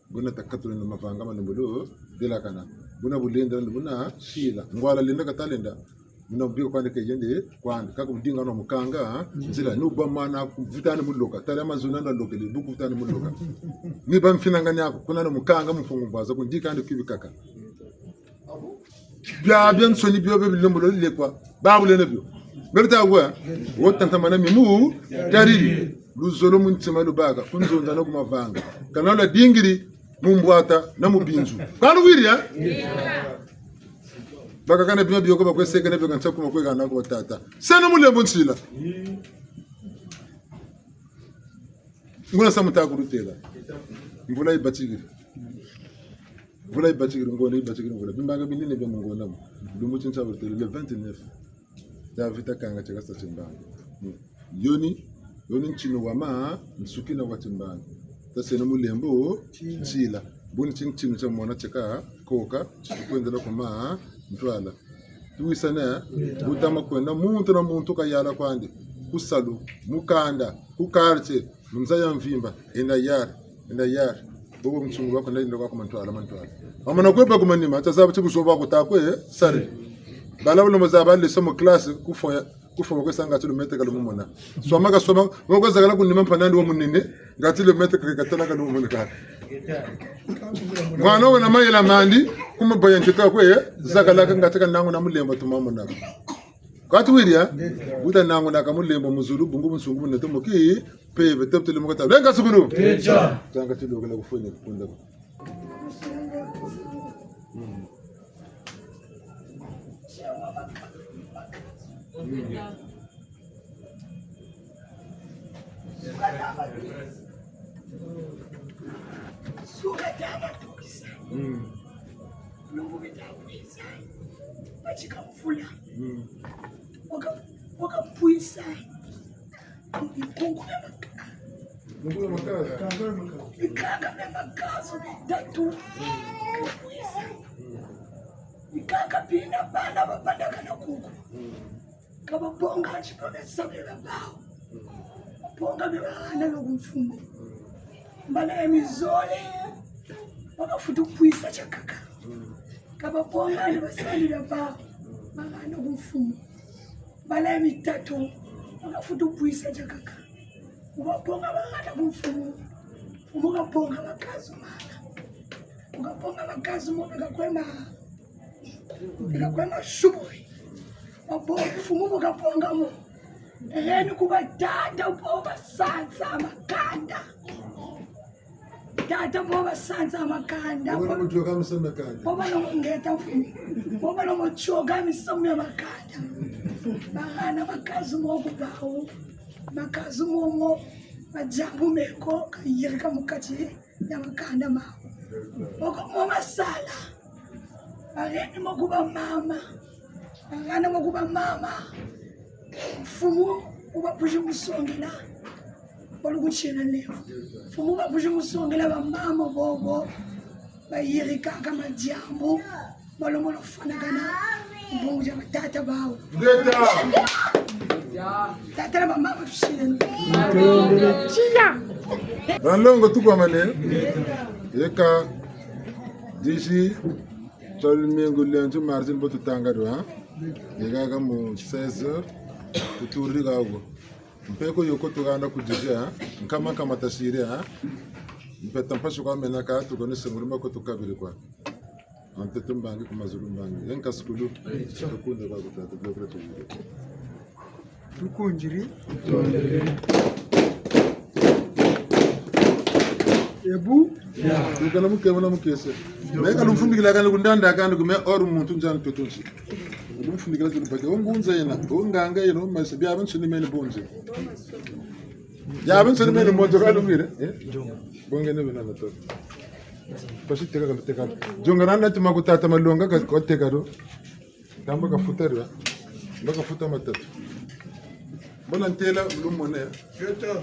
Buna ta katula na mavanga ma lembolo delakana. Buna bulenda, buna sila. Ngwala lenda kata lenda. Muna mbio kwandi ke yende, kwandi. Kaka mudinga na mukanga, nzila. Ni wubâ mana kuvutani muloka. Tala mazuna na lokele, bu kuvutani muloka. Ni bâ mfinangani aku, kuna na mukanga, mfungu mbaza, kundika ndi kibikaka. Bia, biabiansoni bio, bio bilembolo lekwa. Babu lene bio. Bebita kwa, wo tantamana mimu, tariri. Luzolo mu ntima lubaka, ku nzonza na ku mavanga. Kana lwa dingiri, mu mbwata na mu binzu. Ka luwiri, eh? Bakaka na bima bioko bakwe seka na bio ka ntia kuma kwe kana ko tata. Seno mulembo nsila. Nguria samu ta kulutêla. Mvula yibatikiri. Mvula yibatikiri, ngonda yibatikiri, mvula. Bimbanga binene bia mu ngonda mo. Lumbu ti ntia kulutêla, le vingt-neuf. Davita kanga tieka sa timbangi. Mm. Yo ni, yo ni ntinu wa ma, nsukina wa timbangi. Taseno mulembo, nsila. Buni ti ntinu tia mona tieka, koka, ti kwendela ku ma, ntwala. Tuwisane, bu tama kwenda, muntu na muntu kayala kwandi. Ku salu, mu kanda, ku quartier, mu nza ya mvimba, enda yari, enda yari. Bobo musungu bako nda inda kwa ku mantwala, mantwala. Amana kwe pa ku manima, ta zaba ti buzoba ko ta kwe, sari. Bala bala mo zaba leso mu classe, ku fond ya, ku fond kwe sa nga ti le maître ka lumumona. Soma ka soma, mo kwe zakala ku nima mpanandi wa munene, nga ti le maître ka, ka tala ka lumumona ka. Mwana wena mayela mandi, ku mabaya nkita kwe, zakala ka nga ti ka nangu na mulembo tuma mona. Ka tuwiri, eh? Bu ta nangu na ka mulembo mu zulu, bungu bunsungu bu neto mo ki, Mpeve, tep tele mo kata. Lenga sukulu. Echa. Tanga ti lokela kufwene kukunda ko. Mm. Mm. Mm. Mm. Waka, wakapwisa. Bikungu bia maka-, bikungu bia makazu. Bikanga bia makazu bitatu. Bikapwisa. Bikanga bina bana babandakana kuku. Ka babonga nti pa misamu mia bawu. Babonga bia bahana na ku mfumu. Mbala ya mizole, bakafutu pwisa tiakaka. Ka babonga ni basali bia bawu, bahana ku mfumu. Mbala ya mitatu, bakafutu pwisa tiakaka. Ku babonga bahana ku mfumu, mfumu kabonga makazu mana. Ku kabonga makazu mo beka kwema, beka kwema shuburi. Babonga mfumu mo kabonga mo. Eni ku batata bo basansa makanda. Tata bo basansa makanda. Bo bana mutioka misamu mia makanda. Bo bana mungeta mfumu. Bo bana mutioka misamu mia makanda. Bahana makazu mo ku bawu. Makazu mo mo. madiambu meko kayirika mu kati dia makanda mawu. Boko mo masala. Barene mo ku bamama. Barene mo ku bamama. Mfumu, bu babuzi mu songela, balukutina nefu. Mfumu, babuzi mu songela bamama bobo, bayirikaka madiambu, malomolo fwanakana, mu bungu dia batata bawu. Ngeta! Tata na bamama tusileno. Tia! Banlongo tukwamane, yeka, disi, twa lumingu, lundi, mardi, mbo tutanga dwa, yeka ka mu seize heures, tuturi kako. Mpe ko yoko tuhana kudija, nkama nkama tasiri, ha? Mpe ta mpasi kwa mena ka, tukone senguluma ko tukabiri kwa. Ante tumbangi ku mazulu mbangi. Ye nkasikulu, tukunde kwa kutatu, blokre tukunde. Tukundiri. Ebu. Tukana mukema na mukese. Me ka lumfundikila kani kundanda kani kume oru muntu njani totonsi. Lumfundikila tulu bake. O ngunza yena, o nganga yena, o mase, bia bansoni mene bonze. Bia bansoni mene bonze, ka lumire, eh? Bonge ne bena na toto. Pasi teka ka teka. Jonga nana tuma ku tata Malonga ka, ka teka do. Tamba ka futa do. Mba ka futa matatu. Bona ntela lumone. Keta.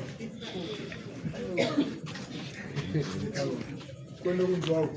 Kwenda kunzwa.